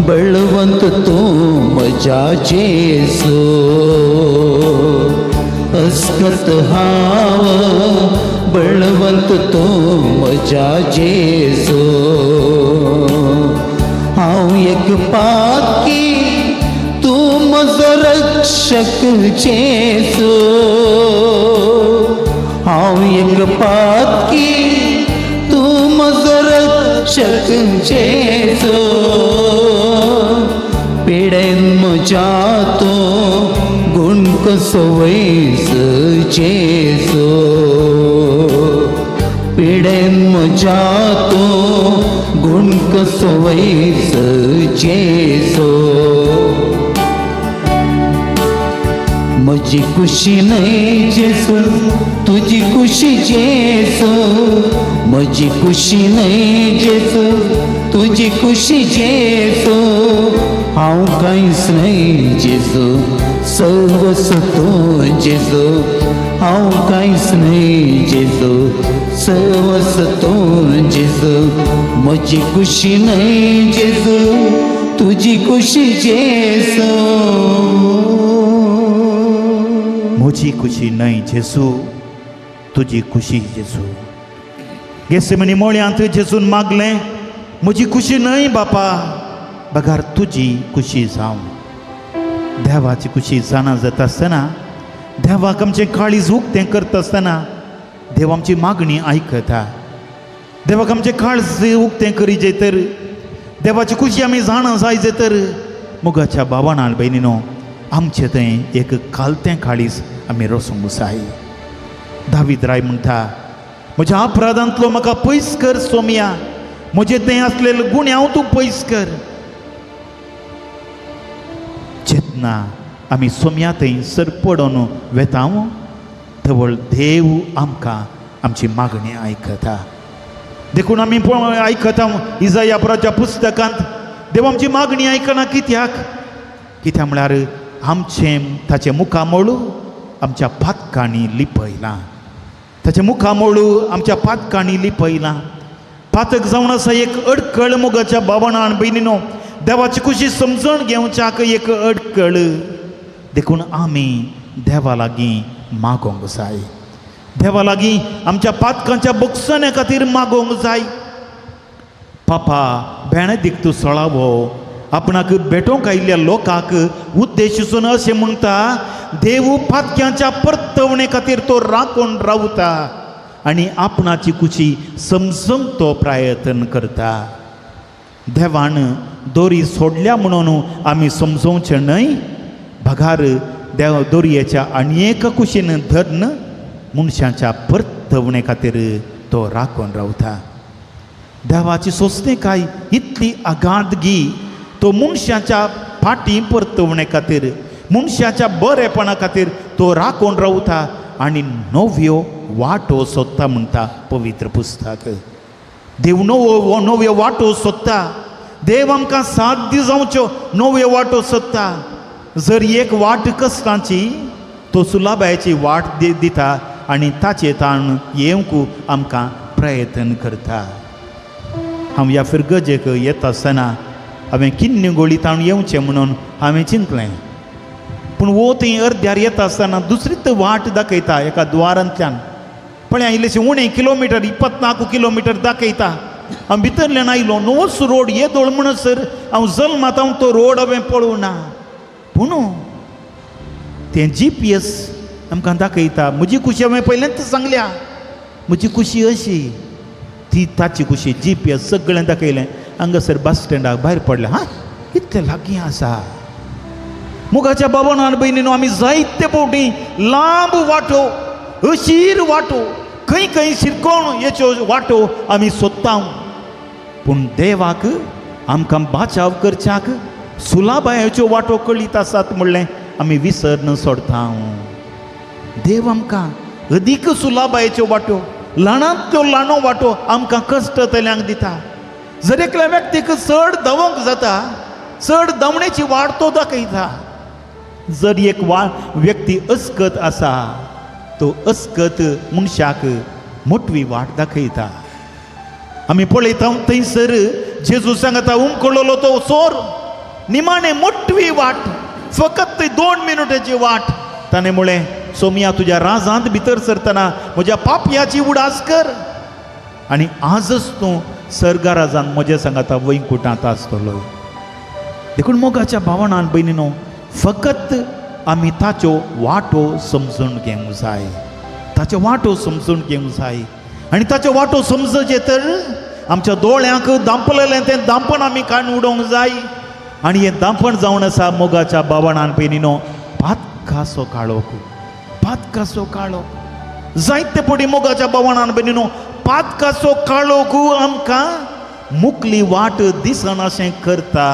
बळवंत तूं म्हज्या जेजू अस्कत हांव बळवंत तूं म्हज्या जेजू हांव एक पाकी तूं म्हजो रक्षक जेजू हांव एक पाकी तूं म्हजो रक्षक जेजू पिडेन म्हज्या तूं गुण कसो वयस जेजू पिडेन म्हज्या तूं गुण कसो वयस जेजू म्हजी खुशी न्हय जेजू तुजी खुशी जेजू म्हजी खुशी न्हय जेजू तुजी खुशी जेजू हांव कांयच न्हय जेजू सर्वस्व तूं जेजू हांव कांयच न्हय जेजू सर्वस्व तूं जेजू म्हजी खुशी न्हय जेजू तुजी खुशी जेजू म्हजी खुशी न्हय जेजू तुजी खुशी जेजू गेसेमनी मोळ्यांत जेजून मागलें म्हजी खुशी न्हय बापा बगार तुजी खुशी जावं. देवाची खुशी जाणा जाता आसतना देवाक आमचें काळीज उक्तें करता आसतना देव आमची मागणी आयकता. देवाक आमचें काळीज उक्तें करीजे तर देवाची खुशी आमी जाणा जायजे तर मोगाच्या भावान भयणीनो आमचें थंय एक कालतें काळीज आमी रसूंक जाय. दावीद राय म्हणटा म्हज्या अपराधांतलो म्हाका पयस कर सोमया म्हजें थंय आसलेले गुण्याव तूं पयस कर. जेन्ना आमी सोमया थंय सरपडोन वेता तवळ देव आमकां आमची मागणी आयकता. देखून आमी आयकता इजाया पुराच्या पुस्तकांत देव आमची मागणी आयकना कित्याक कित्याक म्हळ्यार आमचें ताचें मुखामळ आमच्या पातकांनी लिपयलां ताचें मुखामळ आमच्या पातकांनी लिपयलां. पातक जावन आसा एक अडकळ मोगाच्या भावना आनी भयणीनो देवाची खुशी समजून घेवच्याक एक अडकळ. देखून आमी देवा लागीं मागोंक जाय देवा लागीं आमच्या पातकांच्या बोगसण्या खातीर मागोंक जाय. पापा बेणेदिक्त सोळावो आपणाक भेटोवंक आयिल्ल्या लोकांक उद्देशून अशें म्हणटा देव पातक्यांच्या परतवणे खातीर तो राखून रावता आनी आपणाची खुशी समजूंक तो प्रयत्न करता. देवान दोरी सोडल्या म्हणून आमी समजोवचें न्हय बगार देव दोरयेच्या आनी एका कुशीन धरून मनशाच्या परतवणे खातीर तो राखून रावता. देवाची सोंसणीकाय इतली अगाधगी तो मनशाच्या फाटी परतवणे खातीर मनशाच्या बरेपणा खातीर तो राखून रावता आनी नव्यो वाटो सोदता म्हणटा पवित्र पुस्तक. देव नवो नव्यो वाटो सोदता. देव आमकां साध्य जावच्यो नव्यो वाटो सोदता. जर एक वाट कश्टांची तो सुलाबायची वाट दिता आनी ताचे ताण येवंक आमकां प्रयत्न करता. हांव ह्या फिरगजेक येता आसतना हांवें किन्नी गोळी ताण येवचें म्हणून हांवें चिंतलें पूण वो थंय अर्द्यार येता आसतना दुसरीच वाट दाखयता एका द्वारांतल्यान पळय इल्लेशें उणें किलोमिटर 24 किलोमिटर दाखयता. हांव भितरल्यान आयलो नवोच रोड येदोळ म्हणसर हांव जल्मात हांव तो रोड हांवें पळोवना ना. पूण तें GPS आमकां दाखयता. म्हजी खुशी हांवें पयल्याच सांगल्या म्हजी खुशी अशी ती ताची खुशी GPS सगळें दाखयलें. हांगासर बस स्टँडाक भायर पडलें हां इतलें लागीं आसा. मोगाच्या बाबान आनी भयणीनो आमी जायते फावटी लांब वाटो अशीर वाटो खंय खंय शिरकोण हेच्यो वाटो आमी सोदता पूण देवाक आमकां बाचाव करच्याक सुलाबायेच्यो वाटो कळीत आसात म्हणलें आमी विसर सोडता. देव आमकां अदीक सुलाबायेच्यो वाटो ल्हानांतल्यो ल्हानो वाटो आमकां कश्ट तल्यांक दिता. जर एकल्या व्यक्तीक चड धांवंक जाता चड धांवणेची वाट तो दाखयता. जर एक वा व्यक्ती अस्कत आसा तो अस्कत मनशाक मोटवी वाट दाखयता. आमी पळयता थंयसर जेजू सांगता उमकळलो तो चोर निमाणे मोटवी वाट, फकत 2 मिनटाची वाट. ताणें म्हळें सोमया तुज्या राजांत भितर सरतना म्हज्या पापयाची उडास कर आनी आजच तूं सर्गा राजान म्हज्या सांगाता वैकुटांत आसतलो. देखून मोगाच्या भावनान भयणीनो फकत आमी ताच्यो वाटो समजून घेवंक जाय, ताच्यो वाटो समजून घेवंक जाय. आनी ताच्यो वाटो समजचें तर आमच्या दोळ्यांक दांपलेलें तें दांपण आमी काडून उडोवंक जाय. आनी हें दांपण जावन आसा मोगाच्या भावनान भयणीनो पातकाचो काळोख, पातकाचो काळोख. जायते पटी मोगाच्या भावनान भयणीनो पातकाचो काळोख आमकां मुकली वाट दिसनाशें करता.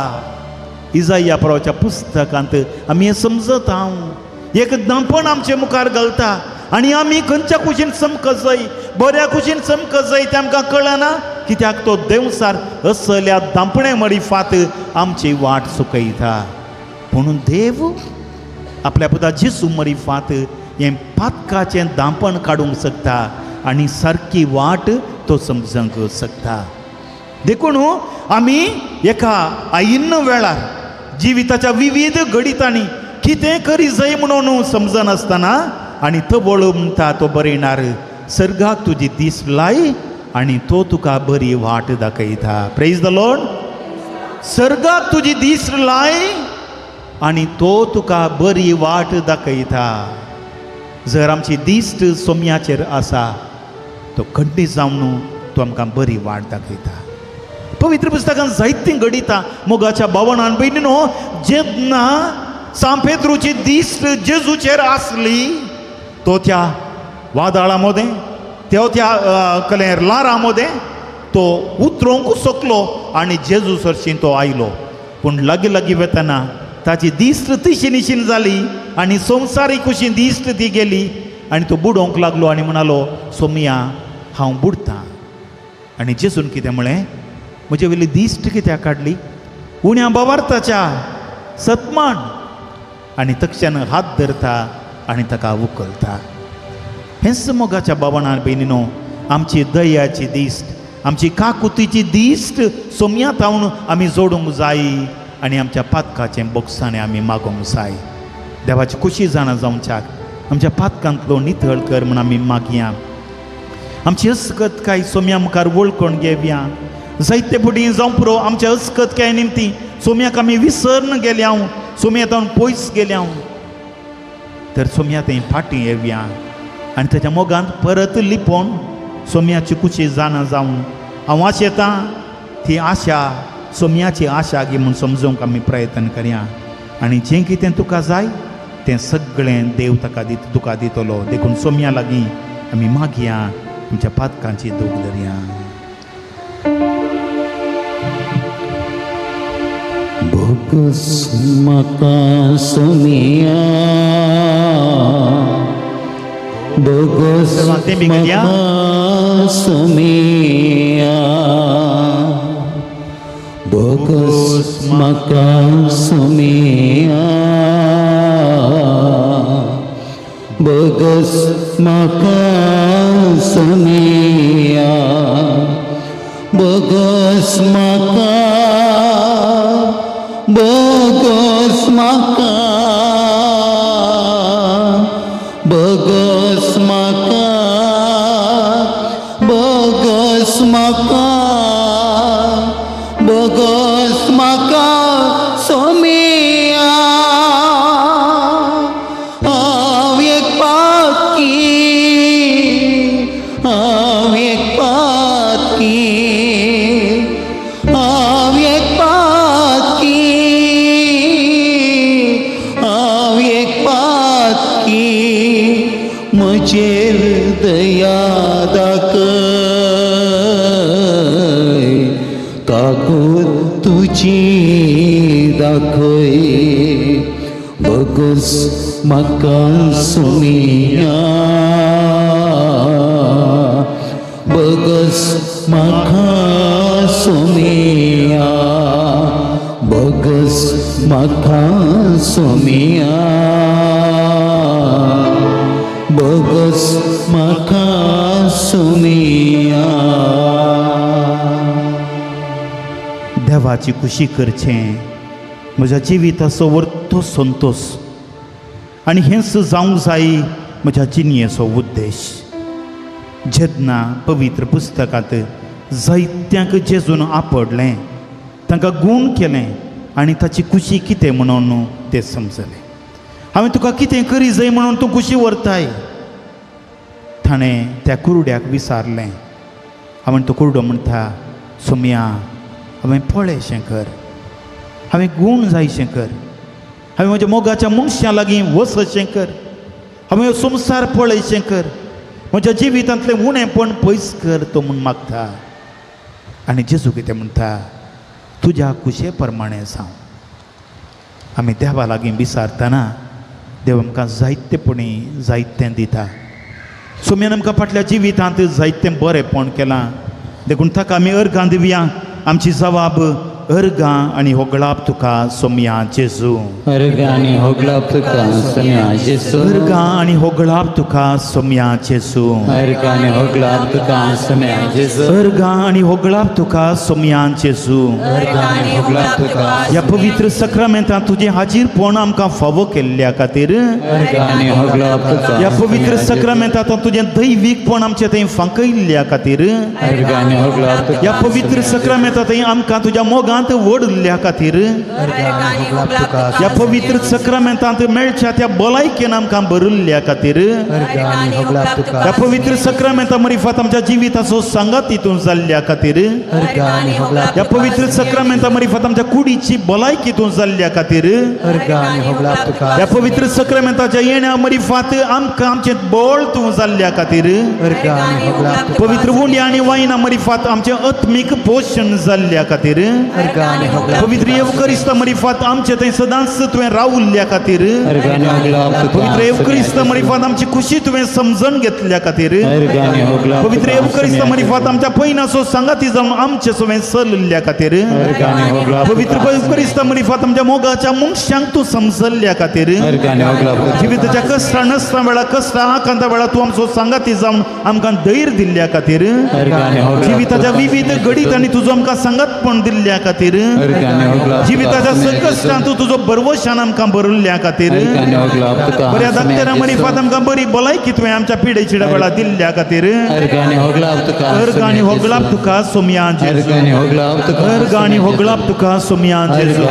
इजाया प्रवाच्या पुस्तकांत आमी हें समजत हांव एक दांपण आमचे मुखार घालता आनी आमी खंयच्या कुशीन चमकत जाय, बऱ्या कुशीन चमकत जाय तें आमकां कळना, कित्याक तो देंवसार असल्या दांपणे मरिफात आमची वाट चुकयता. पूण देव आपल्या पुता जेजू मरिफात हें पातकाचें दांपण काडूंक शकता आनी सारकी वाट तो समजूंक शकता. देखून आमी एका आयिन्न वेळार जिविताच्या विविध घडितांनी कितें करी जाय म्हणून समजनासतना आनी तवळ म्हणटा तो बरयणार सर्गाक तुजी दीस लाय आनी तो तुका बरी वाट दाखयता. Praise the Lord. सर्गाक तुजी दीस लाय आनी तो तुका बरी वाट दाखयता. जर आमची दिश्ट सोम्याचेर आसा तो खंडीत जावन तो आमकां बरी वाट दाखयता. पवित्र पुस्तकान जायतीं घडितां मोगाच्या भावनान भयणीनो जेन्ना सांपेत्रूची दिश्ट जेजूचेर आसली तो त्या वादळा मदें, तो त्या कलेर ल्हारां मदें तो उतरोंक शकलो आनी जेजू सरशीं तो आयलो. पूण लागीं लागीं वतना ताची दिश्ट तिशी निशीन जाली आनी संवसारी कुशीन दिश्ट ती गेली आनी तो बुडोवंक लागलो आनी म्हणालो सोमया हांव बुडटा. आनी जेजून कितें म्हळें, म्हजे वयली दिश्ट कित्याक काडली, उण्या बावार्थाच्या सतमान. आनी तक्षण हात धरता आनी ताका उखलता. हेंच मोगाच्या भावनान भयणीनो आमची दयाची दिश्ट, आमची काकुतीची दिश्ट सोमया थावन आमी जोडूंक जाय आनी आमच्या पातकाचें बोगसाणें आमी मागोवंक जाय. देवाची खुशी जाणा जावच्याक आमच्या पातकांतलो नितळ कर म्हूण आमी मागया. आमची अस्कत काय सोम्या मुखार वळखून घेवया. जायते फुडें जावं पुरो आमच्या अस्कत काय निमती सोम्याक आमी विसरून गेल्या, सोम्या तावन पयस गेल्या. तर सोम्या थंय फाटीं येवया आनी ताच्या मोगांत परत लिपोवन सोम्याची कुशी जाणा जावन हांव आशेतां ती आशा सोम्याची आशा गी म्हूण समजूंक आमी प्रयत्न करया. आनी जें कितें तुका जाय तें सगळें देव ताका दित तुका दितलो. देखून सोम्या लागीं आमी मागया, आमच्या पातकांची दूख धरया. बोगस म्हाका सोमिया, बोगस म्हाका सोमिया, बोगस म्हाका सोमिया, बोगस म्हाका सोमिया, बोगस म्हाका, बोगस म्हाका, बोगस म्हाका, बोगस म्हाका, बोगस म्हाका सोमिया. हांव एक पातकी, हांव एक पातकी, हांव एक पातकी, हांव एक पातकी, म्हजेर दया दाखय, काकूत तुजी दाखय, बोगस म्हाका सोमिया, बोगस म्हाका सोमिया, बोगस म्हाका सोमिया, बोगस म्हाका सोमिया. देवाची खुशी करचें म्हज्या जिविताचो वर्तो संतोश आनी हेंच जावंक जाय म्हज्या जिणयेचो उद्देश. जेन्ना पवित्र पुस्तकांत जायत्यांक जेजून आपडलें, तांकां गूण केलें आनी ताची खुशी कितें म्हणून तें समजलें. हांवें तुका कितें करी जाय म्हणून तूं खुशी व्हरताय. ताणें त्या कुरड्याक विचारलें. हांवें तो कुरडो म्हणटा, सोमया हांवें पळय कर, हांवें गूण जायशें कर, हांवें म्हज्या मोगाच्या मनशां लागीं वचशें कर, हांवें संवसार पळयशें कर, म्हज्या जिवितांतलें उणेपण पयस कर तो म्हूण मागता. आनी जेजू कितें म्हणटा, तुज्या खुशे प्रमाणें जावं. आमी देवा लागीं विचारतना देव आमकां जायतेपणी जायतें दिता. सोम्यान आमकां फाटल्या जिवितांत जायतें बरेंपण केलां, देखून ताका आमी अर्गां दिवया. आमची जवाब अर्गां आनी होगळाप तुका सोम्या जेजू. अर्गां आनी होगळाप तुका सोम्या जेजू. अर्गां आनी होगळाप तुका सोम्या जेजू. अर्गां आनी होगळाप तुका सोम्या जेजू. अर्गां आनी होगळाप तुका सोम्या जेजू. अर्गां आनी होगळाप तुका. ह्या पवित्र सक्रमेंतांत तुजें हाजीरपण आमकां फावो केल्ल्या खातीर, अर्गां आनी होगळाप तुका. ह्या पवित्र सक्रमेंतांत तुजें दैवीकपण आमचें थंय फांकयल्ल्या खातीर, अर्गां आनी होगळाप तुका. ह्या पवित्र सक्रमेंतांत थंय आमकां तुज्या मोगांत वडल्या खातीर, ह्या पवित्र सक्रमेंतांत मेळच्या त्या भलायकेन आमकां भरिल्ल्या खातीर, ह्या पवित्र सक्रमेंता मरिफात आमच्या जिविताचो सांगात तितून जाल्ल्या खातीर, ह्या पवित्र सक्रमेंता मरिफात आमच्या कुडीची भलायकी तूं जाल्ल्या खातीर, ह्या पवित्र सक्रमेंताच्या येण्या मरिफात आमकां आमचें बळ तूं जाल्ल्या खातीर, पवित्र उंड्या आनी वायना मरिफात आमचें आत्मीक पोशण जाल्ल्या खातीर, पवित्र येवकरिस्ता मरिफात आमचे थंय सदांच तुवें रावल्ल्या खातीर, पवित्र येवकरिस्ता मरिफात आमची खुशी तुवें समजण घेतल्या खातीर, पवित्र येवकरिस्ता मरिफात आमच्या पयनाचो सांगाती जावन आमचे तुवें चलल्ल्या खातीर, पवित्र येवकरिस्ता मरिफात आमच्या मोगाच्या मनशांक तूं समजल्ल्या खातीर, जिविताच्या कश्टां नसता वेळा कश्टां आकांता वेळा तूं आमचो सांगाती जावन आमकां धैर्य दिल्ल्या खातीर, जिविताच्या विविध घडीत आनी तुजो आमकां सांगातपण दिल्ल्या खातीर, जिविताच्या संकश्टांत तूं तुजो भरवशान आमकां भरिल्ल्या खातीर, बऱ्या डाक्टरा मरिफात आमकां बरी भलायकी तुवें आमच्या पिडेच्या वेळा दिल्ल्या खातीर, अर्गां आनी होगळाप तुका सोम्या जेजू. अर्गां आनी होगळाप तुका सोम्या जेजू.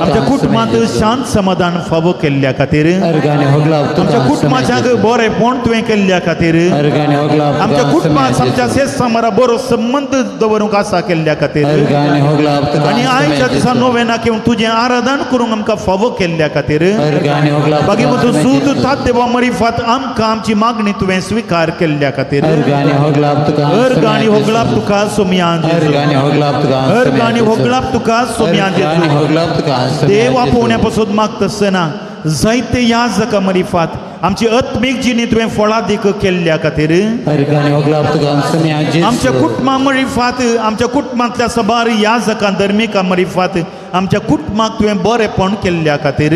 आमच्या कुटुंबांत शांत समाधान फावो केल्ल्या खातीर, आमच्या कुटुंबाच्या बरेंपण तुवें केल्ल्या खातीर, आमच्या कुटुंबांत आमच्या शेजसामरा बरो संबंद दवरूंक आसा केल्ल्या खातीर, आनी आयच्या दिसा नोवेना घेवन तुजें आराधन करूंक आमकां फावो केल्ल्या खातीर, बाकी तूं सूद देवा मरिफात आमकां आमची मागणी तुवें स्विकार केल्ल्या खातीर, अर्गां आनी होगळाप तुका सोम्या जेजू. अर्गां आनी होगळाप तुका सोम्या जेजू. देव आपोवण्या पासून मागता जायते याजका मरिफात आमची आत्मीक जिणी तुवें फळादीक केल्ल्या खातीर, आमच्या कुटुंबा मरिफात आमच्या कुटुंबांतल्या सबार याजकां धर्मिकां मरिफात आमच्या कुटुंबाक तुवें बरेंपण केल्ल्या खातीर,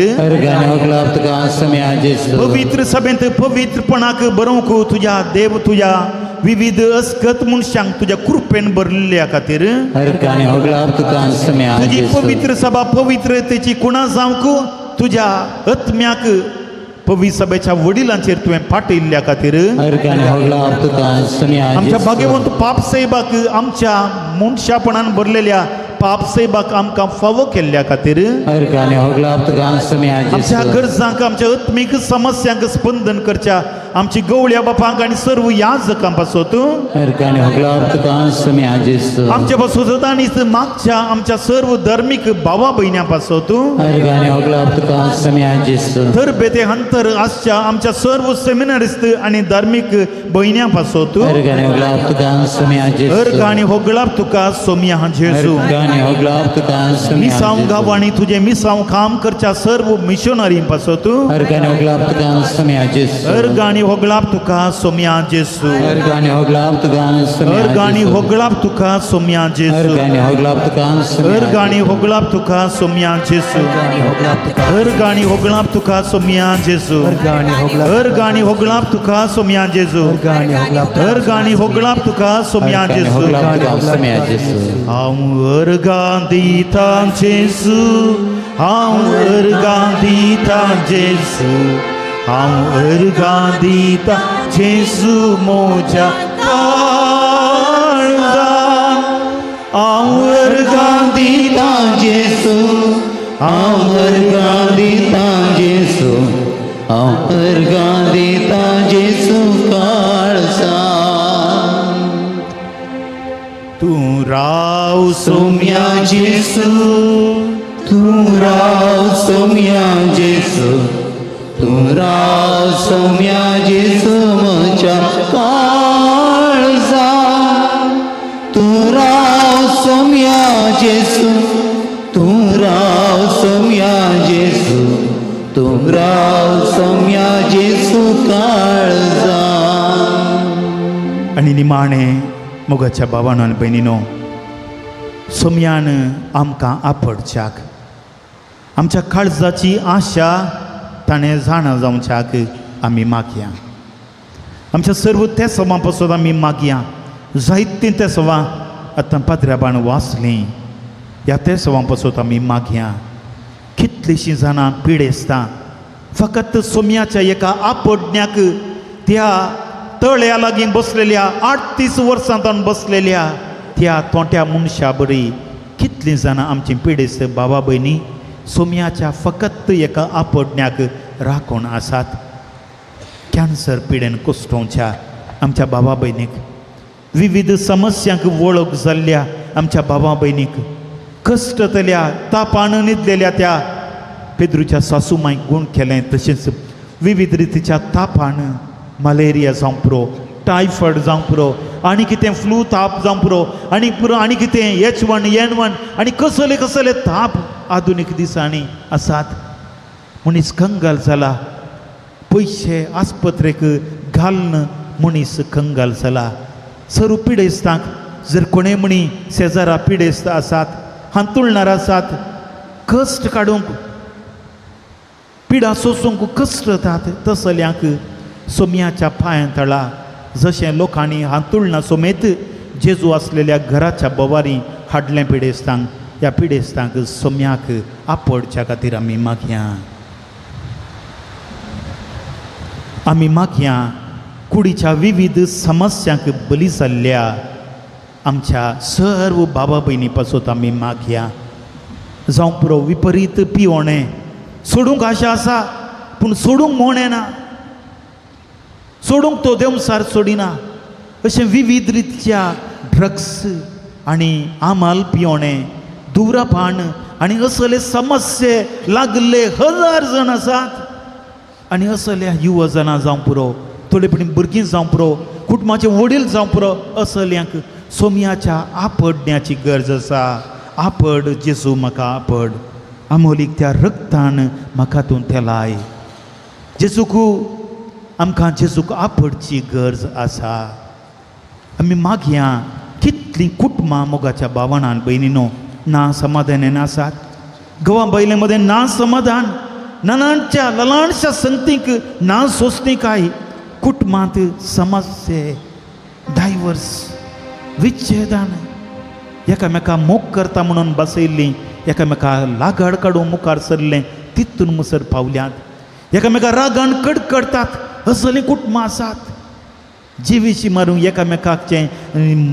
पवित्र सभेंत पवित्रपणाक बरोवंक तुज्या देव तुज्या विविध अस्कत मनशांक तुज्या कृपेन भरिल्ल्या खातीर, तुजी पवित्र सभा पवित्रतेची कुणा जावंक तुज्या आत्म्याक पवित्र सभेच्या वडिलांचेर तुवें पाठयल्ल्या खातीर, आमच्या भाग्यवंत पापसाहेबाक आमच्या मनशापणान भरलेल्या पापसाहेबाक आमकां फावो केल्ल्या खातीर, आमच्या गरजांक आमच्या आत्मीक समस्यांक स्पंदन करच्या आमची गवळ्या बापांक आनी सर्व याजकां पासत आमच्या पासत आनी मागच्या आमच्या सर्व धर्मीक भावा भयण्यां पासत तरबेते हंतर आसच्या आमच्या सर्व सेमिनारिस्त आनी धार्मीक भयण्यां पासत अर्गां आनी होगळाप तुका सोम्या जेजू. मिसांव गांवांनी तुजें मिसांव काम करच्या सर्व मिशनरी पासत अर्गां आनी होगळाप तुका सोम्या जेसू. अर्गानी होगळाप तुका सोम्या. अर्गानी होगळाप तुका सोम्या जेसू. अर्गानी होगळाप तुका सोम्या. अर्गानी होगळाप तुका सोम्या जेसू. अर्गानी होगळाप तुका सोम्या जेसू. अर्गानी होगळाप तुका सोम्या जेसू. अर्गानी होगळाप तुका सोम्या जेसू. हांव अर्गां दिता जेसू, हांव अर्गां दिता जेसू, हांव अर्गां दिता जेसू म्हज्या काळजान. हांव अर्गां दिता जेसू, हांव अर्गां दिता जेसू, हांव अर्गां दिता जेसू काळजान. तूं राव सोम्या जेसू, तूं राव सोम्या जेसू, तूं राव सोम्या जेसू म्हज्या काळजान. तूं राव सोम्या जेसू, तूं राव सोम्या जेसू, तूं राव सोम्या जेसू काळजान. आनी निमाणें मोगाच्या भावान आनी भयणीनो, सोम्यान आमकां आपडच्याक आमच्या काळजाची आशा ताणें जाणा जावच्याक आमी मागया. आमच्या सर्व तेसवां पासून आमी मागया. जायतीं तेसवां आतां पाद्र्याबान वाचलीं, ह्या तेसवां पासून आमी मागया. कितलींशीं जाणां पिडेस्तां फकत सोम्याच्या एका आपडण्याक त्या तळ्या लागीं बसलेल्या 38 वर्सां तावन बसलेल्या त्या तोंट्या मनशा बरी कितलीं जाणां आमचीं पिडेस्त बाबा भयणी सोम्याच्या फकत एका आपडण्याक राखून आसात. कॅन्सर पिडेन कुसटोवच्या आमच्या बाबा भयणीक, विविध समस्यांक वळख जाल्ल्या आमच्या बाबा भयणीक, कश्टतल्या तापान न्हिदलेल्या त्या पेद्रूच्या सासूमांयक गूण केलें, तशेंच विविध रितीच्या तापान मलेरिया जावंक पुरो, टायफॉयड जावंक पुरो, आनी कितें फ्लू ताप जावंक पुरो, आनी पुरो आनी कितें H1N1 आनी कसले कसले ताप आधुनीक दिसांनी आसात. मनीस कंगाल जाला, पयशे आस्पत्रेक घालून मनीस कंगाल जाला. सर्व पिडेस्तांक जर कोणें म्हणी शेजारा पिडेस्त आसात, हांतुळणार आसात, कश्ट काडूंक पिडा सोसूंक कश्ट जातात, तसल्यांक सोम्याच्या पांयां तळा जशें लोकांनी हांतुळणा सोमेत जेजू आसलेल्या घराच्या बोवारी हाडलें पिडेस्तांक, ह्या पिडेस्तांक सोम्याक आपडच्या खातीर आमी मागया. आमी मागया कुडीच्या विविध समस्यांक बली जाल्ल्या आमच्या सर्व बाबा भयणी पासून आमी मागया. जावं पुरो विपरीत पिवणें सोडूंक आशा आसा पूण सोडूंक मोणें ना, सोडूंक तो देवसार सोडिना, अशें विविध रितीच्या ड्रग्स आनी आमाल पिवणें, धुवरापान आनी असले समस्ये लागले हजार जाण आसात. आनी असल्या युवा जाणां जावं पुरो, थोडे पणी भुरगीं जावं पुरो, कुटुंबाचे वडील जावं पुरो, असल्यांक सोम्याच्या आपडण्याची गरज आसा. आपड जेजू म्हाका आपड, आमोलीक त्या रक्तान म्हाका तूं तेलाय. जेजूक आमकां जेजूक आपडची गरज आसा. आमी मागया कितलीं कुटुंबां मोगाच्या भावणान भयणीनो ना समाधानान आसात. गोवा बायले मदें ना समाधान, नानांच्या ललांच्या संगतीक ना सोंसणीकाय, कुटुंबांत समस्ये, डायवर्स, विच्छेदान, एकामेका मोग करता म्हणून बसयल्लीं, एकामेका लागाड काडून मुखार सरलें तितून मुसर पावल्यात, एकामेका रागान कडकडतात असलीं कुटुंबां आसात. जिवीशी मारून एकामेकाचें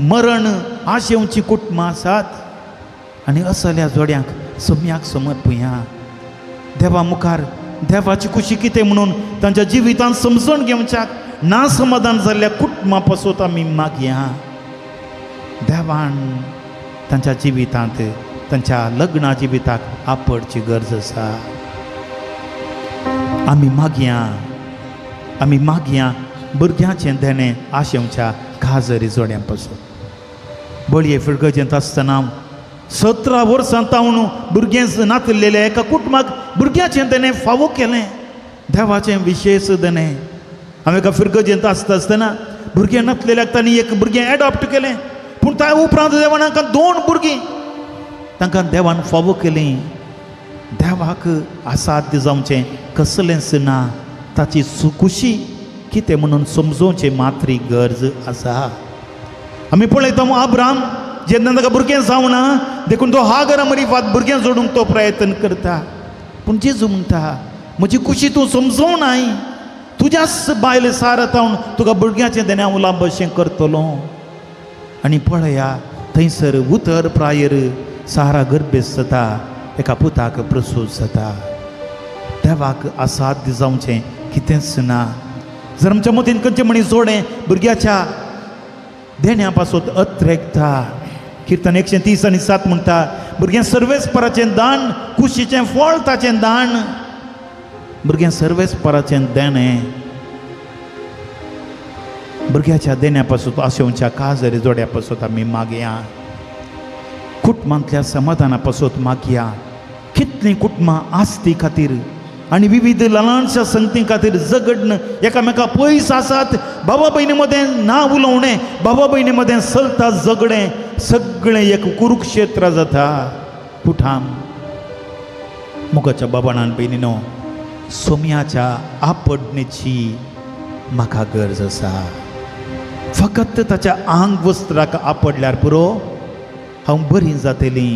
मरण आशेवचीं कुटुंबां आसात. आनी असल्या जोड्यांक सोम्याक समर्पया. देवा मुखार देवाची खुशी कितें म्हणून तांच्या जिवितांत समजून घेवच्याक ना समाधान जाल्ल्या कुटुंबां पासून आमी मागया. देवान तांच्या जिवितांत तांच्या लग्ना जिविताक आपडची गरज आसा. आमी मागया, आमी मागया भुरग्यांचें देणें आशेवच्या खाजरी जोड्यां पासून. बळये फिरगजेंत आसतना 17 वर्सां तावन भुरगें नातिल्लेल्या एका कुटुंबाक भुरग्याचें देणें फावो केलें, देवाचें विशेश देणें. हांव एका फिरगजेंत आसता आसतना भुरगें नासलेल्याक तांणी एक भुरगें एडॉप्ट केलें, पूण त्या उपरांत देवान तांकां 2 भुरगीं तांकां देवान फावो केलीं. देवाक असाध्य जावचें कसलेंच ना, ताची खुशी कितें म्हणून समजोवचें मात्री गरज आसा. आमी पळयता आब्राम जेन्ना ताका भुरगें जावना देखून तो हागरा मरिफात भुरगें जोडूंक तो प्रयत्न करता, पूण जेजू म्हणटा म्हजी खुशी तूं समजोवनाय, तुज्याच बायल सारत हांव तुका भुरग्याचें देणें हांव लांब अशें करतलो. आनी पळया थंयसर उतर प्रायर सारा गर्भेस्त जाता, एका पुताक प्रसूत जाता. देवाक असाध्य जावचें कितेंच ना. जर आमच्या मतीन खंयचें मनीस जोडें भुरग्याच्या देण्या पासत अत्रेकता. किर्तन 130:7 म्हणटा भुरगें सर्वेस्पराचें दान, कुशीचें फळ ताचें दान. भुरगें सर्वेस्पराचें देणें. भुरग्याच्या देण्या पासत आशेवच्या काजरी जोड्या पासत आमी मागया, कुटुंबांतल्या समाधाना पासत मागया. कितलीं कुटुंबां आस्ती खातीर आनी विविध ल्हानशा संगती खातीर झगडण एकामेका पयस आसात. बाबा भयणी मदें ना उलोवणें, बाबा भयणी मदें चलता झगडें, सगळें एक कुरुक्षेत्र जाता. कुठाम मोगाच्या बाबाणान भयणीनो, सोम्याच्या आपडणेची म्हाका गरज आसा. फकत ताच्या आंग वस्त्राक आपडल्यार पुरो, हांव बरी जातली.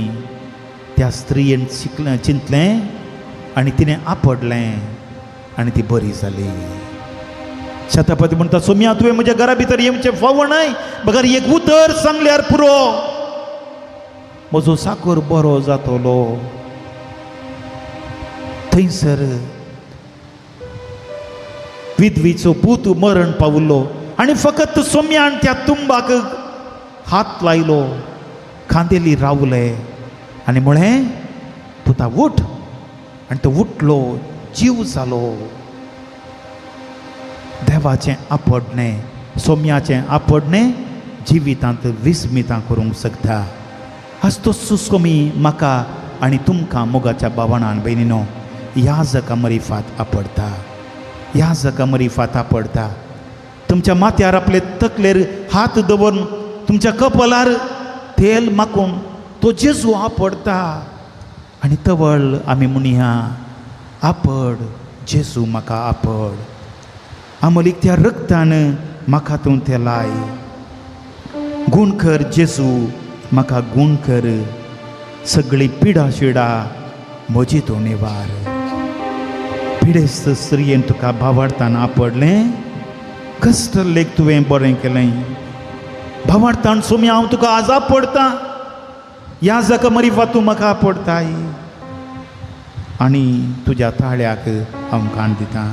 त्या स्त्रियेन शिकलें, चिंतलें आनी तिणें आपडलें आनी ती बरी जाली. शतपती म्हणटा सोम्या तुवें म्हज्या घरा भितर येवचें फावो न्हय, बगर एक उतर सांगल्यार पुरो, म्हजो साकर बरो जातलो. थंयसर विधवीचो पूत मरण पावलो आनी फकत सोम्यान त्या तुंबाक हात लायलो, खांदेली रावले आनी म्हळें पुता उठ. आनी तो उठलो, जीव जालो. देवाचें आपडणें, सोम्याचें आपडणें जिवितांत विस्मितां करूंक शकता. आज तो सोमी म्हाका आनी तुमकां मोगाच्या बाबाणान भयणीनो ह्या जगा मरिफात आपडटा, ह्या जगा मरिफात आपडटा. तुमच्या माथ्यार आपले तकलेर हात दवरून तुमच्या कपलार तेल माकून तो जेजू आपडटा. आनी तवळ आमी म्हणया आपड जेजू म्हाका आपड, आमलीक त्या रक्तान म्हाका तूं तेलाय, गूण कर जेजू म्हाका गूण कर, सगळी पिडा शिडा म्हजी तूं निवार. पिडेस्त स्त्रियेन तुका भावार्थान आपडलें, कश्ट लेख तुवें बरें केलें. भावार्थान सोम्या हांव तुका आज आपडटा, ह्या जाका मरिफा तूं म्हाका आपडटाय आनी तुज्या ताळ्याक हांव कान दितां.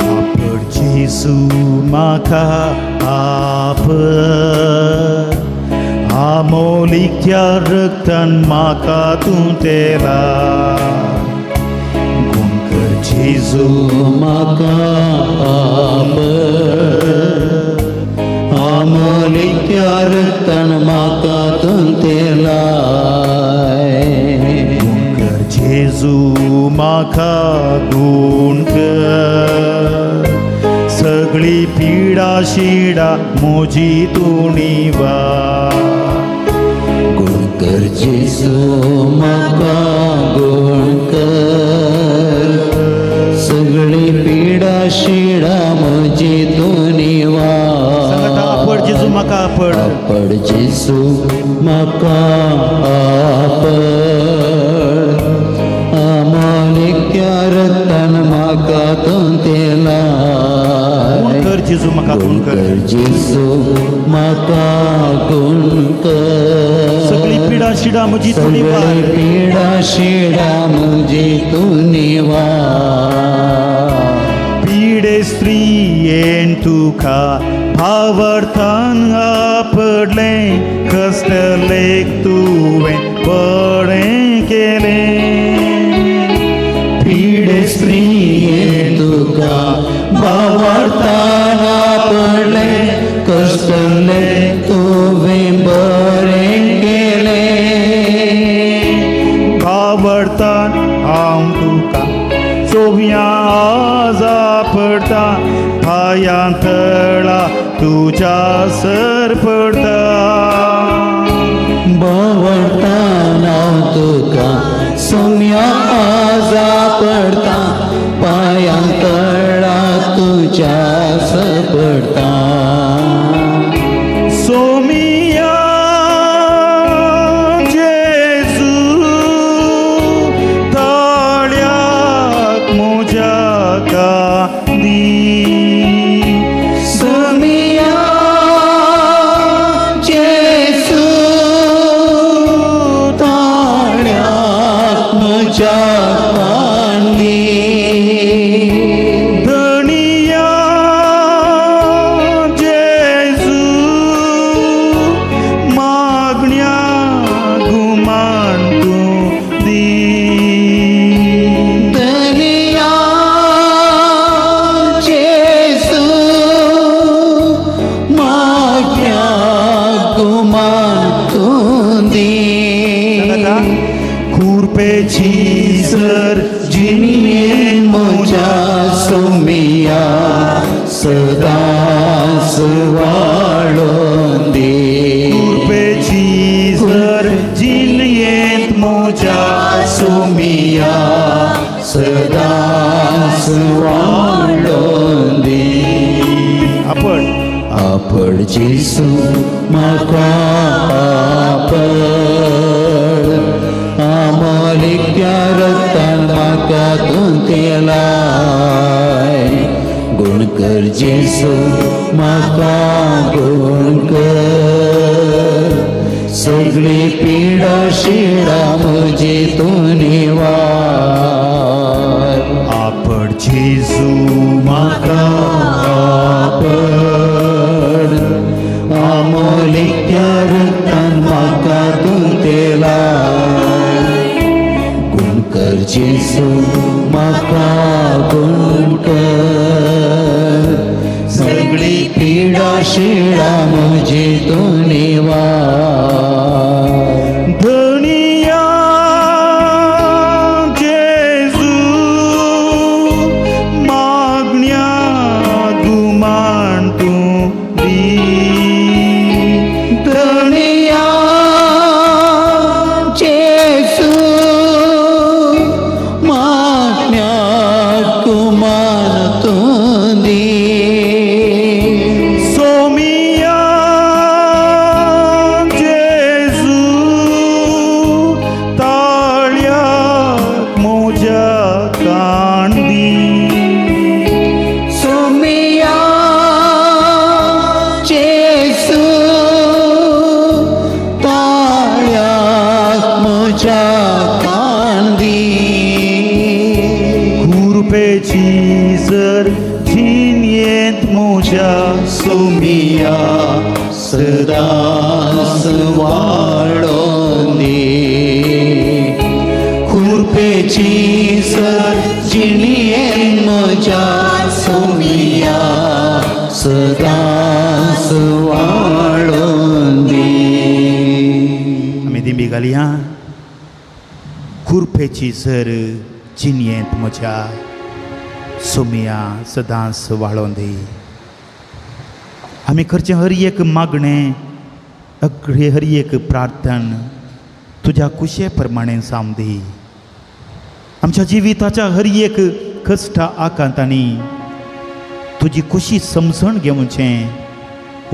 आपड जेजू म्हाका आपड, आमोलीक त्या रक्तान म्हाका तूं तेला, गूण कर जेजू म्हाका आपड, आमोलीक त्या रक्तान म्हाका तूं तेला, गूण कर जेजू म्हाका गूण कर, सगळी पिडा शिडा म्हजी तूं निवार. गूण कर जेजू म्हाका गूण कर, सगळी पिडा शिडा म्हजी तूं निवार. आपड जेजू म्हाका आपड, आपड जेजू म्हाका आपड, आमोलीक त्या रक्तान म्हाका तूं तेला, गूण कर जेजू म्हाका गूण कर, जेजू म्हाका गूण कर, सगळी पिडा शिडा म्हजी तूं निवार, सगळी पिडा शिडा म्हजी तूं निवार. पिडे स्त्रियेन तुका भावार्थान आपडलें, कश्ट लेख तुवें बरें केलें. पिडे स्त्रियेन तुका भावार्थान आपडलें, हांव तुका सोम्या आजा पडटा पांयां तळा तुज्या सर पडटा. भोंवतान हांव तुका सोम्या आजा पडटा पांयां तळा तुज्या सर पडटा. सोमिया जेजू ताळ्याक म्हज्या कांदी. सोमिया जेजू ताळ्याक म्हज्या कांदी. धनिया जेजू मागण्या गुमान तूं दी. धनिया जेजू मागण्या गुमान तूं दी. खुरपेची सर जिणेन म्हज्या सोमिया सदांच वाळोन दी. खुरपेची सर जिणेंत म्हज्या सोमिया सदांच वाळोन दी. आपण आपण जेजू म्हाका आपड आमोलिक्या रक्तान म्हाका तूं तेलाय. गुण कर जेजू म्हाका गुण कर सगळी पिडा शिडा म्हजी तूं निवार. आपण जेजू म्हाका आपड आमोलिक्या रक्तान म्हाका तूं तेलाय. गुण कर जेजू म्हाका गुण कर सगळी पिडा शिडा म्हजी तूं निवार. धनिया जेजू मागण्या गुमान तूं दी. धनिया जेजू मागण्या गुमान तूं दी. सोमिया जेजू ताळ्याक म्हज्या कांदी. सोमिया जेजू ताळ्याक म्हज्या कांदी. खुरपेची सर जिणेंत म्हज्या सोमिया सदांच वाळोन दी. खुरपेची सर जिणेंत म्हज्या सोमिया सदांच वाळोन दी. आमी दिंबी घालया. खुरपेची सर जिणेंत म्हज्या सोमिया सदांच वाळोन दी. आमी करचें हर एक मागणें हर एक प्रार्थन तुज्या कुशे प्रमाणें जावं दी. आमच्या जिविताच्या हर एक कश्टा आकांतांनी तुजी कुशी समजण घेवचें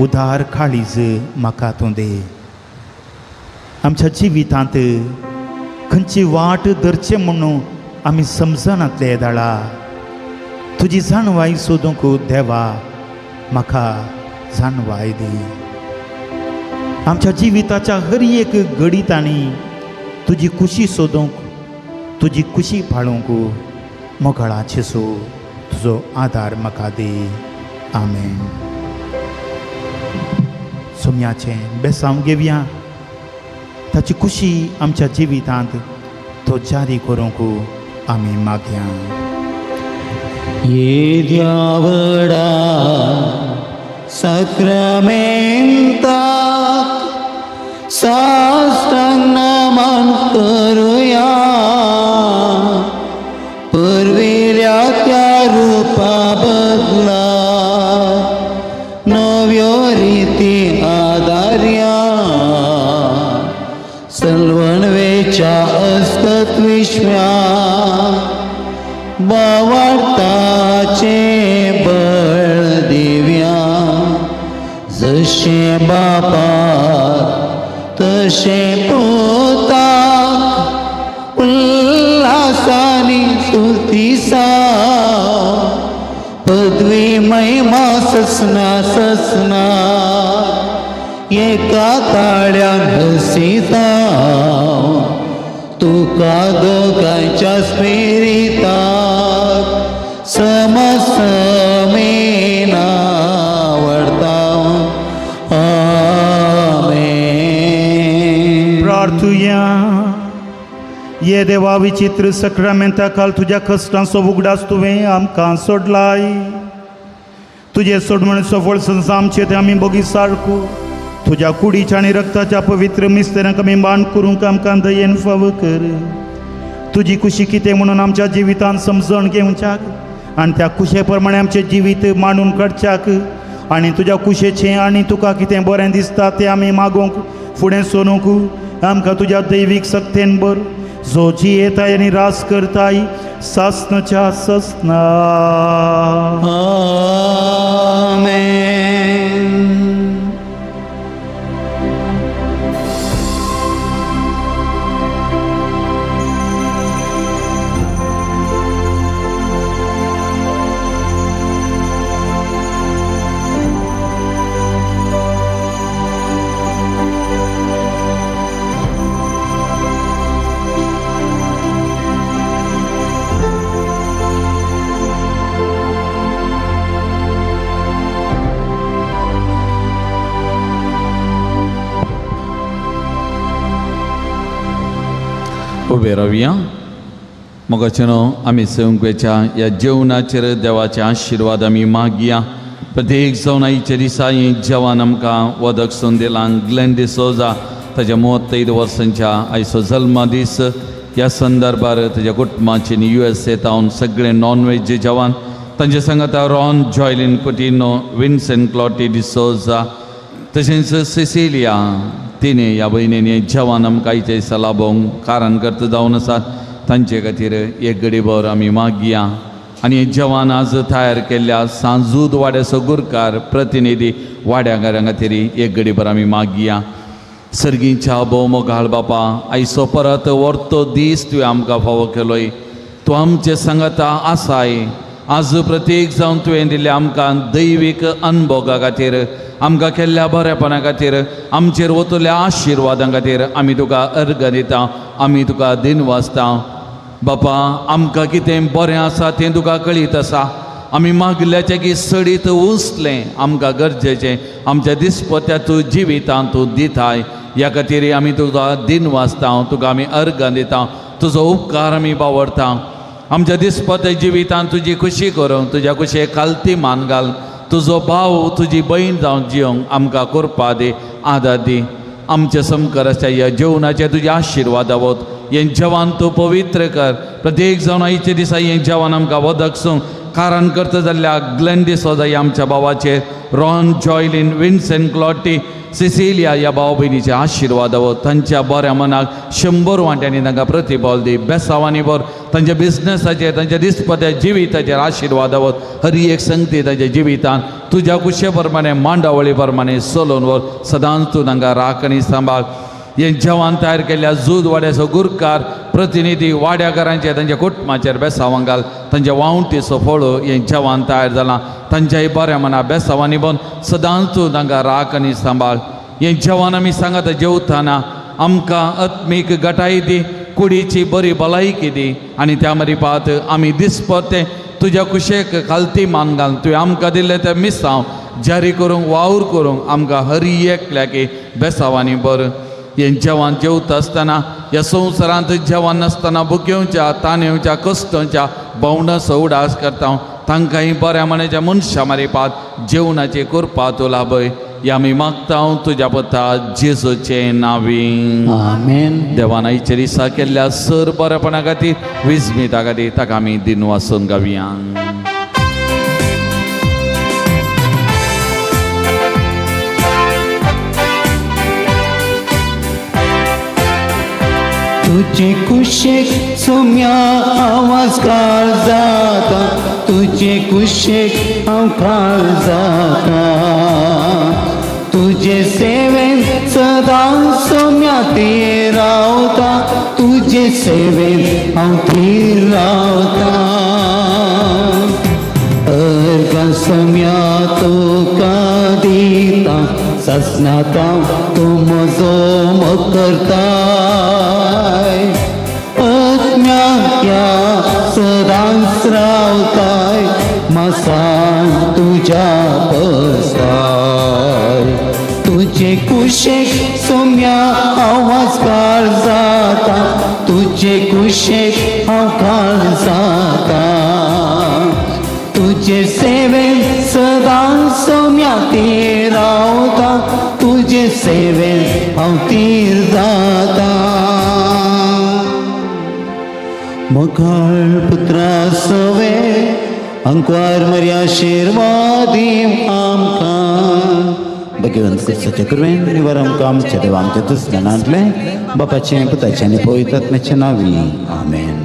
उदार काळीज म्हाका तूं दी. आमच्या जिवितांत खंयची वाट धरचें म्हणून आमी समजनातले दाळा तुजी जाणवाय सोदूंक देवा म्हाका जाणवाय दी. आमच्या जिविताच्या हर एक घडितांनी तुजी कुशी सोदूंक तुजी कुशी पाळूंक मोगळाचे सो तुजो आदार म्हाका दी. आमेन. सोम्याचें बेसांव घेवया ताची कुशी आमच्या जिवितांत तो जारी करूंक आमी मागया. येद्या व्हडा साक्रामेंताक साष्टांग नमन करुया. पासत विश्व्या बावार्थाचें बळ दिव्या जशें बापाक तशें पुताक उल्हासानी स्तुतिसा पदवी महिमा ससना ससना एका ताळ्यान हसिता तुका दोगांच्या स्पिरिताक समसमेन आवडता. आमेन. प्रार्थुया. ये देवा विचित्र सक्रामेंता काल तुज्या कश्टांचो उगडास तुवें आमकां सोडलाय. तुजें सोडमणेचो फळ संसा आमचे ते आमी बोगी सारको तुज्या कुडीच्या आनी रक्ताच्या पवित्र मिस्तेरांक आमी मान करूंक आमकां दयेन फाव कर. तुजी खुशी कितें म्हणून आमच्या जिवितान समजण घेवच्याक आनी त्या खुशे प्रमाणे आमचें जिवीत मांडून काडच्याक आनी तुज्या खुशेचें आनी तुका कितें बरें दिसता तें आमी मागोवंक फुडें सरूंक आमकां तुज्या दैवीक सक्तेन बर जो जियेताय आनी रास करताय सासनाच्या ससना. आमेन. उबे रावया. मोगाचेनो आमी सेवंकवेच्या ह्या जेवणाचेर देवाचे आशिर्वाद आमी मागया. प्रत्येक जावन आयच्या दिसा हें जेवण आमकां वदक सोन दिलां. ग्लेन डिसोजा ताच्या 35 वर्सांच्या आयचो जल्मदीस ह्या संदर्भार ताच्या कुटुंबाचे USA तावन सगळे नॉन वेज जेवण तांचे सांगाता रॉन जॉयलीन कुटिनो विन्सेंट क्लॉटी डिसोजा तशेंच सिसिलिया तिणे ह्या भयणीन जेवण आमकां आयच्या दिसा लाभोवंक कारण करता जावन आसात. तांचे खातीर एक गडीभर आमी मागया. आनी जेवण आज तयार केल्ल्या सांजूद वाड्याचो गुरकार प्रतिनिधी वाड्याकारां खातीर एक गडीभर आमी मागया. सर्गीच्या भोवमोगाळ बापा आयचो परत वर्तो दीस तुवें आमकां फावो केलोय. तूं आमचे सांगाता आसाय. आज प्रत्येक जावन तुवें दिल्ल्या आमकां दैवीक अनभोगा खातीर आमकां केल्ल्या बरेपणा खातीर आमचेर वतल्या आशिर्वादां खातीर आमी तुका अर्घ दिता. आमी तुका दिनवासता. बापा आमकां कितें बरें आसा तें तुका कळीत आसा. आमी मागल्याचें की सडीत उंचलें आमकां गरजेचें आमच्या दिसपत्या तूं जिवितांत तूं दिताय. ह्या खातीर आमी तुका दिनवासता. तुका आमी अर्घ दिता. तुजो उपकार आमी बावडता. आमच्या दिसपत्या जिवितांत तुजी खुशी करूंक तुज्या खुशे खालती मान घाल. तुजो भाव तुजी भयण जावन जियोंक आमकां करपा दी आदार दी. आमचे समकर आसच्या ह्या जेवणाचे तुजे आशिर्वाद आवत. हें जेवण तूं पवित्र कर. प्रत्येक जावन आयच्या दिसा हें जेवण आमकां वदक सूंक कारण करता जाल्ल्या ग्लेन डिसोजा ह्या आमच्या भावाचेर रॉन जॉयलीन विन्सेंट क्लॉटी सिसिलिया ह्या भाव भयणीचे आशिर्वाद आवत. तांच्या बऱ्या मनाक 100 वांट्यांनी तांकां प्रतिबल दी. बेसावांनी बर तांच्या बिजनसाचेर तांच्या दिसपत्या जिविताचेर आशिर्वाद आवत. हर एक संगती तांच्या जिवितान तुज्या कुशे प्रमाणे मांडावळी प्रमाणे चलोवन वर. सदांच तूं तांकां राख आनी सांबाळ. हें जेवण तयार केल्ल्या जूद वाड्याचो गुरकार प्रतिनिधी वाड्याकारांचे तांच्या कुटुंबाचेर बेसावां घाल. तांच्या वावटीचो फळ हें जेवण तयार जालां. तांच्याय बऱ्या मना बेसावांनी बन सदांच तूं तांकां राख आनी सांबाळ. हें जेवण आमी सांगाता जेवताना आमकां आत्मीक गटाय दी. कुडीची बरी भलायकी दी. आनी त्या मरिपात आमी दिसपत्तें तुज्या कुशेक खालती मान घाल. तुवें आमकां दिल्लें तें मिसांव जारी करूंक वावर करूंक आमकां हरी एकल्याकी बेसावांनी बर. हें जेवण जेवता आसतना ह्या संवसारांत जेवण नासतना भुकेवच्या ताणेवच्या कश्टांच्या भोंवणाचो उडास करता. तांकांय बऱ्या मनाच्या मनशां मारिपात जेवणाचे करपा तूं लाभय. ह्या आमी मागता तुज्या पता जेजूचे नांवी. आमेन. देवान आयच्या दिसा केल्ल्या सर बरेपणा खातीर विस्मिता खातीर ताका आमी दिनवासून गावया. तुजे कुशेक सोम्या आवाज काळ जाता, तुजे कुशेक हांव काळ जाता। तुजे सेवेन सदां सोम्या थीर रावता, तुजे सेवेन हांव थीर रावता। अर्घ सोम्या तुका दिता, ससनाता तूं म्हजो मोग करताय, आत्म्या सदांच रावताय, मासान तुज्या बसताय। तुजे कुशेक सोम्या आवाज काळ जाता, तुजे कुशेक हांव काळ जाता। तुजे सेवेन सदां सोम्या थीर रावता, तुजे सेवेन हांव थीर जाता। मोगाळ पुत्रा सवे अंकवार मर्या आशिर्वादी आमकां। भगवंत क्रिस्ताच्या कृपेन निवार आमकां आमच्या देवा आमच्या दुस्मानांतलें बापाचें पुताचें आनी पवित्र आत्म्याचें नांवी आमेन।